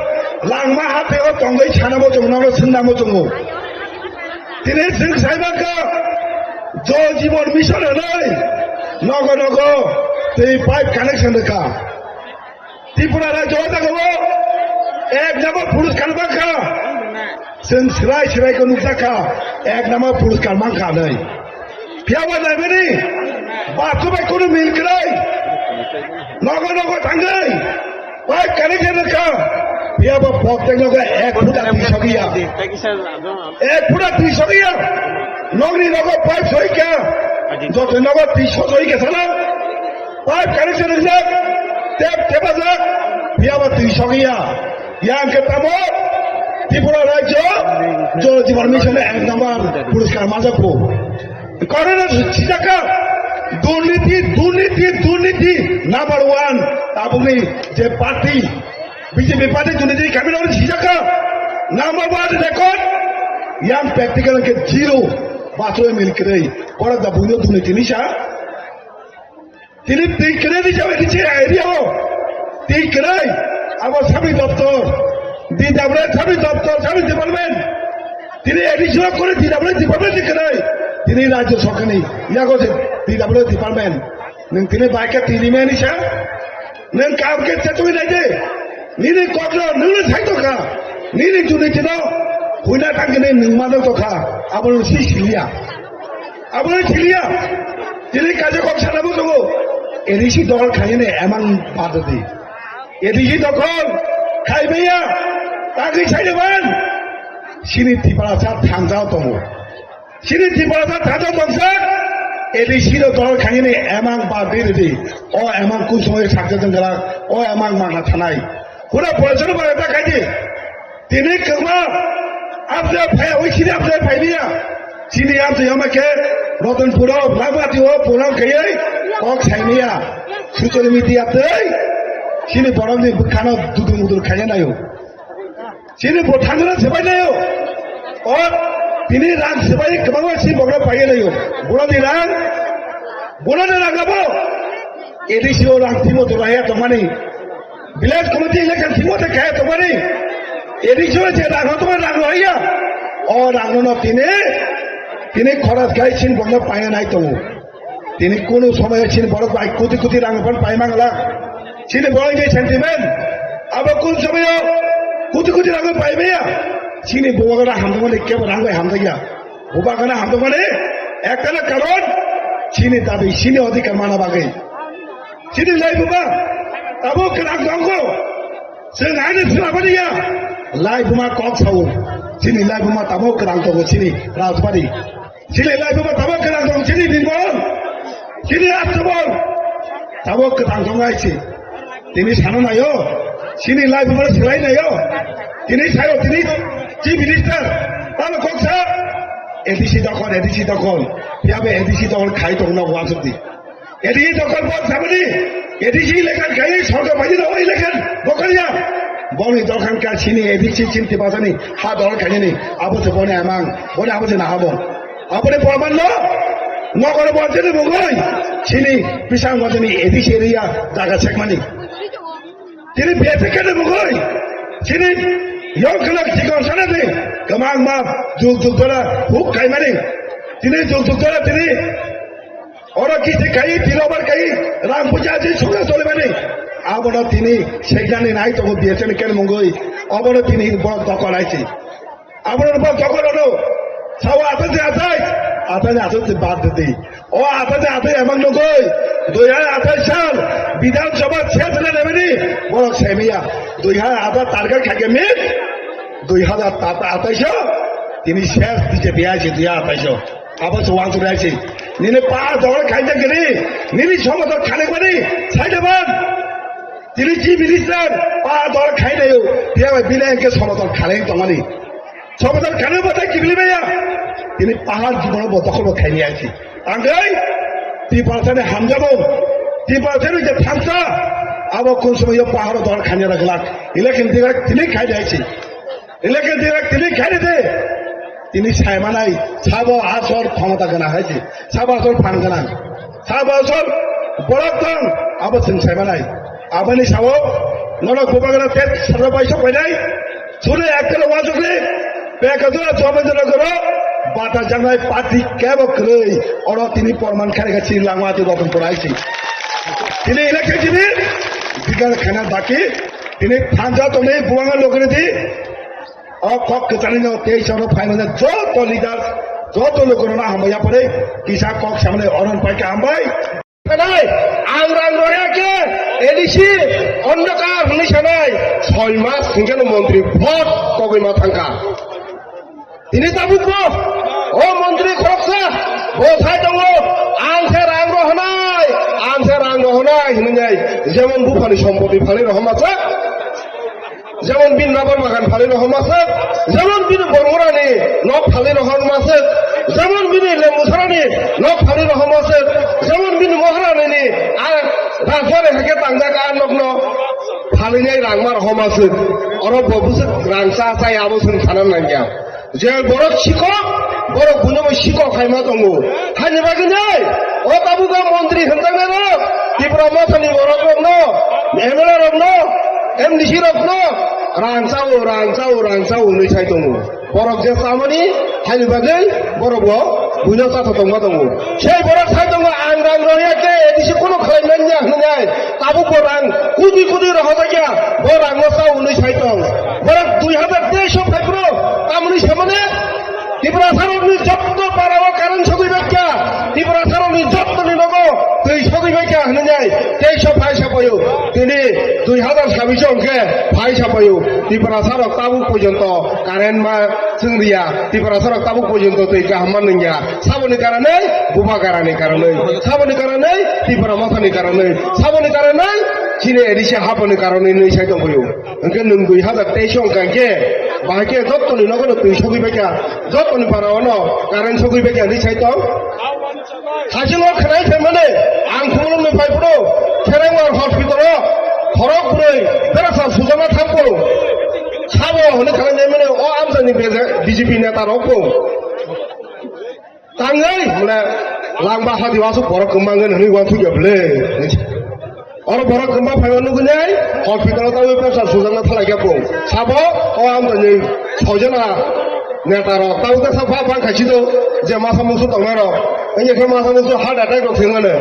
langma hati o tongwi sana bo tongo, nang singna bo tongo. Tini chwng sai mankha, Jal Jeevan Mission hwnwi nogo nogo twi pipe connection rwkha. Tripura rajyo o jaga o ek number puriskar mankha. Chwng swrai swrai khe nukjakha, ek number puriskar mankha hwnwi. Phiya ba naimani, bathroom bai kunu mil kwrwi. Nogo nogo thangwi. Pipe connection rwkha. Phiya ba protek nogo ek phuta twi sogwi ya. Ek phuta twi sogwi ya. Nogni nogo pipe sogwi kha. Joto nogo twi sogwi kha sana. Pipe connection rwjak. Tap tepajak. Phiya ba twi sogwi ya. Yang khe tamo Tripura rajyo Jal Jeevan Mission ek number puriskar majak po. Corona sijaka, durniti, durniti, durniti, number one, tabukni je party, B J P party durniti kami nang sijaka, number one record, yang practical ke zero, bathroom mil kwrwi, kora da buino durniti nisa. Tini twi kwrwi ni jaga ni che area o. Twi kwrwi abo sami doptor. Di dabra sami doptor, sami department. Tini additional kore di dabra department ni kwrwi. Tini rajyo sorkar ni yago je di dabra department. Nwng tini bai khe tini mani sa. Nwng kaham khe chetwi nai di. Nini kokno nwngno sai tongkha. Nini juni tino huina tangkhe nwng mano tongkha. Abono si siliya. Abono siliya. Tini kaisa kok sana bo tongo. A D C dol khainani emang badodi. A D C dokol khaimaya. Tangwi sai deban. Sini Tiprasa thangjao tongo. Chini Tiprasa thajak tongsa, A D C no dol khainani emang ba biri di. O emang kun somoy sakjak jang gala, o emang mangna thanai. Pura pura jono ba ta khaidi. Tini kwma, abja phaya, oi chini abja phai niya. Chini abja yama khe, Rotonpuro, Lagwati o, Pulang khayai, kok sai niya. Social media tei, chini borok ni bwkhano dudur mudur khaiya nayo. Chini bo thangna sepai nayo. O, tini rang sepai kwbangma si bokra paiya nayo. Bura di rang, bura di rang abo. A D C o rang timo to raya to mani. Village committee election timo to kaya to mani. A D C o je rang to rang raya. O rang no tini, tini khoras kai chin bokra paiya nai to. Tini kunu somoyo chini borok bai kuti kuti rang phan pai mangala. Chini borok ni sentiment. Abo kun somoyo kuti kuti rang pai maya. Chini bubagra hamdamani kebo rang bai hamdaya. Bubagra hamdamani ekta na karon chini dabi chini odhikar mana bagwi. Chini lai buba abo kwrang tongo. Chwng ani sila bani ya. Lai buma kok sao. Chini lai buma tamo kwrang tongo chini rajbari. Chini lai buma tamo kwrang tong chini binbon. Chini astobon. Tamo kwrang tong ai si. Tini sana nayo. Chini lai buma silai nayo. Tini sayo tini chief minister. Tamo kok sa. A D C dokon, A D C dokon. Piabe A D C dokon khai tong na wansuk di. A D C dokon bol sabani. A D C election khai sorkar bani na election dokon ya. Boni dokon ka chini A D C chinti basani ha dol khai ni. Abo se boni amang. Boni abo se na habo. Aboni porman lo. Nokor bol jeni bugoi. Chini pisang bol jeni A D C area jaga sekmani. Tini bese kene bugoi. Chini yong kena chikon sana de. Kamang ma juk juk dora huk khai mani. Tini juk juk dora tini. Oro kisi kai, tilobar kai, rang puja aji suga solimani. Abono tini segnani nai tongo B S N ken mungoi. Abono tini borok dokol aisi. Abono borok dokol ono. Sawa atai atai, atai atai bad di. O atai atai emang nugoi. Dui hajar atai sal, Bidhan Sabha ses na lebani, borok semiya. Dui hajar atai target khake mit, dui hajar atai so, tini ses B J P aisi dui hajar atai so. Abo se wansuk rai se. Nini pa dol khaijak gini. Nini somotor khani bani. Saidaban. Tini chief minister pa dol khainayo. Tiya bai bini engke somotor khani tongmani. Somotor khani bo tai kibili baya. Tini pahar jibon bo dokol bo khaini aisi. Angkai. Tiprasani hamjabo. Tiprasani je thamsa. Abo kun somoyo pahar dol khani raglak. Election direct tini khaini aisi. Election direct tini khaini de. Tini saimanai, sabo asol khomota gwnang hai se, sabo asol phan gwnang, sabo asol borok tong, abo chwng saimanai. Aboni sao, norok bubagra tet sarwa bai sok painai, sule ektal wajokle, pekadura chobendra goro, bata jangnai party kebo kwrwi, oro tini porman khairega chini langma ati rokon porai si. Tini election jibi, bigar khana baki, tini thanja tongnai buanga logre di, O kok kwcharino tei chwngno phaimani joto leader, joto lukurokno hambai yapharwi kisa kok samani oron paikha hambai. Khanai, ang rang roya khe A D C ondokar hwnwi sanai, soi mas hwnkhe no montri vote kogwi ma thangkha. Tini tabukbo o montri khoroksa bo sai tongo, ang se rang rohonai, ang se rang rohonai hwnwi nai, jemon buphani sompoti phalwi rohorma chak. Jemon bini nabor bagan phalwi rohorma se, jemon bini bormorani nok phalwi rohorma se, jemon bini lembusarani nok phalwi rohorma se, jemon bini moharanini a rajbari haikhe tangjak a nokno phalwinai rangma rohorma se. Oro bo bwswk rang cha chai abo chwng sana nangya. Je borok sikok, borok buino bai sikok khaima tongo. Hani bagwi nai, o tabukha montri hwnjaknai rok, Tipra Mothani borok rokno, M L A rokno, M D C rokno, rang chao, rang chao, rang chao hwnwi sai tongo. Borok je chamani, hani bagwi borok bo buino chatha tongma tongo. Sei borok sai tongo, ang rang roya khe, A D C kuno khlai manya. Hwnwi tabuk bo rang kudi kudi rohorjakya, bo rangno cha hwnwi sai tong. Borok dui hazar teis o phai phuru tamoni samani Tiprasarokni jotto parao current sogwi baikha, Tiprasarokni jottoni nogo twi sogwi baikha hwnwi teis o phai sapaio. Tini dui hazar sabis o hwnkhe phai sapaio. Tiprasarok tabuk porjonto current ma chwng riya, Tiprasarok tabuk porjonto twi kaham ma nungya. Saboni karonwi, bubagrani karonwi. Saboni karonwi, Tipra Mothani karonwi. Saboni karonwi, chini A D C haponi karonwi nwi sai tongphio. Hwnkhe nwng dui hazar teis o hwnkha khe, bahai khe jottoni nogono twi sogwi baikha, jottoni paraono current sogwi baikha nwi sai tong. Haching o khwnai phaimani, ang Khumulwng ni phai phuru, Kherengwar hospital o, khorok bwrwi, berasa sujama thangphuru. Sabo hwnwi khlai naimani, o amchaini B J P neta rok bo. Tangwi, mane, langba hadi wasuk borok kwmangwi hwnwi uansukya bwle. Oro borok kwma phaima nugwi nai, hospital o tabwi pressure sujakna thalai khe bo. Sabo, o amchaini sojona neta rok, tabuk ta sakha bang khaisi do, je masa musu tongnai rok. Wngya khe masa musu heart attack rok thwngmano.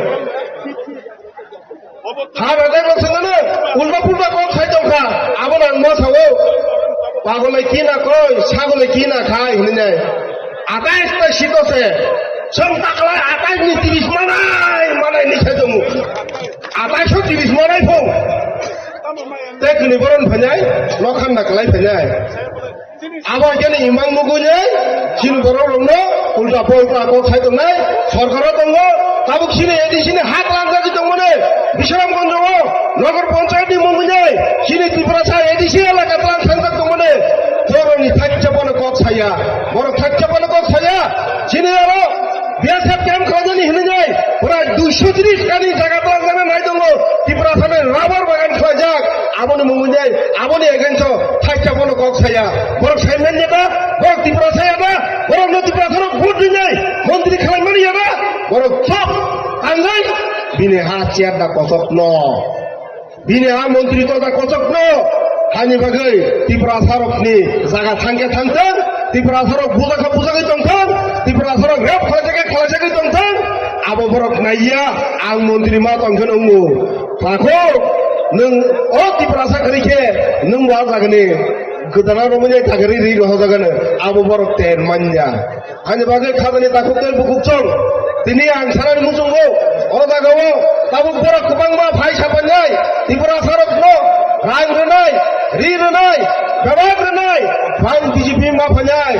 Heart attack rok thwngmano, ulta pulta kok sai tongkha, abono ang ma sao. Pagole ki na koi, sagole ki na khai, hwnwi nai. Atais ta sito se, chwng taklai atais ni tiris manai, manai ni sai tongo. Atais o tiris manai phung. Te kini boron phainai, nokhan na kalai phainai. Abo khe ni imang nugwi nai, chini borok rokno ulta polta kok sai tongnai, sorkar o tongo, tabuk chini A D C ni ha tlang jagwi tongmani, Bisramganj o, Nagar Panchayat ni mungwi nai, chini Tiprasa A D C elaka tlang sangjak tongmani, borok ni thakcha bono kok saya, borok thakcha bono kok saya, chini aro B S F camp khlainani hinwi nai, pura duiso tris kani jaga tlangjana nai tongo, Tiprasa ni rubber bagan khlaijak, aboni mungwi nai, aboni against o thakcha bono kok saya. Borok sai manya ba, borok Tiprasa ya ba, borok no Tiprasa rok vote rinai, montri khlai mani ya ba, borok chop, tangai, bini ha chair da kosok no. Bini ha montri toja kochokno hani bagwi Tiprasarokni jaga thangkhe thangthang, Tiprasarok bujakha bujagwi tongthang, Tiprasarok rep khlaijagwi khlaijagwi tongthang, abo borok naiya ang montri ma tongkhe nwngo. Takhuk nwng o Tiprasa kwrwi khe nwng bo a jagani gwdana romwi nai thagri ri rohorjagano abo borok ter manya. Ani bagwi khajani takhuk tei bukhuk chwng. Tini ang sanani muchungo, o jagao tabuk borok kwbangma phai sapanjai, Tiprasarokno rang rwnai, ri rwnai, bebak rwnai, phai B J P ma phainai,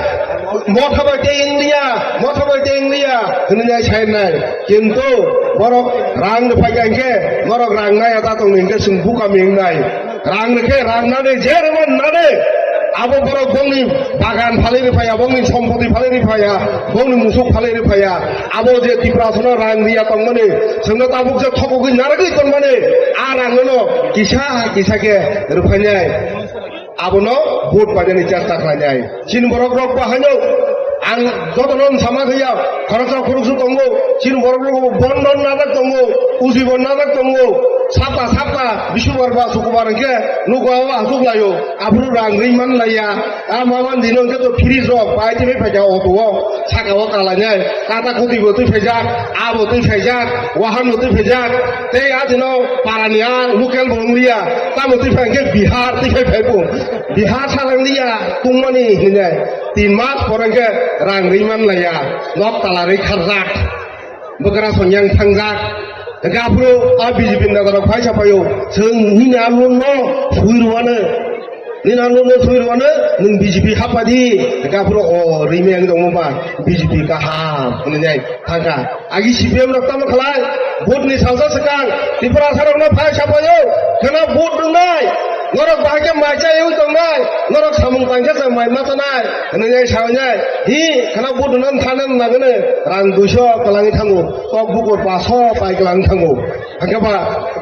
motha bai tei India, motha bai tei India, hwnwi nai sai nai. Kintu borok rang rwphai kha hinkhe, norok rang nai ya ta tongni hinkhe chwng bukami wngnai. Rang rwkhe rang nani, je rwman nani. Abo borok bongni bagan phalwi rwphaiya, bongni sompoti phalwi rwphaiya, bongni musuk phalwi rwphaiya. Abo je Tiprasano rang riya tongmani, chwngno tabuk je thokogwi narwgwi tongmani, a rangno kisa kisa khe rwphainai. Abono vote painani chesta khlainai. Chini borok rok bo haino ang jotono wng sama khe ya, khoroksa khoroksa tongo, chini borok rok bo bon bon najak tongo, uji bon najak tongo, sapta sapta, bisubar ba sukubar hwnkhe nugo o asuk laio, aphuru rang ri man laiya, a maman dino hwnkhe to fridge rok pai tini phaikha auto o, saka o kalainai, kata kuti bo twi phaijak, abo twi phaijak, wahan bo twi phaijak, tei a dino parani a local bo wng liya, tamo twi phai hwnkhe Bihar twi phai phai bo. Bihar salang liya tungmani hinai tin mas pore khe rang ri man laiya, nok tala ri kharjak, bwkra songyang thangjak. Hwnkhe aphuru a B J P ni neta rok phai sapaio, chwng nini a loan no sui rwano, nini a loan no sui rwano, nwng B J P hapadi. Hwnkhe aphuru o ri meng tongma ba B J P kaham hinai thangkha. Agi C P M rok tamo khlai, vote ni salsa swkang, Tiprasa rokno phai sapaio, kheno vote rwnai, norok bahai khe mai chaiwi tongnai, norok samung tangkhe se mai ma chanai, hwnwi nai sawi nai, hi, kheno vote rwna thana nangani, rang duiso kwlangwi thango, kok bukur paso pai kwlangwi thango, hwnkhe ba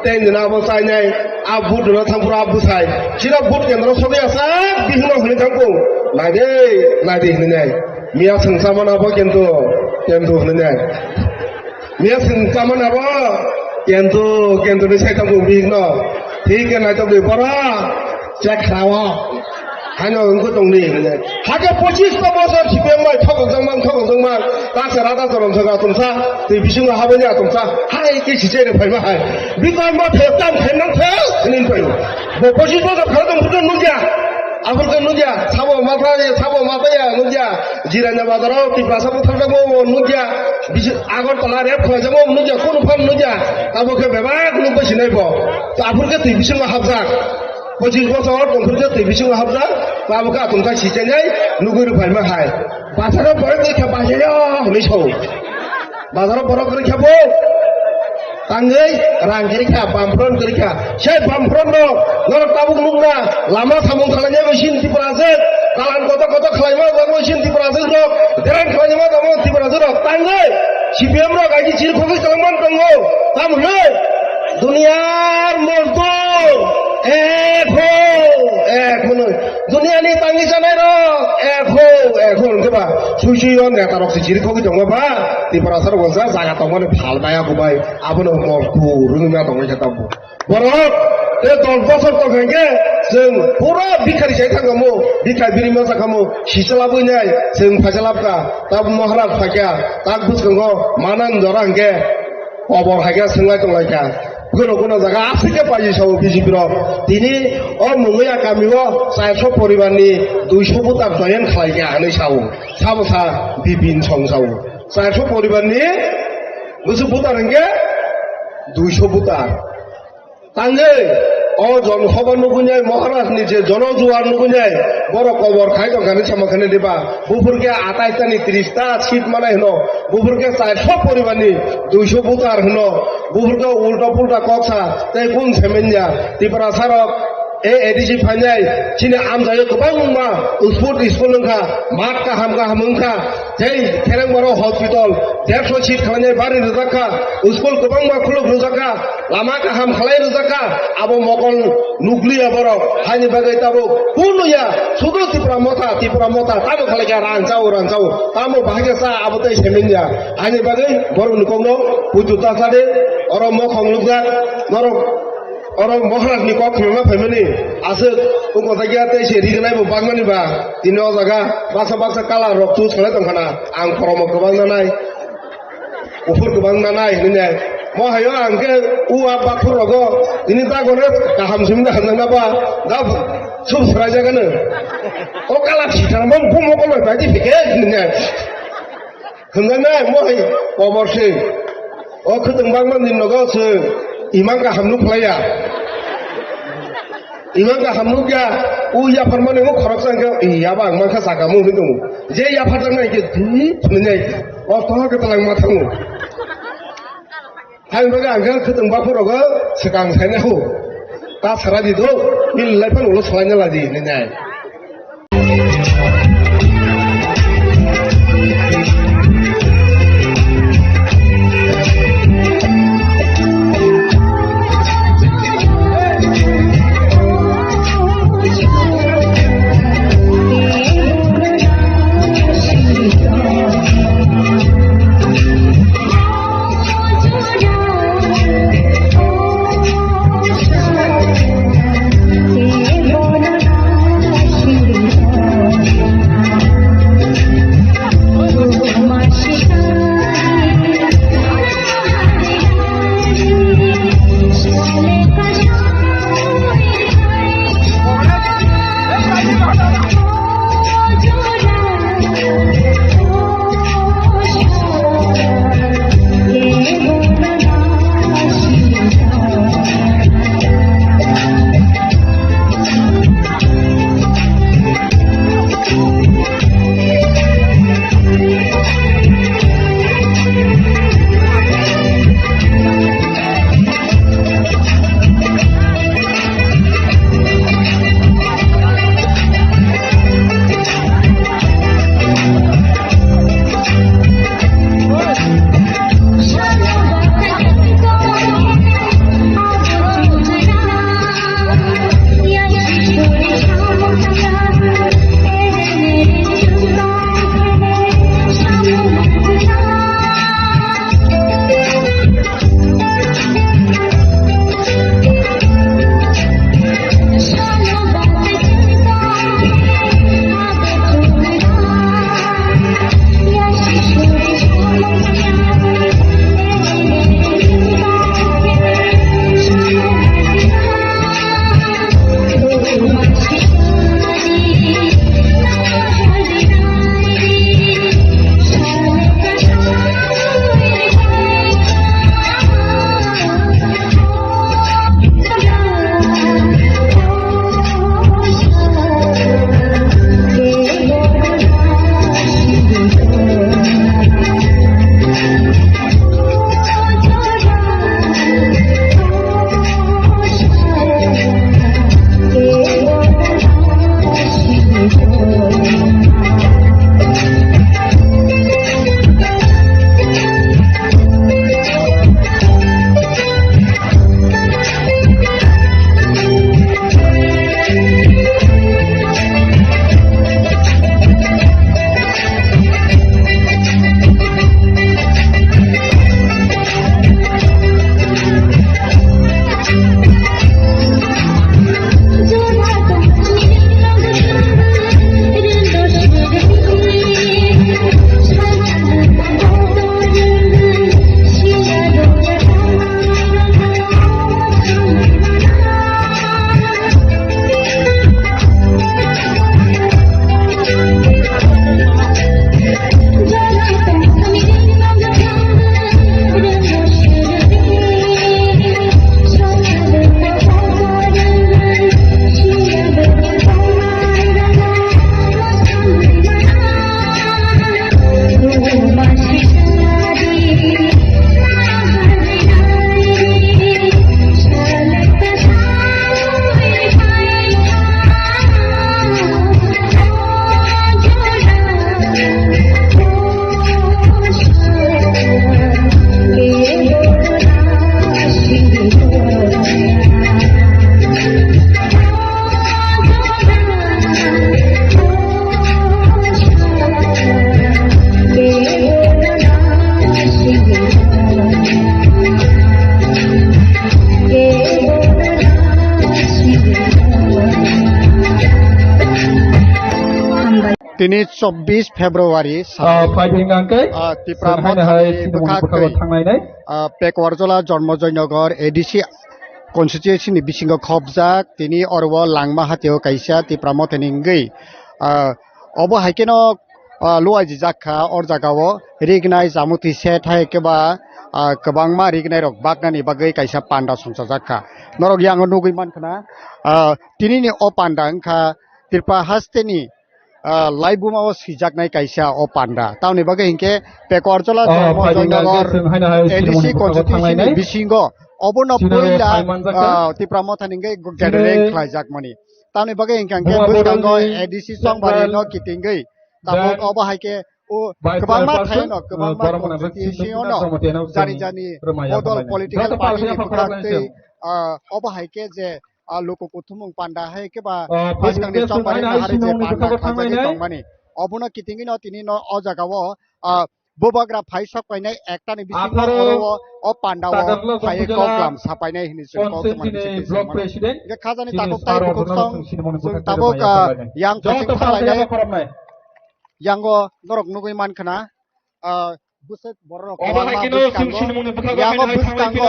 tei nini abo chainai, a vote rwna thangphuru a bwsai, chino vote kendro sogwi asak bihikno hwnwi thangkung, naide, naide hwnwi nai. Miya swng chamani abo kintu, kintu hwnwi nai. Miya swng chamani abo kintu, kintu ni sai tongo bihikno. Thik khe naitok di bora, chek khrao. Haino wngkhe tongdi hwnwi. Hakhe pochis ta bosor C P M bai thokjak mang, thokjak mang. Taksa rada choron thok atumsa, tei bisingo habani atumsa. Hai khe sichai rok phaima hai. Bikor ma thok tam khainang thok hwnwi phaio. Bo pochis bosor khala tong phuru nukya. Aphuru khe nukya. Sabo ma thaya, sabo ma thaya nukya. Jiranya bazaro Tiprasa butharjakma bo nukya. Bisi-, Agartala rep khlaijak bo nukya. Kunu phan nukya. Abo khe bebak nukbai sinai bo. Aphuru khe twi bisingo habjak. Pochis bosor tongphuru khe twi bisingo habjak, abo khe atum kha sichainai nugwi rwphaima hai. Bazaro borok rwkha bazaro hwnwi sao. Bazaro borok rwkha bo. Tangwi rang kwrwikha, bamphron kwrwikha. Sai bamphron no norok tabuk nukna lama samung khwlainai bo sin Tripura aswk. Dalan kotor kotor khwlaima bo sin Tripura aswk rok. Derang khwlaima bo Tripura aswk rok. Tangwi C P M rok aji chir khogwi kwlangma tongo. Tamo hwnwi? Duniyar mozdur ek ho, ek ho hwnwi. Duniyani tangwi chanai rok ek ho, ek ho hwnkhe ba sui sui o neta rok se chiri khogwi tongma ba Tiprasa rok sa jaga tongmani phal maya kubai abono mozdur wngwi ma tongwi khe tabuk. Borok te dos bosor tong khe chwng pura bikhari sai thangkhamu, bikha biri ma sakhamu, sichalabwi nai chwng phaisalabkha, tabuk Maharaj phaikha, tak bwskango manan jora hwnkhe. Kobor hai khe swnglai tonglaikha. Kuno kuno jaga aswk khe paiji sao B J P rok. Tini o Mungwiya kami o chairso poribar ni duiso butar join khlaikha hinwi sao. Sabo sa Bipin Song sao. Chairso poribar ni bwswk butar hwnkhe duiso butar. Tangwi, o Jon Sabha nugunai, Maharaj ni je Jono Juar nugunai, borok kobor khai tongkha hinwi sama khe diba? Buphur khe atais ta ni tris ta seat manai hwno, buphur khe chairso poribar ni duiso voter hwno, buphur khe ulta pulta kok sa, tei kun semenya, Tiprasa rok, e A D C phainai, chini amjaio kwbangma sport school wngkha, math kaham kaham wngkha, tei Kherengbaro hospital, derso seat khlainai bari rwjak kha, school kwbangma khuluk rwjak kha, lama kaham khlai rwjak kha, abo mokol nukliya borok, haini bagwi tabuk kunuya, sudu Tipra Motha, Tipra Motha, tamo khlai kha rang chao, rang chao, tamo bahai khe cha, abo tei semenya, haini bagwi borokni kokno puitu ta sa de, oro mokhong nukjak, norok oro Maharaj ni kok khulukna phaimani, aswk wngkha khe tei se rignai bo bangmani ba, tini o jaga baksa baksa colour rok choose khlai tongkhana, ang kormo kwbang nanai. Buphur kwbang nanai hinwi nai. Mo hayo ang khe u a bakhur rogo tini da gore kaham simi da hamjak na ba da sub srai jaga no. O kala sitang bom bom ko loi bai di phike hinwi nai. Hamjak nai mo hai kobor se. O khwtwng bangma ni nogo se imang kaham nuk khlaiya. Imang kaham nuk ya u ya pharmani mo khorok sang khe ya ba ang mangkha saka mo hinwi tongo. Je ya pharjak nai khe dui hinwi nai. O toha khe talang ma thango. Hai bagwi ang khe khwtwng bakhuk rogo swkang saina hu. Ta sara di do, bil lai phano ulo swlaina la di hinwi nai. Tini chobbish February, ah, salo, phaidi hingkha khe, ah, Tipra chwng haino hai Mothani Sinimoni bwkhak bwkhago twi, thangnainai. Ah, Pekwar Jola Jonmojoy Nagar A D C constituency ni bisingo khopjak, tini oro o Langma hatio kaisa Tipra Mothani wngwi, ah, obo hai kheno, ah, luaijijak kha, or jagao rignai, jamutwi set hai khe ba, ah, kwbangma rignai rok baknani bagwi kaisa panda songchajak kha. Norok yango nugwi mankha na, ah, tinini o panda wngkha Tripura hasteni, ah, laibuma o swijaknai kaisa o panda. Tamoni bagwi hinkhe Pekwar Jola, oh, Jonmojoy Nagar A D C constituency ni bisingo obono puila, ah, Tipra Mothani wngwi gathering khlaijakmani. Tamoni bagwi hinkhe bwskango A D C Chongbari no kitingwi tabuk obo hai khe o kwbangma thaino, kwbangma constituency ono jani jani bodol political party ni bwkhak twi, ah, obo hai khe je ah, luku kuthumung panda hai khe ba bwskangni chongmari naharwi je panda khlaijagwi tongmani. Obono kitingwino tini no o jagao, ah, bubagra phai sok painai ektani bisingo oro o, o pandao phaiwi koklam sapainai hinwi chwng kok tongmani bisingo. Hingkhe khajani takhuk tai bukhuk song chwng tabuk, ah, yang phasing khalainai. Yango norok nugwi mankha na, ah, bwswk bororok kwbangma bwskango. Yango bwskango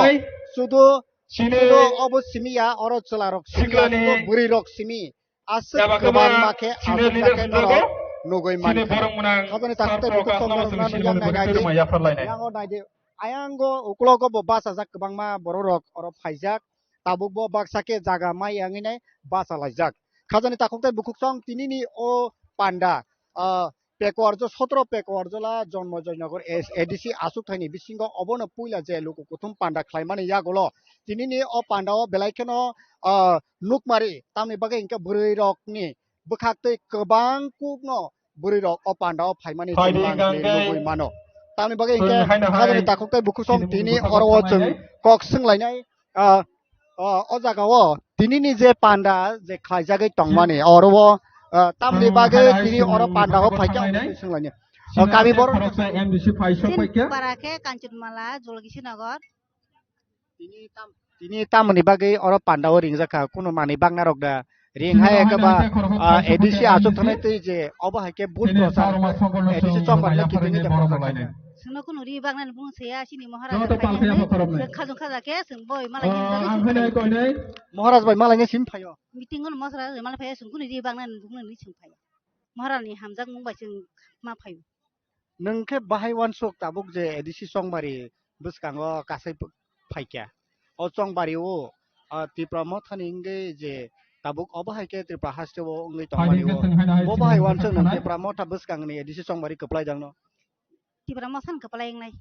sudu, sudu obo simi ya, oro chwlarok simi ya, sudu bwrwirok simi. Aswk kwbangma khe aswk khe norok nugwi mankha. Aboni takhuk tai bukhuk song norok nugwi mankha. Yango naidi, ayango uklogo bo bachajak kwbangma bororok oro phaijak. Tabuk bo baksa khe jaga mai yangwi nai bachalaijak. Khajani takhuk tai bukhuk song tinini o panda, ah, Pekwar Jo-, sotro Pekwar Jola Jonmojoy Nagar A D C achuk thaini bisingo obono puila je luku kuthum panda khlaimani yagulo tinini o pandao belai kheno, ah, nukmari, tamni bagwi hinkhe bwrwirokni bwkhak twi kwbang kukno bwrwirok o pandao phaimani chwng nugwi mano. Tamni bagwi hinkhe khajani takhuk tai bukhuk song tini oro o chwng kok swnglainai, ah, ah, o jagao tinini je panda je khlaijagwi tongmani oro o, ah, tamni bagwi tini oro pandao phaikha swnglainai. O kami borok M D C phai sok paikha. Para khe Kanchanmala, Jolkishinagar. Tini tam-, tini tamoni bagwi oro pandao ringjak kha, kunu manwi bakna rok da ring hai khe ba, ah, A D C achuk thanai twi je obo hai khe vote prochar A D C chongmani kitingwi de prochar khaikha. Chwngno kunu ri baknani bung se ya, chini Maharaj joto palkhe phai ya, khajung khaja khe chwng boi malai ni bagwi ang chwng khainai phai. Koinai. Maharaj bai malai ni sim phaio. Meeting o Maharaj bai malai phai ya, chwng kunu ri baknani bung ni chwng phai ya. Maharaj ni hamjak mung bai chwng ma phaio. Nwng khe bahai uansuk tabuk je A D C chongmari bwskango kasai ph-, phaikha. O chongmari o, ah, Tipra Mothani wngwi je tabuk obo hai khe Tripura haste o wngwi tongmani o. Bo bahai uansuk nwng Tipra Motha bwskangni A D C chongmari kwplai dangno? Tipra Mothani kwplai wngnai.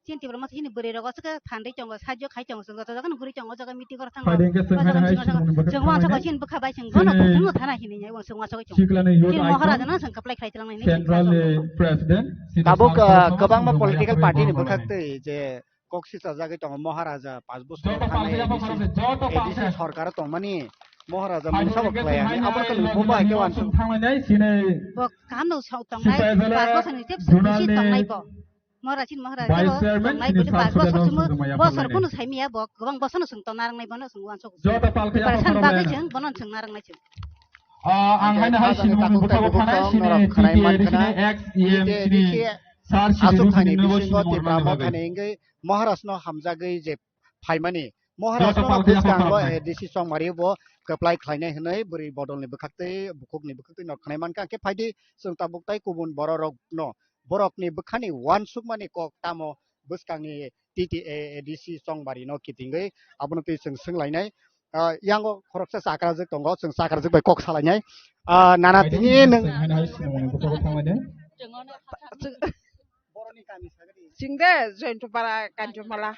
Chini Tipra Motha chini bwrwi rogo swkhe phandwi tongo, sajyo khai tongo, chwng joto jaga no guri tongo, o jaga meeting oro thango. Phaidi hwnkhe chwng haino hai chini Simon ni bwkhak chwng uansukha thanglainai. Chini bwkha bai chwng bono chini thana hini nai uansuk uansuk chwng. Sikla ni youth Chini Maharaja no chwng kwplai khlai tlang nini chwng Central ni president, chini Tabuk, Sarpro ah, kwbangma Songkol political Songkol party ni Songkol bwkhak Songkol. Twi je kok sisa jagwi tongo Maharaja, panch bosor joto thangwi palkhe A D C, Maharaja, joto A D C palkhe. Sorkar tongmani Maharaja mungsa bo khlai ani, abo khe bo bai khe uansuk thanglainai chini. Bo kaham no sok tongnai, Sipaijala panch bosor ni tep Zonal sisi ni tongnai bo. Maharaja chini Maharaja Vice bo Chairman tongnai chini bini Sir panch bosor Sudan chwng Sudamaya bosor phano saimaya bo kwbang bosor no chwng tong narwknai bono chwng uansuk. Joto palkhe preparation bagwi chwng bono chwng narwknai chwng. Ah, ang haino hai chini mungni bwkhago thanai chini T T A D C ni ex E M chini Sir Sidi Rupini nobo chini bornani bagwi. Aswk thani bisingo Tipra Mothani wngwi Maharaj no hamjagwi je phaimani. Maharaj no bwskango A D C chongmari bo kwplai khlainai hwnwi bwrwi bodolni bwkhaktwi bukhukni bwkhaktwi nok khnai mankha. Hwnkhe phaidi chwng tabuk tai kubun bororokno borokni bwkhani uansukmani kok tamo bwskangni T T A A D C chongmari no kitingwi abono twi chwng swnglainai. Ah, yango khoroksa chakrajwk tongo, chwng chakrajwk bai kok salainai. Ah, nana tini nwng. Chwng de Joyantapara Kanchonmala.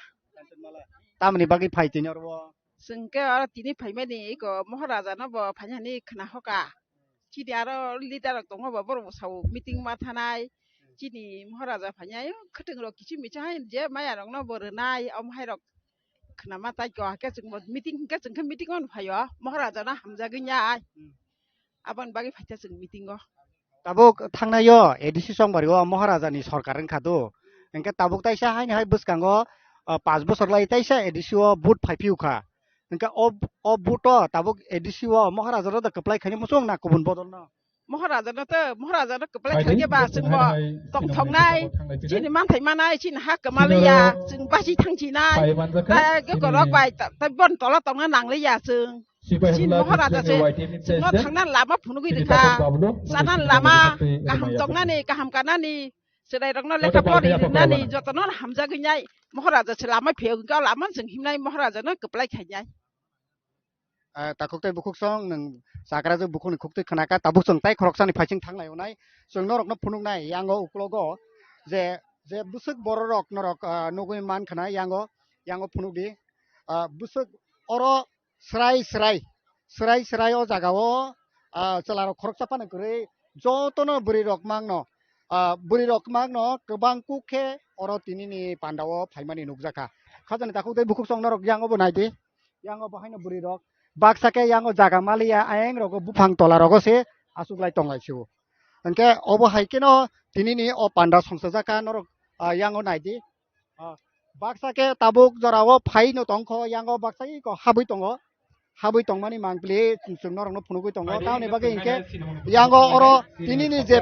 Tamoni bagwi phai tini oro? Chwng khe oro tini phaimani eko Maharaja no bo phainani khna hoka. Chini aro leader rok tongo bo, borok bo sao meeting ma thanai. Chini Maharaja phainai, khwtwng rok kisu misa hai je maya rok no bo rwnai, omo hai rok khna ma tai ko, hakhe chwng bo meeting hinkhe chwng khe meeting o no phaio, Maharaja no hamjagwi ya ai. Aboni bagwi phaikha chwng meeting o. Tabuk thangnai o A D C chongmari o Maharaja ni sorkar wngkha do. Hinkhe tabuk taisa haini hai bwskango, ah, panch bosor lai taisa A D C o vote phai phiyokha. Hinkhe o, o vote o tabuk A D C o Maharaja no da kwplai khaini muchung na kubun bodol no? Moharaja no to, Moharaja no kwplai khaikhe ba chwng bo tongthoknai, chini manthai manai, chini ha kwmaliya, chwng bachi thangchinai. Ta ke korok bai ta bon tola tongna nangliya chwng. Chini Moharaja se chwngno thangna lama phunugwi rikha. Chana lama kaham tongnani, kaham kanani, chwrairokno lekha pori rinani jotono hamjagwi nai. Moharaja se lama phiyogwi lama chwng himnai, Moharaja no kwplai khainai. Ah, takhuk tei bukhuk song nwng chakra je bukhukni khuktwi khwnaka, tabuk chwng tai khoroksani phaising thanglai onai. Chwng norokno phunuknai yango uklogo je, je bwswk bororok norok, ah, nugwi man khna yango, yango phunukdi. Ah, bwswk oro srai srai, srai srai o jagao, ah, chwlarok khoroksa phano kwrwi jotono bwrwirok mangno, ah, bwrwirok mangno kwbang kuk khe oro tinini pandao phaimani nukjakha. Khajani takhuk tei bukhuk song norok yango bo naidi. Yango bo haino bwrwi rok baksa khe yango jaga maliya, ayang rogo buphang tola rogo se achuklai tonglai sio. Hwnkhe obo hai kheno tinini o panda songchajak kha norok, ah, yango naidi. Ah, baksa khe tabuk jorao phaino tongkho, yango baksa iko habwi tongo. Habwi tongmani mangpili chwng norokno phunugwi tongo. Tamoni bagwi hinkhe yango oro tinini je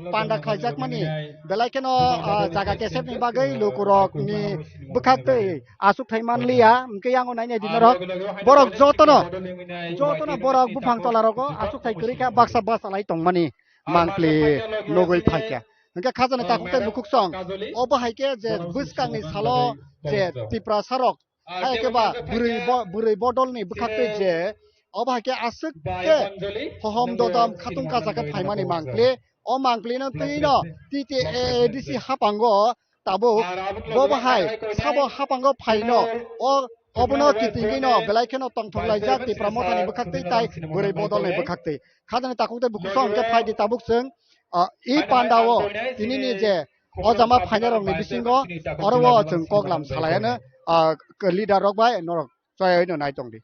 panda khlaijakmani belai kheno, ah, jaga kesepni bagwi lukurokni bwkhaktwi achukthai manliya, hwnkhe yango nainai di norok. Borok jotono, jotono borok buphang tola rogo achukthai kwrwi kha, baksa bachalai tongmani mangpili nugwi phaikha. Hwnkhe khajani takhuk tei bukhuk song, obo hai khe je bwskangni salo je Tiprasa rok, hai khe ba bwrwi bo-, bwrwi bodolni bwkhaktwi je, obo hai khe aswk khe hohom dodom khatung kachak khe phaimani mangpili, o mangpilino twino T T A A D C haphango tabuk bo bahai sabo haphango phaino o obono kitingwino belai kheno tongthok laijak Tipra Mothani bwkhaktwi tai bwrwi bodolni bwkhaktwi. Khajani takhuk tei bukhuk song hwnkhe phaidi tabuk chwng, ah, i pandao tinini je o jama phainairokni bisingo oro o chwng koklam salaiano, ah, leader rok bai norok choyaino nai tongdi.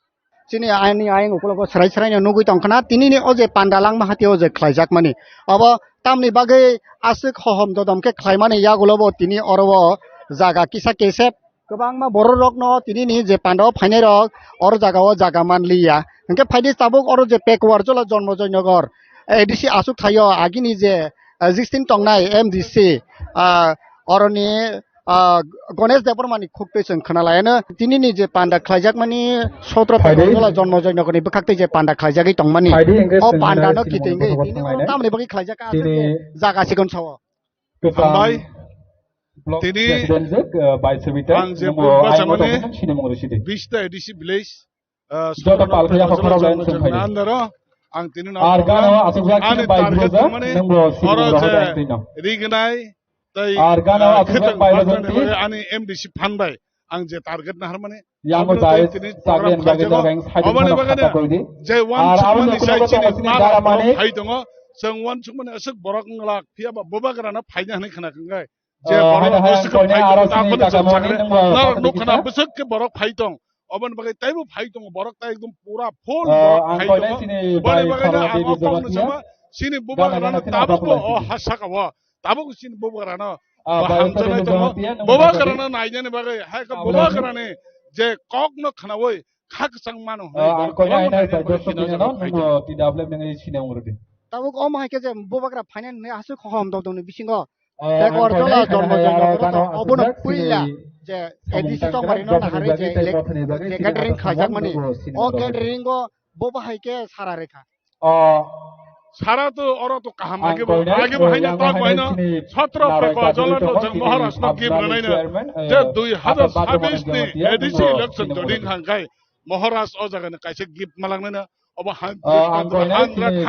Chini ani ayang ukulogo srai sraino nugwi tongkhna, tinini o je panda langma hati o je khlaijakmani. Obo tamni bagwi aswk hohom dodom khe khlaimani yagulobo tini oro o jaga kisa kesep kwbangma bororokno tinini je panda o phainairok oro jaga o jaga manliya. Hwnkhe phaidi tabuk oro je Pekuar Jola Jonmo Joynagar A D C achuk thaio agini je, ah, sixteen tongnai M D C, ah, oroni ah, Ganesh Debbarmani khuktwi chwng khwnalaiano. Tinini je panda khlaijakmani sotro Phaidi. Pekothola Jonmo Joynagarni bwkhaktwi je panda khlaijagwi tongmani. Phaidi hwnkhe O chwng pandano nai kitingwi sinimung tini thokma oro nai. Tamni bagwi khlaijak aswk Tini je jaga sikon sao. Kwcham Hambai. Block Tini President je, uh, Bai Sabita, ang je nungbo bubacha aino mani tongmani sinimung rwsidi. Bista A D C village, ah, Joto Sukarno palphiya Pekothola hokhorok lain Jonmo Joynagarni songphaidi. Andaro ang tini no Ar gana o aswk jak ani bai target bubacha, tongmani nungbo sinimung oro rohor je ang tino. Rignai, tei, Ar gana ah, o aswk khwtwng bai bagwi bagwi tini ani M D C phan bai ang je target naharmani, Yango abono tei dais tini chakri program bagwi khaijak. Jagani side Oboni kheno bagwino khata koi di. Je Ar uansukmani aboni sai ukulogo chini tongo chini bara dara mani. Phai tongo, chwng uansukmani aswk borok wng glak, phiya ba bubagrano phaina hwnwi khna kwngai. Je Ah, borok haino hai ang aswk koinai phai aro tongo, chini abono chwng kakamoni chakri nungbo norok patani nukha na kisa. Bwswk khe borok phai tong. Oboni bagwi teibo phai tongo, borok tai ekdom pura full Ah, borok ang phai koinai tongo. Chini Boni bai bagwino Khorma ang o Devi kokno Jamatia. Sama, chini Gana bubagrano gana chini tabukbo abakhulai o sidi. Ha saka o. Tabuk chini bubagrano Ah, baham bai janai tongo. Bubagrano nainani bagwi, hai khe bubagrani je kokno khnaui kha kwchang mano hwnwi Ah, ang koinai borok nainani bagwi T W M nungbo T W M nungwi sini wngrwdi. Tabuk omo hai khe je bubagra phainani aswk hohom dodoni bisingo. Ah, Pekothola Jonmo Joynagar gana obono aswk jak puila sini je A D C tongmani no nahari je elek-, je catering khlaijakmani. O catering o bo bahai khe sara rekha. O Sara to oro to kaham age bo, age bo haino tak bo haino sotro Pekothola to jeng Maharaj no gift rwnaino je dui hazar sabis ni A D C election joding hangkai Maharaj o jaga ni kaisa gift malangnaino obo hundred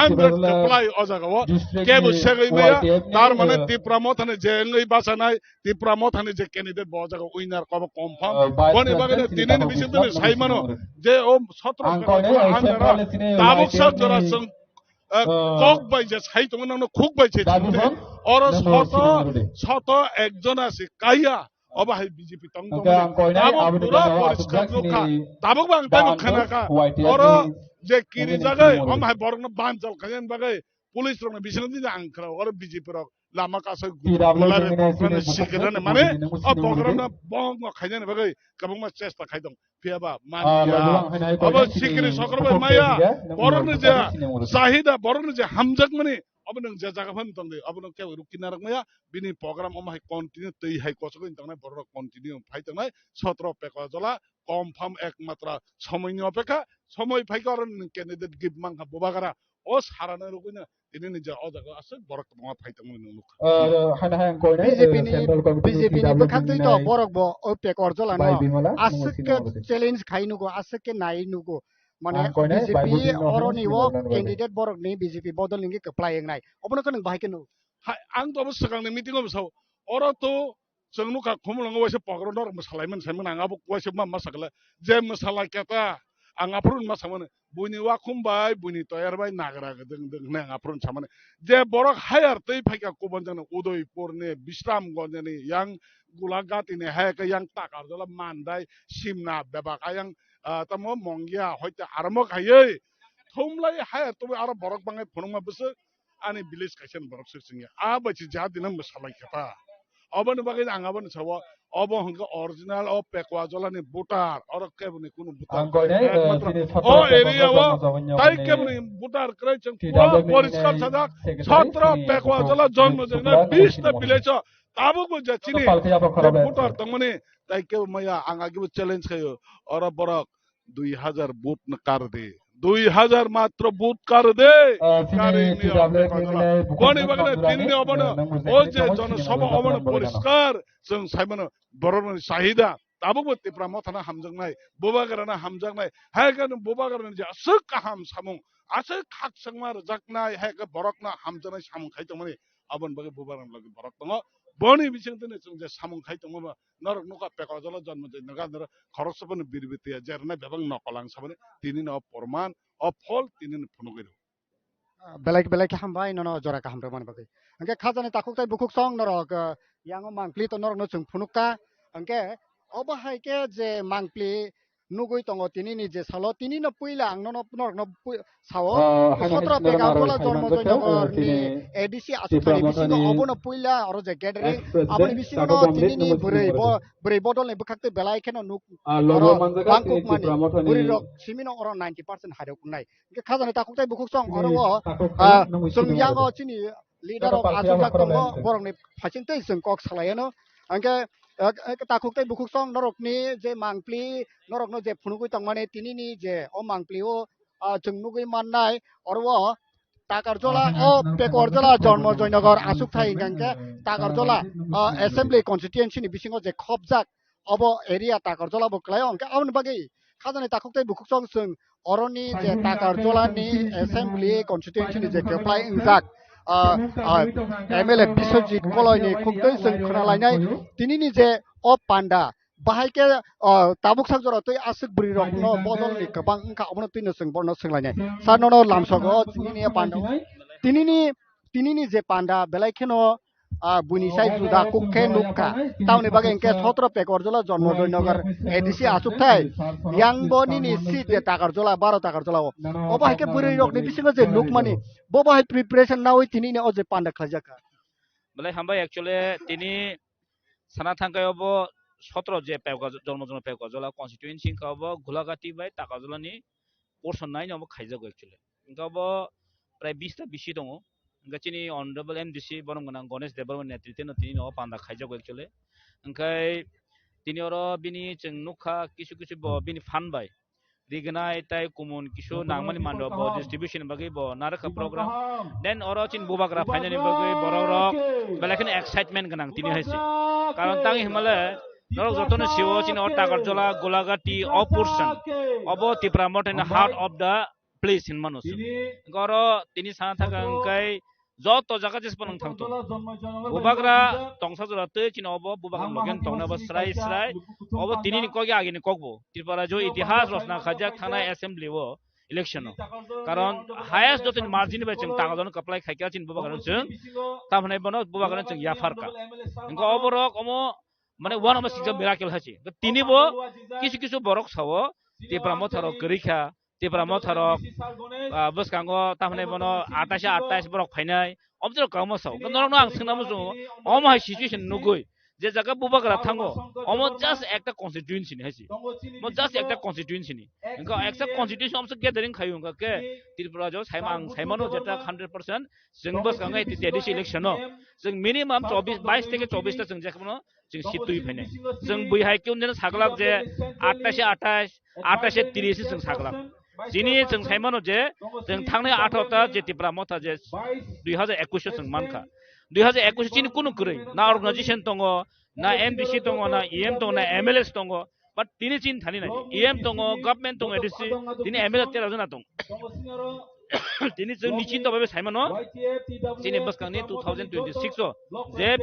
hundred kwplai o jaga o kebo segwi maya tar mane Tipra Mothani je wngwi bachanai Tipra Mothani je candidate bo o jaga winner kobo confirm. Boni bagwi tini ni bising tini sai mano je o sotro Pekothola under o tabuk sak jora chwng eh, kok bai je sai tongo nangno khuk bai se chimte. Oro soto, soto ekjona se kaya. Obo hai B J P tong tong. Abo pura poriskar nukha. Tabuk bang tamo khanaka. Oro je kiri jagai, om hai borokno banjal khayan bagai. Police rokno bising di ang khra. Oro B J P rok lama kasai gulai rok sikhirani mane o program na bong khainani bagai kabangma chesta khaidong. Phiya ba man ya. Abo sikiri sokro bai maya. Borokni je sahida, borokni je hamjakmani Obo nwng je jaga phano tong di, obo nwng kebo rukhi narwk maya, bini program omo hai continue twi hai kochogwi tongnai, borok rok continue phai tongnai, sotro pekwa jola, confirm ekmatra somoi ni opekha, somoi phaikha oro nwng candidate gift mankha Bubagra, o sarana rwgwino tini ni je o jaga aswk borok kwbangma phai tongmani nwng nukha. Ah, hana hai ang koinai, B J P eh, ni, Central Committee B J P ni P W D bwkhak twi to nai borok bo o pekor jola no Bai Bimala, aswk nungo ke sini challenge khai nugo, aswk ke nai nugo. Mane ang koinai B J P Bai Bimala oroni o Nungo candidate borok ni B J P bodol ni kwplai wngnai. Obono khe nwng bahai khe nuk. Hai, ang to obo swkang ni meeting o bwsao. Oro to chwng nukha Khumulwngo waisa pokro norok mwsalai mani sai mani ang abo waisa ma ma sakla. Je mwsalai khe ta ang aphuru ma samani. Buini wakhum bai, buini toyar bai nagra gdwng dwng hwnwi ang aphuru samani. Je borok hire twi phaikha kubun jani Udaipur ni, Bisramganj ni, yang Gulagati ni, hai khe yang Takarjala, Mandai, Simna, bebak ayang, ah, tamo Mongia, hoite aramo khaiwi thumlai hire twi aro borok bangwi phunukma bwswk ani village kaisa ni borok swk chwngya. A bai si ja dinang mwsalai khe ta. Oboni bagwi ang abono sao, obo hwnkhe original o Pekwa Jolani voter, oro keboni kunu voter Ang koinai, kwrwi. eh, Ekmatro chini o Satra area Pekwa o Jolani tai Jolani keboni voter kwrwi chwng T pura W ni poriskar sajak, secretary Satra chini Pekwa Sukra Jola Jonmo Sukra Jolani Sukra bis ta Sukra village o tabuk bo je chini Palkhe abo je khorok bai. Voter tongmani tai kebo maya ang agi bo challenge khayo, oro borok dui hajar vote no kar de. Dui hajar matro vote kar de. Ah, chini Kar de T W F ni Boni bagwi tini ni obono, o je jono sabha obono poriskar, chwng saimano borokni sahida. Tabukbo Tipra Mothano hamjaknai, Bubagrano hamjaknai, hai khe Bubagrani je aswk kaham samung, aswk khakchangma rwjaknai, hai khe borokno hamjaknai samung khai tongmani, aboni bagwi Bubagrani logi borok tongo. Boni bisingtwi chwng je samung khai tongma norok nukha Pekwa Jola Jonmo Jai nokha norok khoroksa phano biribitiya jerna bebak nokol ang samani tini no porman o phol tini no phunugwi rw. Belai belai khe hambai nono jora kaham rwmani bagwi. Hwnkhe khajani takhuk tei bukhuk song norok, ah, yango mangpli to norokno chwng phunukha. Hwnkhe obo hai khe je mangpli nugwi tongo tini ni je salo, tini no puila ang nono norokno pui-, sao. Ah, haino Sotro hai Pekwa Jola Jonmo Joy Nogor ni A D C aswk thani bisingo obono puila oro je gathering, aboni bisingo no tini ni bwrwi bo-, bwrwi bodol ni bwkhak tei belai kheno nuk oro bangkuk mani bwrwi rok simi no oro ninety percent hai rok wngnai. Hwnkhe khajani takhuk tei bukhuk song oro o, ah, chwng yango chini leader rok achukjak tongo, borokni phaising tei chwng kok salai ano. Hwnkhe, ah, takhuk tei bukhuk song norokni je mangpli, norokno je phunugwi tongmani tini ni je o mangpli o, ah, chwng nugwi mannai, oro o Takarjola, o Pekorjola, Jonmo Joynagar achukthai hwnkha hwnkhe Takarjola, ah, assembly constituency ni bisingo je khopjak obo area Takarjola bo kwlaio, hwnkhe aboni bagwi khajani takhuk tei bukhuk song chwng oroni je Takarjola ni assembly constituency ni je kwplai wngjak, ah, ah, M L A Biswajit Koloi ni khuk twi chwng khwnalainai tini ni je o panda bahai khe, ah, tabuk sak jora twi aswk bwrwi rok no bodol ni kwbang wngkha, obono twi no chwng bono swnglainai sir nono lamsogo tini ni panda o tini ni tini ni je panda belai kheno, ah, buini sai juda kuk khe nukha. Tamoni bagwi hwnkhe Sotro Pekorjola Jonmo Joynagar A D C achukthai. Yang bo nini seat je Takarjola, baro Takarjola o. Obo hai khe bwrwi rokni bisingo je nukmani, bo bo hai preparation nawi tini ni o je panda khlaijak kha. Belai hambai actually tini sana thangkai obo Sotro je Pekorjola, Jonmo Joynagar Pekorjola constituency wngkha obo Gulagati bai Takarjola ni portion nine obo khaijago actually. Hwnkhe obo prai bis ta bisi tongo. Hwnkhe chini honorable M D C borom gwnang Ganesh Debbarma netrite no tini no panda khaijago actually. Hwnkhe tini oro bini chwng nukha kisu kisu bo bini phan bai rignai tai kumun kisu nangmani mando bo distribution bagwi bo narwkha program. Then oro chini Bubagra phainani bagwi borok rok belai kheno excitement gwnang tini hai se. Karon tang hinmale norok jotono siwo chini o Takarjola, Gulagati, o portion obo Tipra Motha ni heart of the place hinmano se. Hwnkhe oro tini sana thangkha hwnkhe joto jaga jesbo nang thangto. Bubagra tongsa jora tei chini obo Bubagra logen tongna bo srai srai. Obo tini ni kok ya agini kok bo. Tripura jo itihas rosna khajak thanai assembly o election o. Karon highest jotoni margin bai chwng Takarjola kwplai khaikha chini Bubagra chwng. Tamhinai bono Bubagra chwng yapharkha. Hwnkhe oborok omo mane one of the six miracle hai se. Tini bo kisu kisu borok sao, Tipra Motha rok kwrwi kha, Tipra Motha rok, ah, bwskango tamhinai bono atais atais borok phainai, omo borok kwbangma sao. Norokno ang swngna muchungo, omo hai situation nugwi, je jaga Bubagra thango, omo just ekta constituency ni haisi. Mo just ekta constituency ni. Engka ekta constituency omsa gathering khayu engka ke Tripura jo saima ang saimano jeta hundred percent. Jeng bwskango T T A D C election no. Jeng minimum chobbish, bais theke chobbish ta jeng jekhno jeng seat twi phainai. Jeng bui hai khe unjana saglak je attash attash, attash tris jeng saglak. Chini jeng saimano je jeng thangnai atharo ta je Tipra Motha je dui hazar ekush jeng mankha. Dui hazar ekush chini kunu kwrwi na organization tongo, na M D C tongo, na E M tongo, na M L As tongo, but tini chini thani nai. E M tongo, government tongo, A D C, tini M L A tera jona tongo. Tini chwng nichinto bhabe saimano, chini bwskangni two thousand twenty-six o je,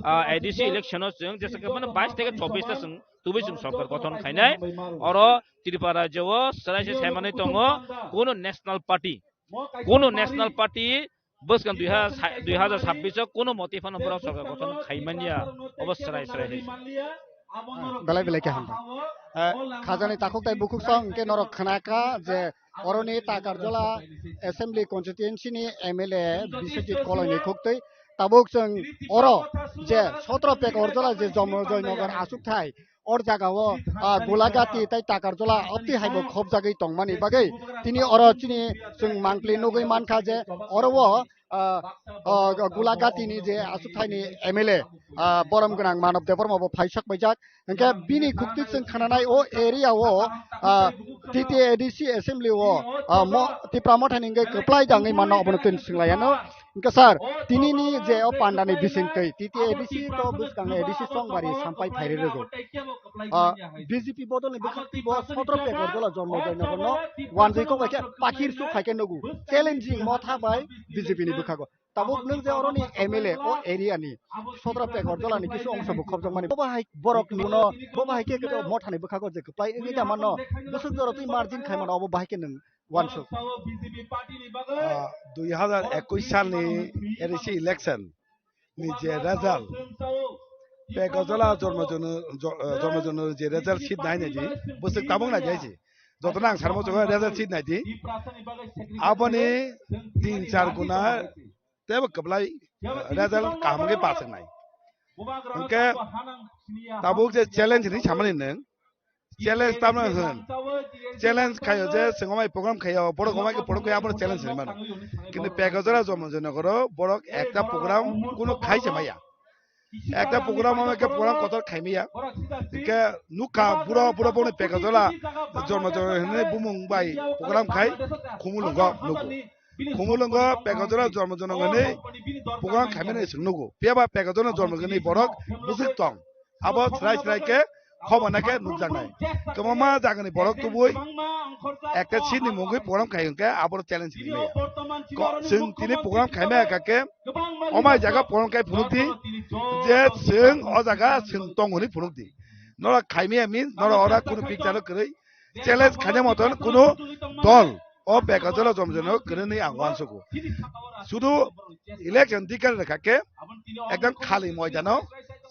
ah, A D C election o chwng jesa khe mano bais theke chobbish ta chwng tubui chwng sorkar gothon khainai. Oro Tripura rajyo o chwrai se saimanwi tongo, kuno national party, kuno national party bwskang dui hazar, dui hazar sabbish o kuno moti phano borok sorkar gothon khaimanya, obo chwrai chwrai hai. Belai belai khe hambai. Eh, khajani takhuk tai bukhuk song hwnkhe norok khnakha je oroni Takarjola Assembly Constituency ni M L A Biswajit Koloini khuktwi tabuk chwng oro je sotro Pekarjola je Jomojoynagar achukthai, or jaga o, ah, Gulagati tai Takarjola opti hai bo khobjagwi tongmani bagwi tini oro chini chwng mangpli nugwi mankha je oro o, ah, ah, Gulagati ni je achukthai ni M L A, ah, borom gwnang Manav Debbarma bo phaisak paijak. Hingke bini khukti chwng khananai o area o, ah, T T A D C assembly o, ah, mo-, Tipra Motha ni hingke kwplai jangwi mano obono twi swnglaiyano. Hingke sir, tini ni je o panda ni bisingtwi T T A D C to bwskang A D C Songbari sampai phairi rwgo. Ah, B J P bodol ni bwkhak bo sotro Pekarjola Jomojoynagar no wanjwi kok bai khe pakhir suk hai khe nugo. Challenging Motha bai B J P ni bwkhago. Tabuk nwng je oroni M L A o area ni sotro Pekarjola ni kisu ongso bo khobjak mani. Bo bahai borok ni no, bo bahai khe khe Motha ni bwkhago je kwplai wngwi da mano. Bwswk jora twi margin khai mano obo bahai khe nwng wansuk. Ah, dui hazar ekush salni A D C election ni je result, Pekarjola Jomojoynagar, Jo-, eh, Jomojoynagar je result sheet nai nai di, bwswk tabuk nai di hai se. Jotono ang sarmo chukha result sheet nai di. Aboni tin char guna tebo kwplai, eh, result kaham khe pass wngnai. Hwnkhe tabuk je challenge hinwi samani nwng, challenge tamo hwn. Challenge khayo je chwng omai program khayo, borok omai khe program khayo, abono challenge hinwi mano. Kintu Pekarjola Jomojoynagar o borok ekta program kuno khai se maya. Ekta program omai khe program kotor khai maya. Hwnkhe nukha buro, buro boni Pekarjola Jomojoynagar hinwi bumung bai program khai Khumulwngo nugo. Khumulwngo Pekarjola Jomojoynagar hinwi program khaimani chwng nugo. Phiya ba Pekarjola Jomojoynagar ni borok bwswk tong. Abo srai srai khe khobana khe nukjaknai. Kwbangma jagani borok tubui ekta seat ni mungwi program khai hwnkhe abo challenge hinwi maya. Ko-, chwng tini program khai maya kha khe omai jaga program khai phunuk di je chwng o jaga chwng tong hwnwi phunuk di. Norok khai maya means norok ora kunu picture no kwrwi. Challenge khaina moton kunu dol o Pekarjola Jomojoynagar kwrwngni ang uansugo. Sudu election dikar rwkha khe ekdam khali moidano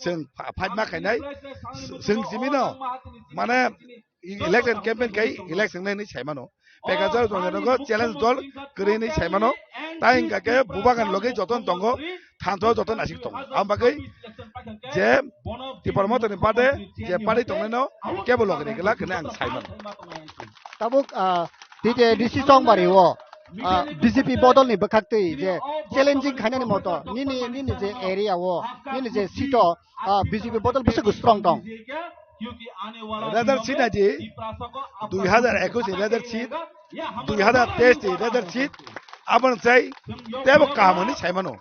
chwng pha-, phaima khainai, chwng simino mane election campaign khai election nai hinwi saimano. Pekarjola Jomojoynagar challenge dol kwrwi hinwi saimano. Tai hwnkha khe bubagan logi joton tongo, thansa joton asik tongo. Ang bagwi je Tipra Motha ni bade je party tongnaino kebo logi ni glak hinwi ang saimano. Tabuk, ah, T T A D C Songbari o, ah, B J P bodol ni bwkhak twi je challenging khainani moto nini, nini je area o, nini je seat o, ah, B J P bodol bwswk strong tong. Result sheet nai di, dui hazar ekush ni result sheet, dui hazar teis ni result sheet, aboni sai tebo kaham hinwi saimano.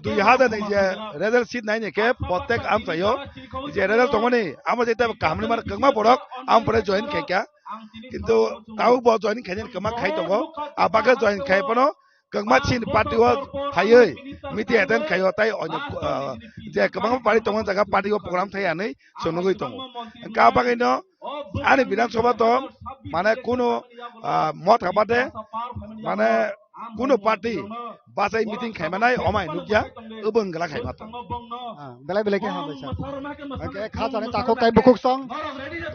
Dui hazar ni je result sheet nai ni khe protek amchaio je result tongmani amo je tebo kaham hinwi mano kwbangma borok amo pore join khaikha. Kintu tabuk bo join khainani kwbangma khai tongo, a bagwi join khai phano kwbangma chini party o phaiwi meeting attend khaio tai onyo, ah, je kwbangma party tongmani jaga party o program thai hinwi chwng nugwi tongo. Hwnkhe a bagwino ani Bidhan Sabha to mane kunu, ah, Motha bade mane kunu party Bachai meeting khaimanai omai nukya, obo wngla khaima tong. Ah, belai belai khe hambai sir. Hwnkhe khajani takhuk tai bukhuk song,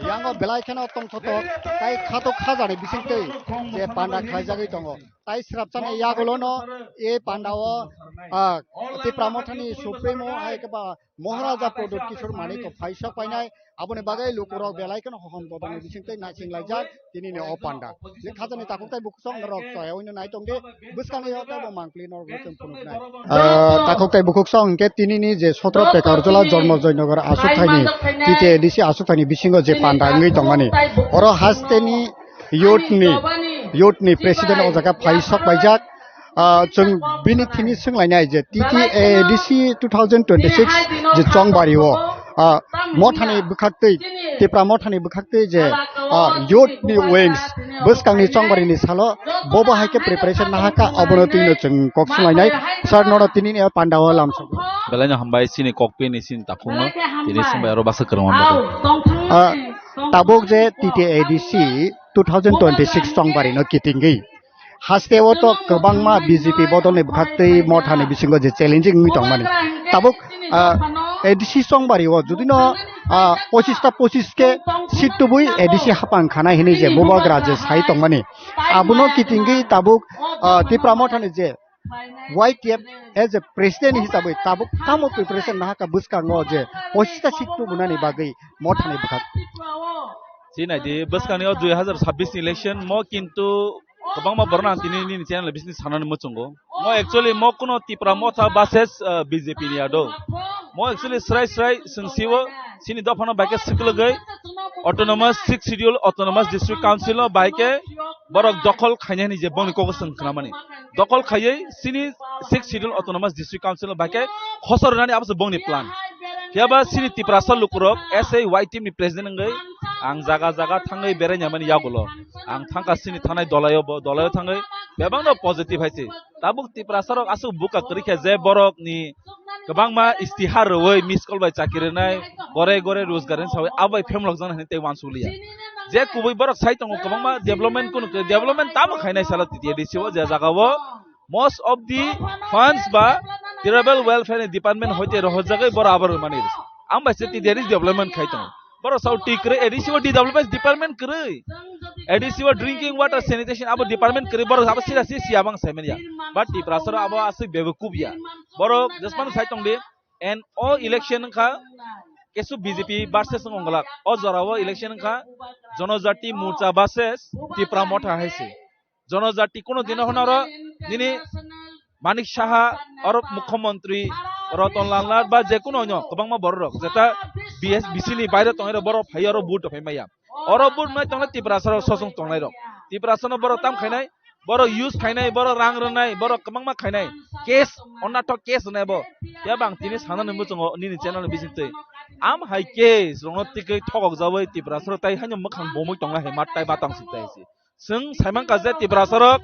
yango belai kheno tongthotok, tai khatok khajani bisingtwi je panda khlaijagwi tongo. Tai srapchani yagulono e panda o, ah, Tipra Mothani Supremo hai khe ba Maharaja Pradyut Kishore Manik phai sok painai, aboni bagwi lukurok belai kheno hohom bodolni bisingtwi naising laijak tinini o panda. Je khajani takhuk tai bukhuk song norok choya wino nai tongdi, bwskangni o teibo mangpili norok chwng phunuknai. Ah, takhuk tai bukhuk song hwnkhe tinini je sotro Pekarjala Jormo Joynagar aswk thaini, T T A D C aswk thaini bisingo je panda wngwi tongmani. Oro hasteni youth ni, youth ni president o jaga phai sok paijak. Ah, chwng bini thini swnglainai je T T A D C two thousand twenty-six je chongbari o, ah, mothani bwkhaktwi, Tipra mothani bwkhaktwi je, ah, youth ni wings bwskangni chongbari ni salo bobo hai khe preparation nahaka, abono twino chwng kok swnglainai. Sir, nono tini ni panda o lamsok. Belai no hambai chini kokpi ni chini takhuk no, tini swngbai aro basa kwrwng. Ah, tabuk je T T A D C two thousand twenty-six chongbari no kitingwi. Haste o to kwbangma B J P bodolni bwkhaktwi mothani bisingo je challenging wngwi tongmani. Tabuk, ah, A D C chongbari o judino, ah, pochista pochis khe seat tubui A D C hapang khana hinwi je bubagra je sai tongmani. Abono kitingwi tabuk, ah, Tipra mothani je Y T F as a president hisabwi tabuk tamo preparation nahaka bwskango je pochista seat tubunani bagwi mothani bwkhak. Sinai di bwskangni o dui hazar sabbish ni election mo kintu kwbangma borok ang tini nini channel bisni sanani muchungo. Mo actually mo kuno Tipra motha versus, uh, B J P ni ado. Mo actually srai srai sengsiwo sini dophano baike siklogoi autonomous sixth schedule autonomous district council no baike borok dokhol khainani je bongni koko seng khnamani. Dokhol khaiye sini sixth schedule autonomous district council no baike khosor nani abo se bongni plan. Phiya ba sini Tiprasa lukurok S A Y team ni president wngwi ang jaga jaga thangwi berai nyamani yagulo. Ang thangka sini thanai dolaio bo, dolaio thangwi bebakno positive hai se. Tabuk Tiprasa rok aswk buka kwrwi khe je borok ni kwbangma istihar rwui miss call bai chakiri rwnai, gore gore rojgar ni sawi abo bai phemlok jana hinwi tei uansukliya. Je kubui borok sai tongo kwbangma development kunu khe development tamo khainai salo T T A D C o je jaga o most of the funds ba tribal welfare ni department hoite rohorjagwi borok abo rwmani. Ang bai se T D R development khai tongo. Borok sao ti kwrwi A D C o development department kwrwi. A D C o drinking water sanitation abo department kwrwi borok abo sida si si abang saimanya. But Tiprasa rok abo aswk bebekuk ya. Borok jesmano sai tongdi. And o election wngkha kesu B J P versus wngolak. O jora o election wngkha Jonojati Morcha versus Tipra Motha hai se. Jonojati kuno dino hwnaro nini Manik Saha, oro Mukhyamantri Ratan Lal Nath ba je kuno onyo kwbangma borok rok, jeta B S B C ni baire tongwi rok borok phai oro vote phai maya. Oro vote nai tongle Tiprasa rok sosong tongnai rok. Tiprasa no borok tam khainai, borok use khainai, borok rang rwnai, borok kwbangma khainai. Case, onnathok case rwnai bo. Ya bang tini sana nungbo chongo nini channel ni bisingtwi. Am hai case rokno tikwi thokok jawi Tiprasa rok tai haino mwkhang bomwi tongnai hai mat tai batang sik tai se. Chwng saimang ka je Tiprasa rok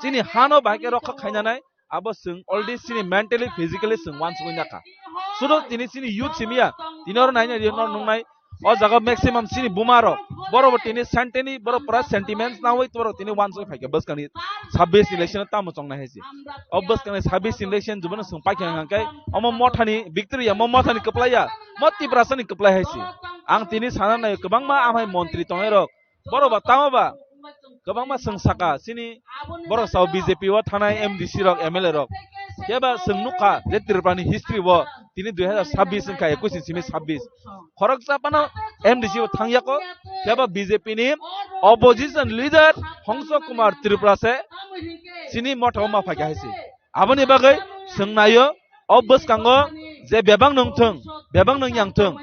chini hano bahai khe rokha khainanai, abo chwng already chini mentally, physically chwng uansugwi nakha. Sudo tini chini youth simiya, tini oro naina ri nor nungnai, o jaga maximum chini buma rok, borok bo tini senteni, borok pura sentiments nawi borok tini uansugwi phaikha bwskangni sabbish election tamo chongnai hai se. O bwskangni sabbish election jubano chwng paikha hwnkhe omo mothani victory ya, mo mothani kwplai ya, mo Tiprasani kwplai hai se. Ang tini sana nai kwbangma amhai montri tongnai rok, borok ba tamo ba kwbangma chwng saka chini borok sao B J P o thanai M D C rok, M L A rok. Khe ba chwng nukha je Tripura ni history o tini dui hazar sabbish wngkha, ekush ni simi sabbish. Khoroksa phano M D C o thangyako, khe ba B J P ni opposition leader Hongso Kumar Tripura se chini motha o ma phaikha hai se. Aboni bagwi chwng naio, o bwskango je bebak nung thung, bebak nung yang thung,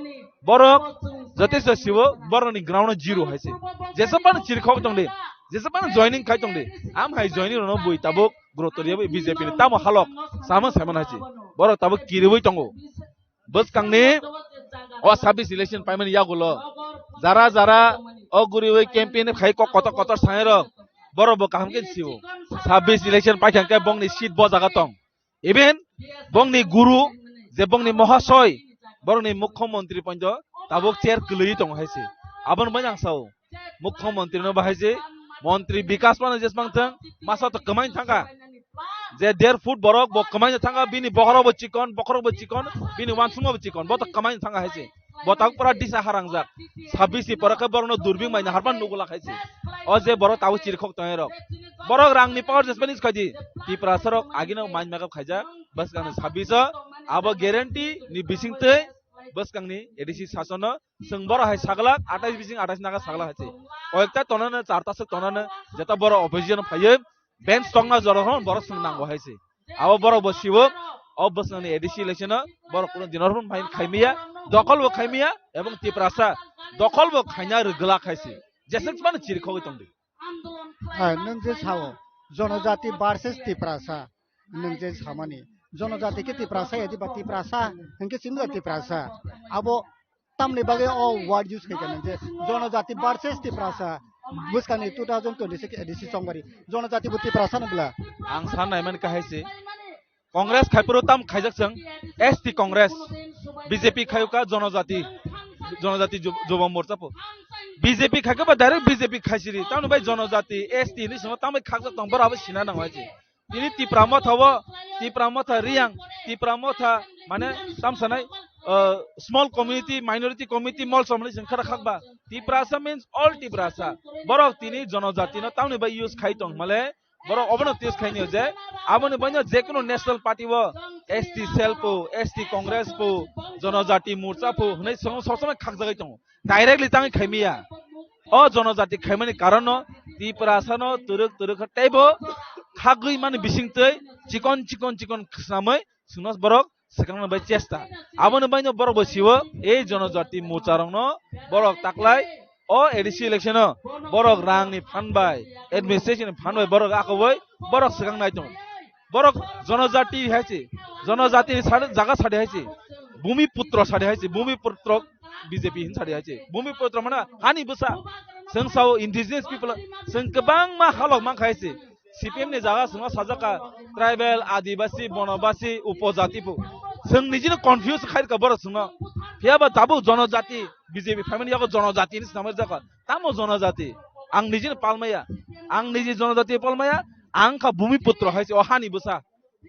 borok jotesto sibo, borokni ground o zero hai se. Jesa phano chirikhok tongdi, jesa phano joining khai tongdi, am hai joining rokno bui tabuk gurutor yawi B J P ni tamo halok, samo saimano hai se. Borok tabuk kiriwi tongo. Bwskangni o sabbish election paimani yagulo jara jara o guriwi campaign khai kok kotor kotor sanai rok, borok bo kaham khe sio. Sabbish election paikha khe bongni seat bo jaga tong. Even bongni guru je bongni mohasoi, borokni mukhyamantri pointo tabuk chair kwlwi tongo hai se. Aboni bai ang sao, mukhyamantri no bahai se, montri bikas phano jesmang thang, masa to kwmai thangkha. Je der foot borok bo kwmaino thanga, bini bokhorok bo chikon, bokhorok bo chikon, bini wansukma bo chikon, bo to kwmaino thanga hai se. Bo tabuk pura disa harangjak. Sabbish ni pore khe borokno durbing bai naharma nugula khai se. O je borok tabuk chirikhok tongnai rok. Borok rangni power jesmani khaidi. Tiprasa rok agino mind makeup khaijak. Bwskangni sabbish o abo guarantee ni bisingtwi bwskangni A D C sasono chwng borok hai saglak, atais bising atais naga saglak hai se. Koyekta tonano, charta swk tonano, jeta borok opposition phaiwi bench tongna jorok hwn borok chwng nango hai se. Abo borok bo siwo, o bwswkni A D C election o borok kuno dinor hwn phai khaimiya, dokol bo khaimiya, ebong Tiprasa dokol bo khaina rwgwlak hai se. Jeswk mano chirikhogwi tongdi. Hai, nwng je sao, jonojati versus Tiprasa, nwng je samani, jonojati khe Tiprasa, yadi ba Tiprasa, hwnkhe chini ba Tiprasa. Abo tamni bagwi o word use khaikha nwng je, jonojati versus Tiprasa, bwskangni two thousand twenty-six A D C chongbari, jonojati bo Tiprasa no bwla. Ang san naimani kahai se, Congress khaiphuru tam khaijak chwng, S T Congress, B J P khayuka jonojati, jonojati ju-, jubo morcha po. B J P khaikha ba direct B J P khaisiri, tamni bai jonojati, S T hinwi swngo, tambai khakjak tong, borok abo sina nango hai se. Tini Tipra Motha o, Tipra Motha Riyang, Tipra Motha mane tam sanai, uh, small community, minority community, mol somani sing khara khakba. Tiprasa means all Tiprasa. Borok tini jonojati no tamni bai use khai tong male, borok obono test khainio je, aboni baino je kono national party o S T cell po, S T Congress po, Jonojati Morcha po hwnwi song-, song-, song khakjagwi tongo. Directly tangwi khaimiya. O jonojati khaimani karonno Tiprasano twrwk twrwk kha teibo khagwi mani bisingtwi chikon chikon chikon khwnamwi chwngno borok swkangna bai chesta. Aboni baino borok bo siwo, ei jonojati mucharokno borok taklai o A D C election o borok rangni phan bai, administration ni phan bai borok akoboi borok swkang nai tongo. Borok jonojati hai se, jonojati ni sade, jaga sade hai se, bhumi putro sade hai se, bhumi putro B J P hin sade hai se, bhumi putro mana hani bwsa. Chwng sao indigenous people, chwng kwbangma halok mankha hai se. C P M ni jaga chwngno sajak kha tribal, adibasi, bonobasi, upojati bo. Chwng nijino confuse khai rwkha borok chwngno. Phiya ba tabuk jonojati, B J P phaimani yago jonojati hinwi swnamwi rwjak kha. Tamo jonojati? Ang nijino palmaya. Ang niji jonojati palmaya. Ang kha bhumi putro hai se, o hani bwsa.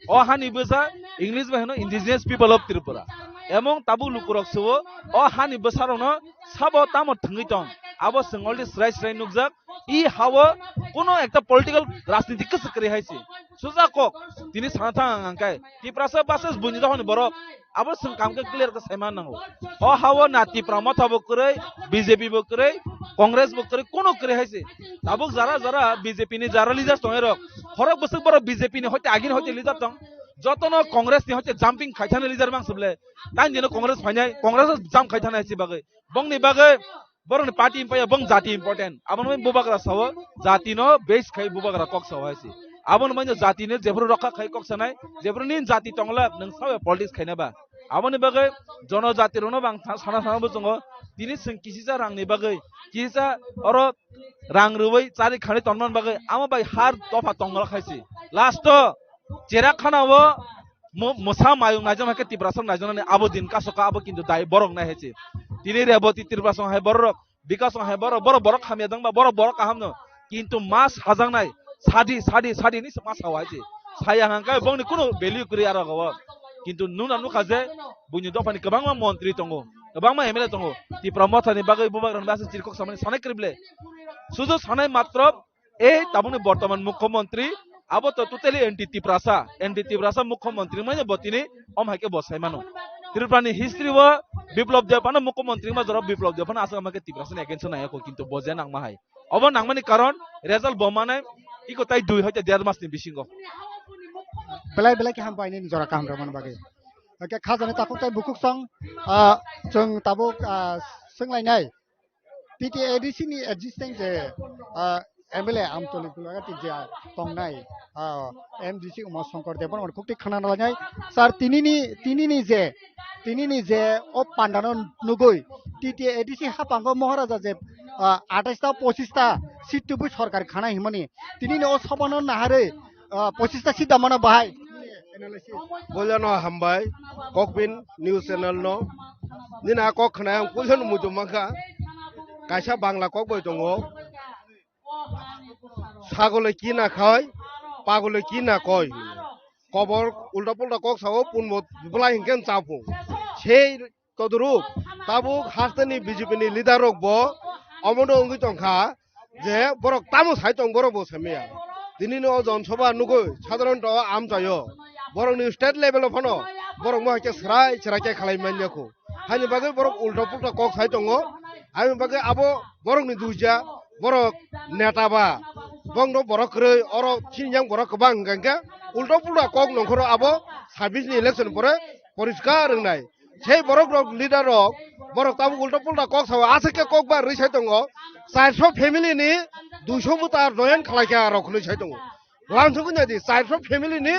O hani bwsa English bai hino indigenous people of Tripura. Emong tabuk lukurok suo o hani bwsarokno sabo tamo thwngwi tong. Abo chwng already srai srai nukjak. I hao kuno ekta political rajniti kwchwk kwrwi hai se. Suja kok tini sana thang ang angkai. Tiprasa versus buini dohani borok. Abo chwng kam khe clear khe saima nango. O hao na Tipra Motha bo kwrwi, B J P bo kwrwi, Congress bo kwrwi, kuno kwrwi hai se. Tabuk jara jara B J P ni jara leaders tongnai rok. Khorok bwswk borok B J P ni hoite agini hoite leader tong. Jotono Congress ni hoite jumping khai thani leader mang suble. Tang dino Congress phainai, Congress o jump khai thani hai se bagwi. Bongni bagwi borokni party impaya bong jati important. Aboni bagwi bubagra sao jati no base khai bubagra kok sao hai se. Aboni bagwi jati no jephuru rokha khai kok sanai, jephuru nin jati tongla nwng sao politics khaina ba. Aboni bagwi jonojati rokno bang tha-, sana sana bo chwngo. Tini chwng kisisa rang ni bagwi, kisisa oro rang rwui chari khani tonman bagwi amo bai har dopha tongla khai se. Last o Cherakhana o mo-, mosa mayung naijak hai khe Tiprasa naijak nani abo din kasoka abo kintu dai borok nai hai se. Tini Reboti Tiprasa hai borok, Bikas hai borok, borok, borok hamya dangba, borok, borok kaham no. Kintu mas hajaknai, sadi, sadi, sadi ni mas hawai se. Saya hangkai bongni kuno value kwrwi aro go. Kintu nuna nukha je buini dophani kwbangma montri tongo, kwbangma M L A tongo. Tipra Motha ni bagwi bubagra ni bagwi chirkok samani sanai kwrwi ble. Sudu sanai matro ei tabukni bortoman mukhyamantri, abo to totally anti Tiprasa, anti Tiprasa mukhyamantri manya bo tini om hai khe bo sai mano. Tripura ni history o Biplab Deb ano mukhyamantri ma jora Biplab Deb ano aswk ama khe Tiprasa ni against o nai kho, kintu bo je nang ma hai. Obo nangmani karon result bo manai iko tai dui hoite der mas ni bisingo. Belai belai khe hambai nini jora kaham rwmani bagwi. Oke, khajani takhuk tai bukhuk song, ah, chwng tabuk, ah, swnglainai. T T A D C ni existing je, ah, M L A Amtoli Gulagati je tongnai, ah, M D C Uma Shankar Debbarma khukti khana nalai nai. Sir, tinini, tinini je, tinini je o pandano nugui T T A D C hapango Maharaja je, ah, atais ta pochis ta seat tubui sorkar khana himani. Tinini o sobano naharwi, ah, pochis ta seat damano bahai. Boilano hambai, Kokbin News Channel no. Nini a kok khna ang puilano muitu mankha. Kaisa Bangla kok bai tongo. Sagole ki na khai, pagole ki na koi. Kobor ulta pulta kok sao punbo bwlai hinkhe chapung. Sei todoruk tabuk hasteni B J P ni leader rok bo omono wngwi tongkha je borok tamo sai tong borok bo samiya. Tini no Jon Sabha nugwi sadharon to amchaio. Borok ni state level o phano borok mo haikhe srai srai khe khalai manya kho. Haini bagwi borok ulta pulta kok sai tongo. Haini bagwi abo borok ni duija borok neta ba bongno borok kwrwi oro chini yang borok kwbang hingkha hingkhe ulta pulta kok nongkhoro abo sabis ni election pore poriskar wngnai. Sei borok rok leader rok borok tabuk ulta pulta kok sao aswk khe kok ba rwi sai tongo. Charso family ni duiso buta join khlai kha rok hwnwi sai tongo. Wansugwi naidi, charso family ni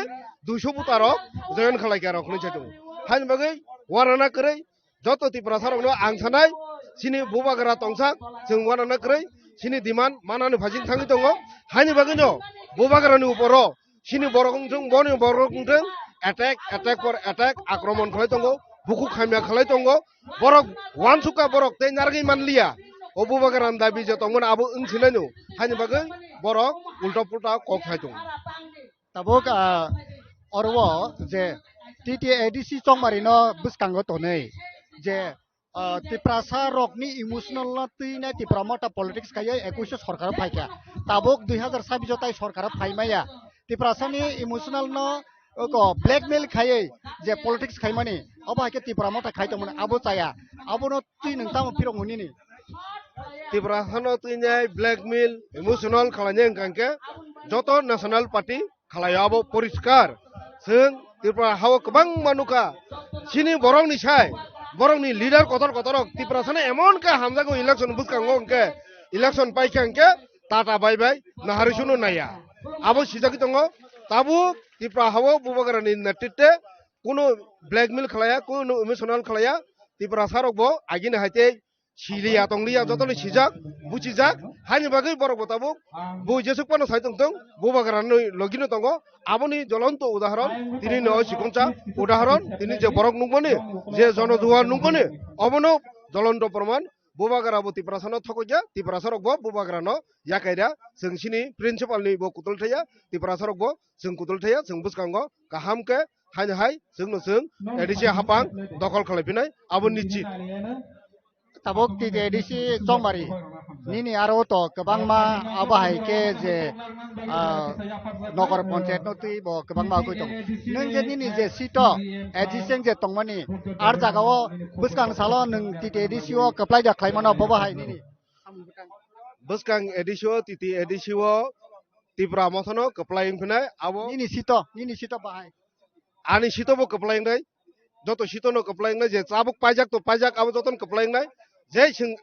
duiso buta rok join khlai kha rok hwnwi sai tongo. Haini bagwi warana kwrwi joto Tiprasa rokno ang sanai, chini bubagra tongsa, chwng warana kwrwi, chini demand manani phajing thangwi tongo. Haini bagwino bubagrani uporo chini borok wngthung, boni borok wngthung, attack, attack for attack, akromon khlai tongo, bukhuk hamya khlai tongo, borok wansukha borok tei narwgwi manliya. O bubagrani dabi je tongmani abo wngsinai no, haini bagwi borok ulta pulta kok sai tongo. Tabuk, ah, oro o je T T A D C chongmari no bwskango tonwi je, ah, Tiprasa rokni emotional no twinai Tipra Motha politics khaiwi ekuish o sorkar o phaikha. Tabuk dui hazar sabbish o tai sorkar o phaimaya. Tiprasa ni emotional no oko blackmail khaiwi je politics khaimani obo hai khe Tipra Motha khai tongmani abo chaya. Abono twi nwng tamo phirok muni ni? Tiprasa no twinai blackmail, emotional khlainai hwnkha hwnkhe joto national party khlaio abo poriskar. Chwng Tripura hao kwbangma nukha. Chini borokni sai, borokni leader kotor kotorok Tiprasano emon khe hamjago election bwskango hwnkhe, election paikha hwnkhe tata bai bai naharwi suno naiya. Abo sijagwi tongo, tabuk Tripura hao Bubagrani netritwe kunu blackmail khlaiya, kunu emotional khlaiya. Tiprasarokbo agini hai tei siliya tongliya jotoni sijak, buchijak, haini bagwi borok bo tabuk bo jesuk phano sai tongtong, Bubagrani logino tongo. Aboni jolonto udahoron tini no sikonsa udahoron, tini je borok nukmani, je jonojuwan nukmani, obono jolonto proman. Bubagra bo Tiprasano thokokya, Tiprasarok bo Bubagrano yakaira, chwng chini principal ni bo kutul thaya, Tiprasarok bo chwng kutul thaya, chwng bwskango kaham khe haino hai chwngno chwng A D C hapang dokhol khlai phinai, abo nischit. Tabuk T T A D C chongmari nini aro to kwbangma abo hai khe je, ah, nogor panchayat no twi bo kwbangma ugwi tong. Nwng je nini je seat o A D C wng je tongmani ar jaga o bwskang salo nwng T T A D C o kwplai da khlai mano bobo hai nini? Bwskang A D C o, T T A D C o Tipra Mothano kwplai wng phinai abo. Nini seat o, nini seat o bahai. Ani seat o bo kwplai wngnai, joto seat o no kwplai wngnai, je chabuk paijak to paijak abo jotono kwplai wngnai. Je chwng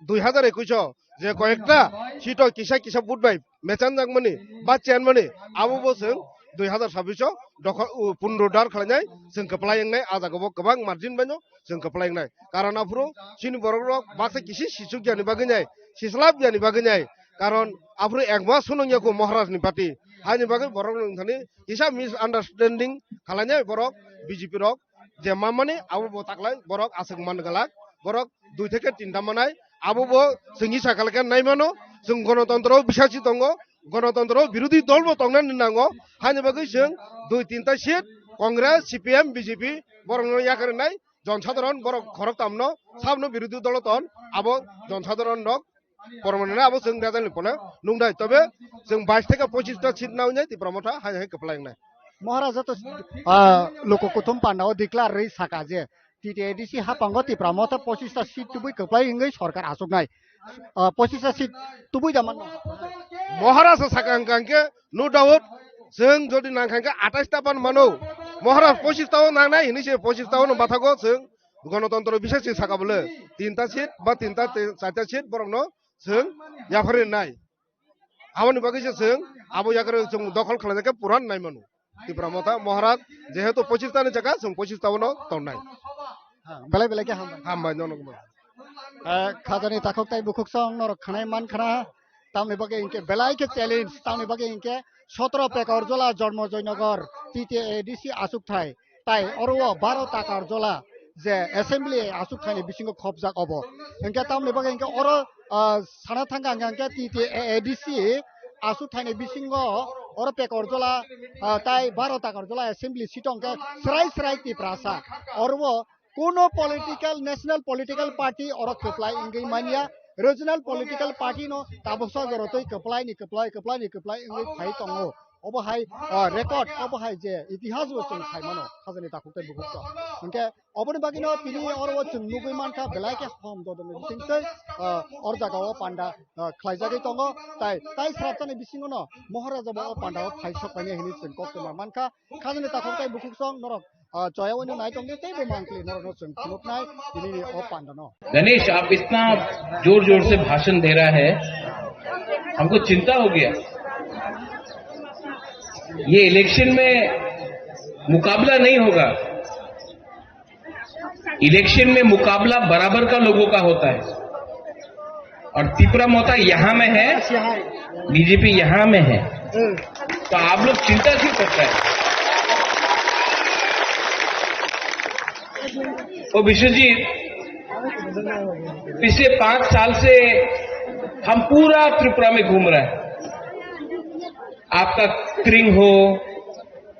dui hazar ekush o je koyekta seat o kisa kisa vote bai mechanjakmani ba chenmani, abo bo chwng dui hazar sabbish o dokha, u, punro dar khlainai, chwng kwplai wngnai, a jaga bo kwbang margin baino chwng kwplai wngnai. Karon aphuru chini borok rok baksa kisi sichuk yani bagwi nai, sislap yani bagwi nai. Karon aphuru ekma sunung yaku Maharaj ni party. Haini bagwi borok rok thani kisa misunderstanding khlainai borok B J P rok. Je mamani abo bo taklai borok aswk man galak, borok dui theke tinta manai, abo bo chwngni sakal khe nai mano, chwng gonotontro bisasi tongo, gonotontro birodhi dol bo tongnani nango, haini bagwi chwng dui tinta seat Congress, C P M, B J P borokno yakarwi nai, jon sadharon borok khorok tamno sabno birodhi dolo ton, abo jon sadharon rok pormanani abo chwng rejani pole nung dai, tobe chwng bais theke pochis ta seat nawi nai Tipra Motha hai hai kwplai wngnai. Maharaja to, ah, loko kuthum panda o declare rwi saka je T T A D C hapango Tipra Motha pochis ta seat tubui kwplai wngwi sorkar achuknai. Ah, pochis ta seat tubui da manno? Maharaja saka hwnkha hwnkhe no doubt, chwng jodi nangkha hwnkhe atais ta pan mano. Maharaj pochis ta o nangnai hinwi se pochis ta o no bathago chwng gonotontro bisasi saka bole tinta seat ba tinta te-, charta seat borokno chwng yapharwi nai. Aboni bagwi se chwng abo yakarwi chwng dokhol khlainai khe puran nai mano. Tipra Motha Maharaj jehetu pochis ta ni jaga chwng pochis ta o no tongnai. Ha, belai belai khe hambai. Hambai nono. Eh, khajani takhuk tai bukhuk song norok khanai man khana. Tamni bagwi hinkhe belai khe challenge, tamni bagwi hinkhe sotro Pekarjola Jormo Joynagar T T A D C achukthai. Tai oro o baro Takarjola je assembly achukthai ni bisingo khopjak obo. Hinkhe tamni bagwi hinkhe oro, ah, sana thangkha hinkhe T T A D C Aswk thaini bisingo oro Pekorjola, ah, tai Baro Takorjola assembly seat hwnkhe srai srai Tiprasa. Oro o kuno political, national political party oro kwplai wngwi manya, regional political party no tabuksa jorotwi kwplai ni kwplai, kwplai ni kwplai wngwi phai tongo. Obo hai, ah, record, obo hai je itihas bo chwng sai mano, khajani takhuk tei bukhuk rok. Hwnkhe oboni bagwino tini oro o chwng nugwi mankha, belai khe hom dodonni bisingtwi, ah, or jaga o panda, ah, khlaijagwi tongo, tai, tai srapjani bisingono Moharaja bo o panda o phai sok manya hinwi chwng kok tongma mankha. Khajani takhuk tei bukhuk song norok, ah, choya oino nai tongdi tei bo mangpili norokno chwng phunuknai tini ni o panda no. Ganesh, आप इतना जोर जोर से भाषण दे रहा है, हमको चिंता हो गया। ये इलेक्शन में मुकाबला नहीं होगा, इलेक्शन में मुकाबला बराबर का लोगों का होता है। और तिपरा मोता यहाँ में है, बीजेपी यहाँ में है, तो आप लोग चिंता क्यों करता है? ओ विश्वजीत, पिछले पांच साल से हम पूरा त्रिपुरा में घूम रहे हैं। आपका क्रिंग हो,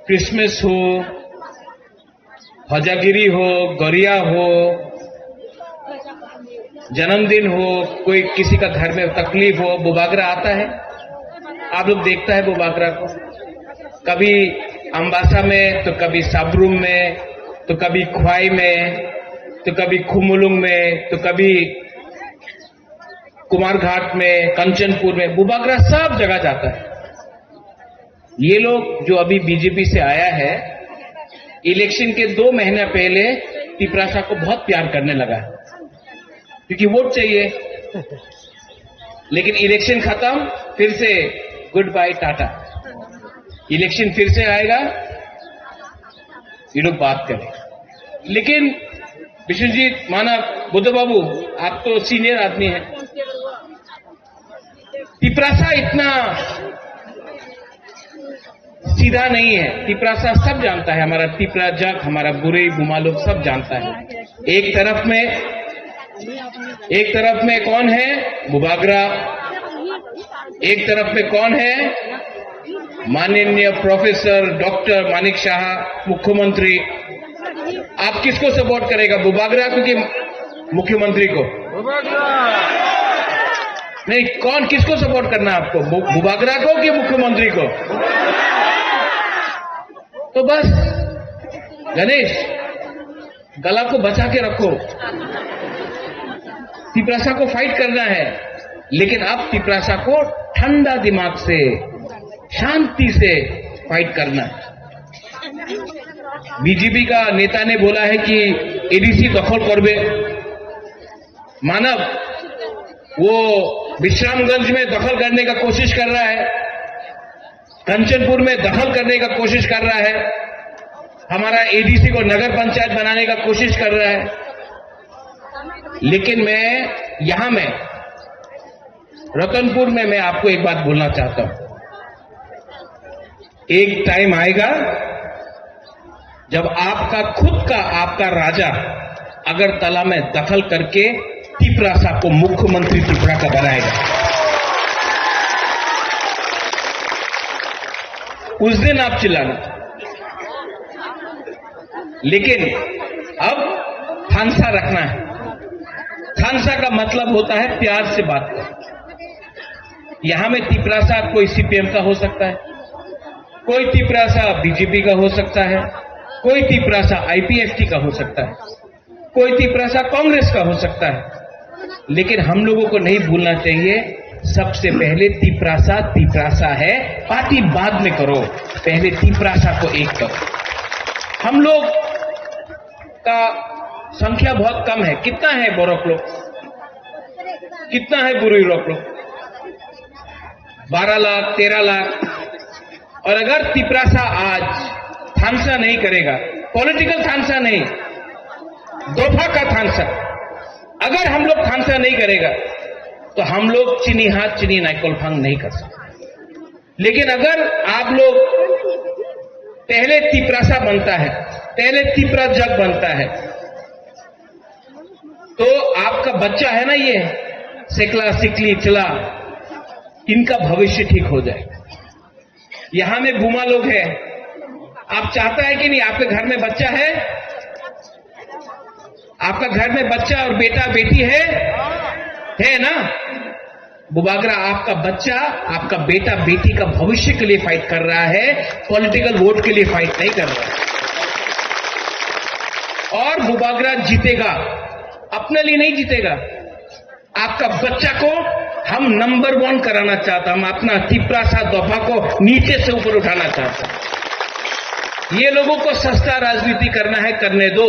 क्रिसमस हो, हजागिरी हो, गरिया हो, जन्मदिन हो, कोई किसी का घर में तकलीफ हो, बुबागरा आता है। आप लोग देखता है बुबागरा को, कभी अम्बासा में, तो कभी साब्रुम में, तो कभी ख्वाई में, तो कभी खुमुलुंग में, तो कभी कुमारघाट में, कंचनपुर में, बुबागरा सब जगह जाता है। ये लोग जो अभी बीजेपी से आया है, इलेक्शन के दो महीना पहले तिपरासा को बहुत प्यार करने लगा, क्योंकि वोट चाहिए। लेकिन इलेक्शन खत्म, फिर से गुड बाय टाटा। इलेक्शन फिर से आएगा, ये लोग बात करें। लेकिन विश्वजीत, मानव, बुद्ध बाबू, आप तो सीनियर आदमी हैं, तिपरासा इतना सीधा नहीं है। तिपरासा सब जानता है, हमारा तिपरा जग, हमारा बुरई बुमा लोग सब जानता है। एक तरफ में, एक तरफ में कौन है? बुबागरा। एक तरफ में कौन है? माननीय प्रोफेसर डॉक्टर मानिक साहा, मुख्यमंत्री। आप किसको सपोर्ट करेगा, बुबागरा को कि मुख्यमंत्री को? नहीं, कौन, किसको सपोर्ट करना है आपको, बु-, बुबागरा को कि मुख्यमंत्री को? तो बस गणेश, गला को बचा के रखो। तिपरासा को फाइट करना है, लेकिन आप तिपरासा को ठंडा दिमाग से, शांति से फाइट करना है। बीजेपी का नेता ने बोला है कि एडीसी दखल करबे। मानव, वो विश्रामगंज में दखल करने का कोशिश कर रहा है, कंचनपुर में दखल करने का कोशिश कर रहा है, हमारा एडीसी को नगर पंचायत बनाने का कोशिश कर रहा है। लेकिन मैं यहाँ में, रतनपुर में, मैं आपको एक बात बोलना चाहता हूँ, एक टाइम आएगा जब आपका खुद का, आपका राजा अगरतला में दखल करके तिपरासा को मुख्यमंत्री त्रिपुरा का बनाएगा, उस दिन आप चिल्लाना। लेकिन अब थानसा रखना है। थानसा का मतलब होता है प्यार से बात करना। यहाँ में तिपरासा कोई सीपीएम का हो सकता है, कोई तिपरासा बीजेपी का हो सकता है, कोई तिपरासा आईपीएफटी का हो सकता है, कोई तिपरासा कांग्रेस का हो सकता है, लेकिन हम लोगों को नहीं भूलना चाहिए, सबसे पहले तिपरासा तिपरासा है। पार्टी बाद में करो, पहले तिपरासा को एक करो। हम लोग का संख्या बहुत कम है। कितना है बोरक लोग, कितना है बुरुई लोग? बारह लाख, तेरह लाख। और अगर तिपरासा आज थानसा नहीं करेगा, पॉलिटिकल थानसा नहीं, दोफा का थानसा, अगर हम लोग थानसा नहीं करेगा, तो हम लोग चीनी हाथ चीनी नाइकोल फांग नहीं कर सकते। लेकिन अगर आप लोग पहले तिपरासा बनता है, पहले तिपरा जग बनता है, तो आपका बच्चा है ना, ये सिकला सिकली चला, इनका भविष्य ठीक हो जाए। यहाँ में बुमा लोग हैं, आप चाहता है कि नहीं? आपके घर में बच्चा है, आपका घर में बच्चा और बेटा बेटी है, है ना? बुबागरा, आपका बच्चा, आपका बेटा बेटी का भविष्य के लिए फाइट कर रहा है, पॉलिटिकल वोट के लिए फाइट नहीं कर रहा है। और बुबागरा जीतेगा, अपने लिए नहीं जीतेगा। आपका बच्चा को हम नंबर वन कराना चाहता, हम अपना तिपरासा दोफा को नीचे से ऊपर उठाना चाहता। ये लोगों को सस्ता राजनीति करना है, करने दो,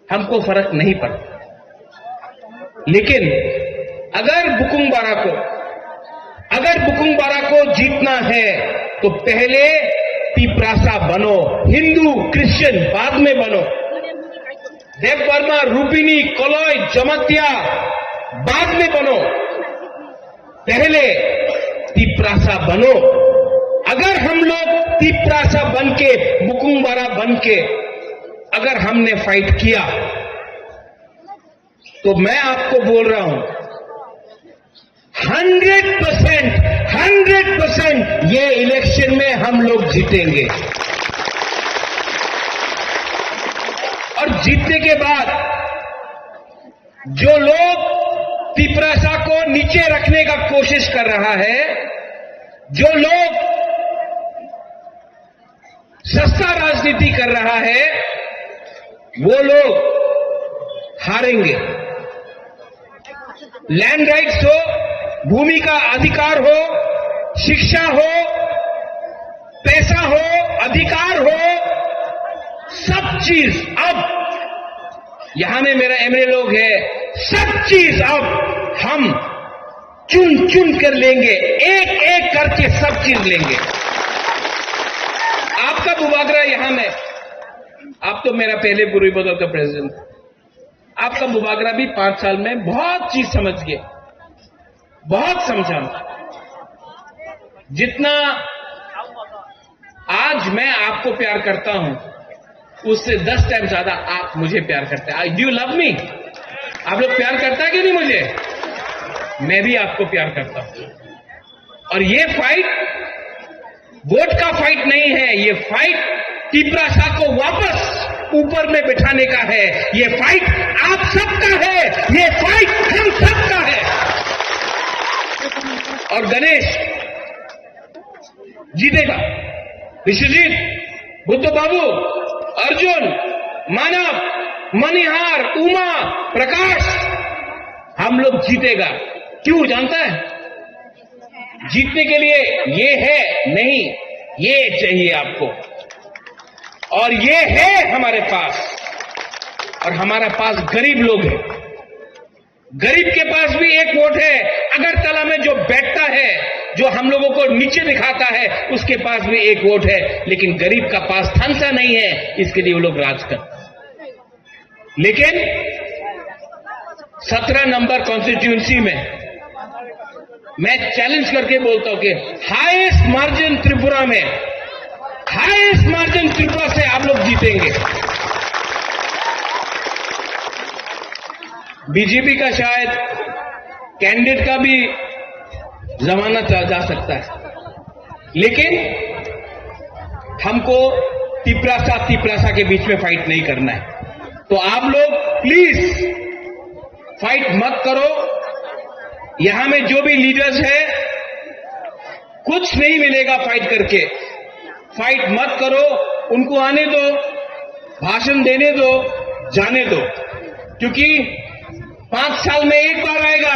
हमको फर्क नहीं पड़ता। लेकिन अगर बुकुंग बारा को, अगर बुकुंग बारा को जीतना है तो पहले तिपरासा बनो, हिंदू क्रिश्चियन बाद में बनो। देव वर्मा, रुबिनी, कलय, जमातिया बाद में बनो, पहले तिपरासा बनो। अगर हम लोग तिपरासा बन के, बुकुंग बारा बन के अगर हमने फाइट किया तो मैं आपको बोल रहा हूं, हंड्रेड परसेंट, हंड्रेड परसेंट ये इलेक्शन में हम लोग जीतेंगे। और जीतने के बाद जो लोग तिपरासा को नीचे रखने का कोशिश कर रहा है, जो लोग सस्ता राजनीति कर रहा है, वो लोग हारेंगे। लैंड राइट्स हो, भूमि का अधिकार हो, शिक्षा हो, पैसा हो, अधिकार हो, सब चीज अब यहाँ में मेरा एमएलए लोग है, सब चीज अब हम चुन चुन कर लेंगे, एक एक करके सब चीज लेंगे। आपका बुबागरा यहाँ में, आप तो मेरा पहले पूर्वी बदल का प्रेसिडेंट, आपका बुबागरा भी पांच साल में बहुत चीज समझ गए, बहुत समझा। जितना आज मैं आपको प्यार करता हूं, उससे दस टाइम ज्यादा आप मुझे प्यार करते हैं। Do you love me? आप लोग प्यार करता है कि नहीं मुझे? मैं भी आपको प्यार करता हूं। और ये फाइट वोट का फाइट नहीं है, ये फाइट तिपरासा को वापस ऊपर में बैठाने का है। ये फाइट आप सबका है, ये फाइट हम सबका है। और गणेश जीतेगा। विश्वजीत, बुद्ध बाबू, अर्जुन, मानव, मनिहार, उमा, प्रकाश, हम लोग जीतेगा। क्यों जानता है? जीतने के लिए ये है नहीं, ये चाहिए आपको। और ये है हमारे पास, और हमारे पास गरीब लोग हैं। गरीब के पास भी एक वोट है। अगरतला में जो बैठता है, जो हम लोगों को नीचे दिखाता है, उसके पास भी एक वोट है। लेकिन गरीब का पास थानसा नहीं है, इसके लिए वो लोग राज करते हैं। लेकिन सत्रह नंबर कॉन्स्टिट्यूएंसी में मैं चैलेंज करके बोलता हूं कि हाईएस्ट मार्जिन त्रिपुरा में, हाईएस्ट मार्जिन त्रिपुरा से आप लोग जीतेंगे। बीजेपी का शायद कैंडिडेट का भी जमाना चला जा सकता है, लेकिन हमको तिपरासा तिपरासा के बीच में फाइट नहीं करना है। तो आप लोग प्लीज फाइट मत करो। यहां में जो भी लीडर्स है, कुछ नहीं मिलेगा फाइट करके। फाइट मत करो, उनको आने दो, भाषण देने दो, जाने दो, क्योंकि पांच साल में एक बार आएगा।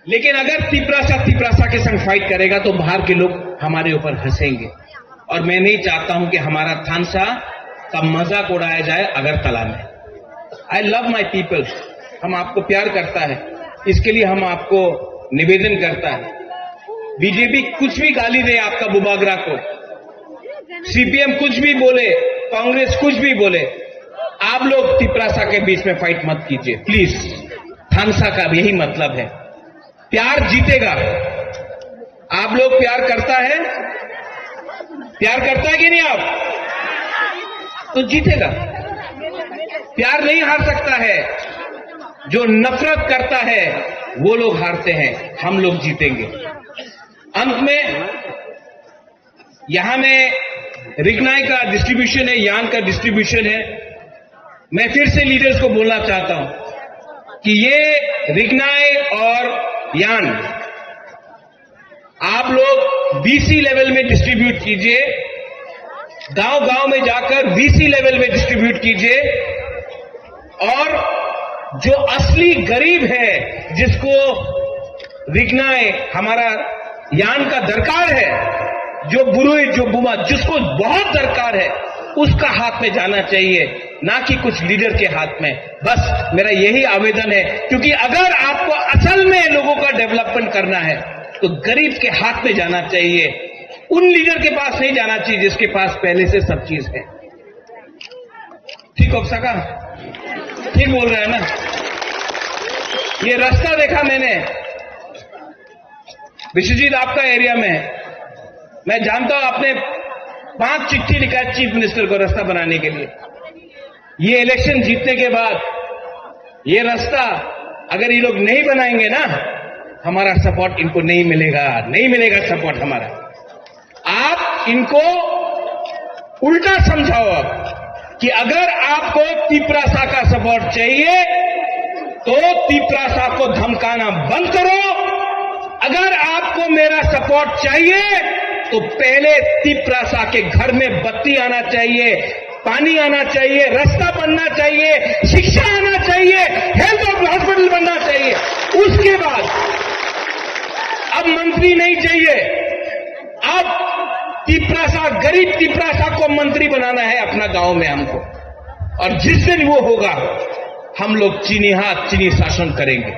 लेकिन अगर तिपरासा तिपरासा के संग फाइट करेगा तो बाहर के लोग हमारे ऊपर हंसेंगे। और मैं नहीं चाहता हूं कि हमारा थानसा का मजाक उड़ाया जाए अगरतला में। I love my people, हम आपको प्यार करता है, इसके लिए हम आपको निवेदन करता है। बीजेपी कुछ भी गाली दे आपका बुबागरा को, सीपीएम कुछ भी बोले, कांग्रेस कुछ भी बोले, आप लोग तिपरासा के बीच में फाइट मत कीजिए प्लीज। थानसा का यही मतलब है, प्यार जीतेगा। आप लोग प्यार करता है, प्यार करता है कि नहीं आप? तो जीतेगा। प्यार नहीं हार सकता है। जो नफरत करता है, वो लोग हारते हैं, हम लोग जीतेंगे। अंत में यहाँ में रिगनाई का डिस्ट्रीब्यूशन है, यान का डिस्ट्रीब्यूशन है। मैं फिर से लीडर्स को बोलना चाहता हूं कि ये रिगनाई और यान आप लोग वीसी लेवल में डिस्ट्रीब्यूट कीजिए, गांव गांव में जाकर वीसी लेवल में डिस्ट्रीब्यूट कीजिए, और जो असली गरीब है, जिसको रिगनाई हमारा यान का दरकार है, जो बुरुई, जो बुमा, जिसको बहुत दरकार है, उसका हाथ में जाना चाहिए, ना कि कुछ लीडर के हाथ में। बस मेरा यही आवेदन है, क्योंकि अगर आपको असल में लोगों का डेवलपमेंट करना है, तो गरीब के हाथ में जाना चाहिए, उन लीडर के पास नहीं जाना चाहिए जिसके पास पहले से सब चीज है। ठीक हो सका? ठीक बोल रहे हैं ना? ये रास्ता देखा मैंने, विश्वजीत, आपका एरिया में है। मैं जानता हूं, आपने पांच चिट्ठी लिखा है चीफ मिनिस्टर को रास्ता बनाने के लिए। ये इलेक्शन जीतने के बाद ये रास्ता अगर ये लोग नहीं बनाएंगे ना, हमारा सपोर्ट इनको नहीं मिलेगा, नहीं मिलेगा सपोर्ट हमारा। आप इनको उल्टा समझाओ कि अगर आपको तिपरासा का सपोर्ट चाहिए तो तिपरासा को धमकाना बंद करो। अगर आपको मेरा सपोर्ट चाहिए तो पहले तिपरासा के घर में बत्ती आना चाहिए, पानी आना चाहिए, रास्ता बनना चाहिए, शिक्षा आना चाहिए, हेल्थ और हॉस्पिटल बनना चाहिए। उसके बाद अब मंत्री नहीं चाहिए, अब तिपरासा, गरीब तिपरासा को मंत्री बनाना है अपना गांव में हमको। और जिस दिन वो होगा, हम लोग चीनी हाथ, चीनी शासन करेंगे,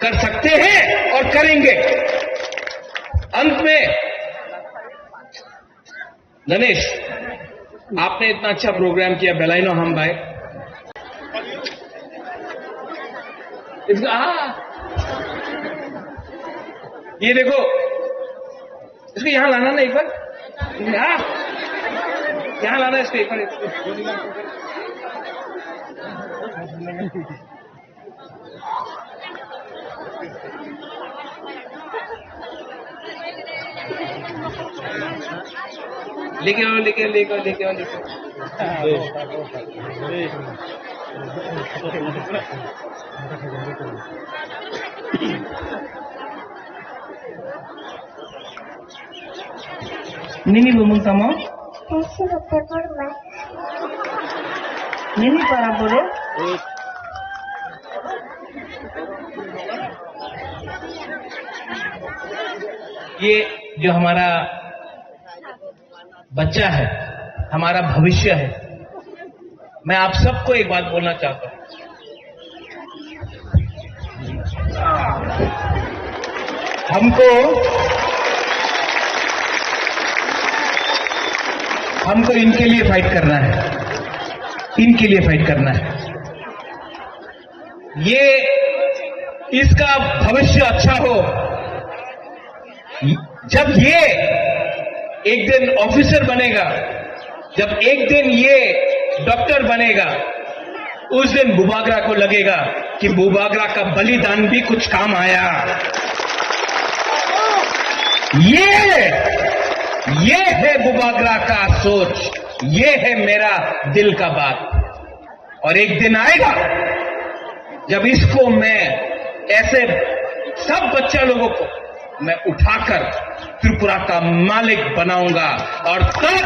कर सकते हैं और करेंगे। अंत में गणेश, आपने इतना अच्छा प्रोग्राम किया, बेलाइनो हम भाई। इसका, हाँ। ये देखो, इसको यहाँ लाना ना एक बार। यहाँ, यहाँ लाना इसको एक बार। लेके आओ, लेके, लेके आओ, लेके आओ, लेके आओ। Nini bumung tamo? Nini para boro? ये जो हमारा बच्चा है, हमारा भविष्य है, मैं आप सबको एक बात बोलना चाहता हूं, हमको, हमको इनके लिए फाइट करना है, इनके लिए फाइट करना है। ये, इसका भविष्य अच्छा हो। जब ये एक दिन ऑफिसर बनेगा, जब एक दिन ये डॉक्टर बनेगा, उस दिन बुबागरा को लगेगा कि बुबागरा का बलिदान भी कुछ काम आया। ये, ये है बुबागरा का सोच, ये है मेरा दिल का बात। और एक दिन आएगा जब इसको मैं, ऐसे सब बच्चा लोगों को मैं उठाकर त्रिपुरा का मालिक बनाऊंगा, और तब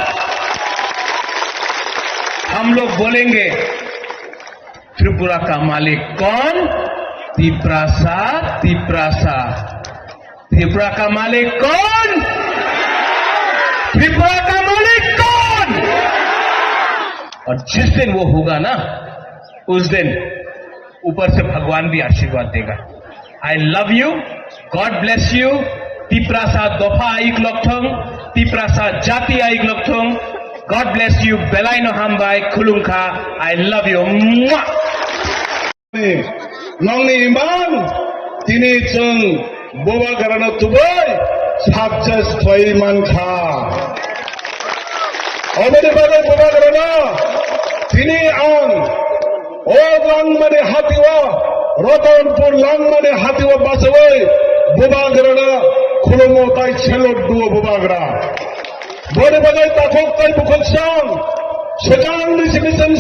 हम लोग बोलेंगे, त्रिपुरा का मालिक कौन? तिपरासा, तिपरासा। त्रिपुरा का मालिक कौन? त्रिपुरा का मालिक कौन? और जिस दिन वो होगा ना, उस दिन ऊपर से भगवान भी आशीर्वाद देगा। I love you, God bless you। Tiprasa दोफा आयुक लक्षण, तिपरासा जाति आयुक लक्षण। God bless you। Belai no hambai, khulumkha। I love you। Mwah। Nongni imang tini chwng Bubagrano tubui success khlai mankha. Oboni bagwi Bubagrano tini ang o langmani hatio Ratanpur langmani hatio bachawi bubagrano khulumo tai salute duo bubagra. Boni bagwi takhuk tai bukhuk song swkangni simi chwng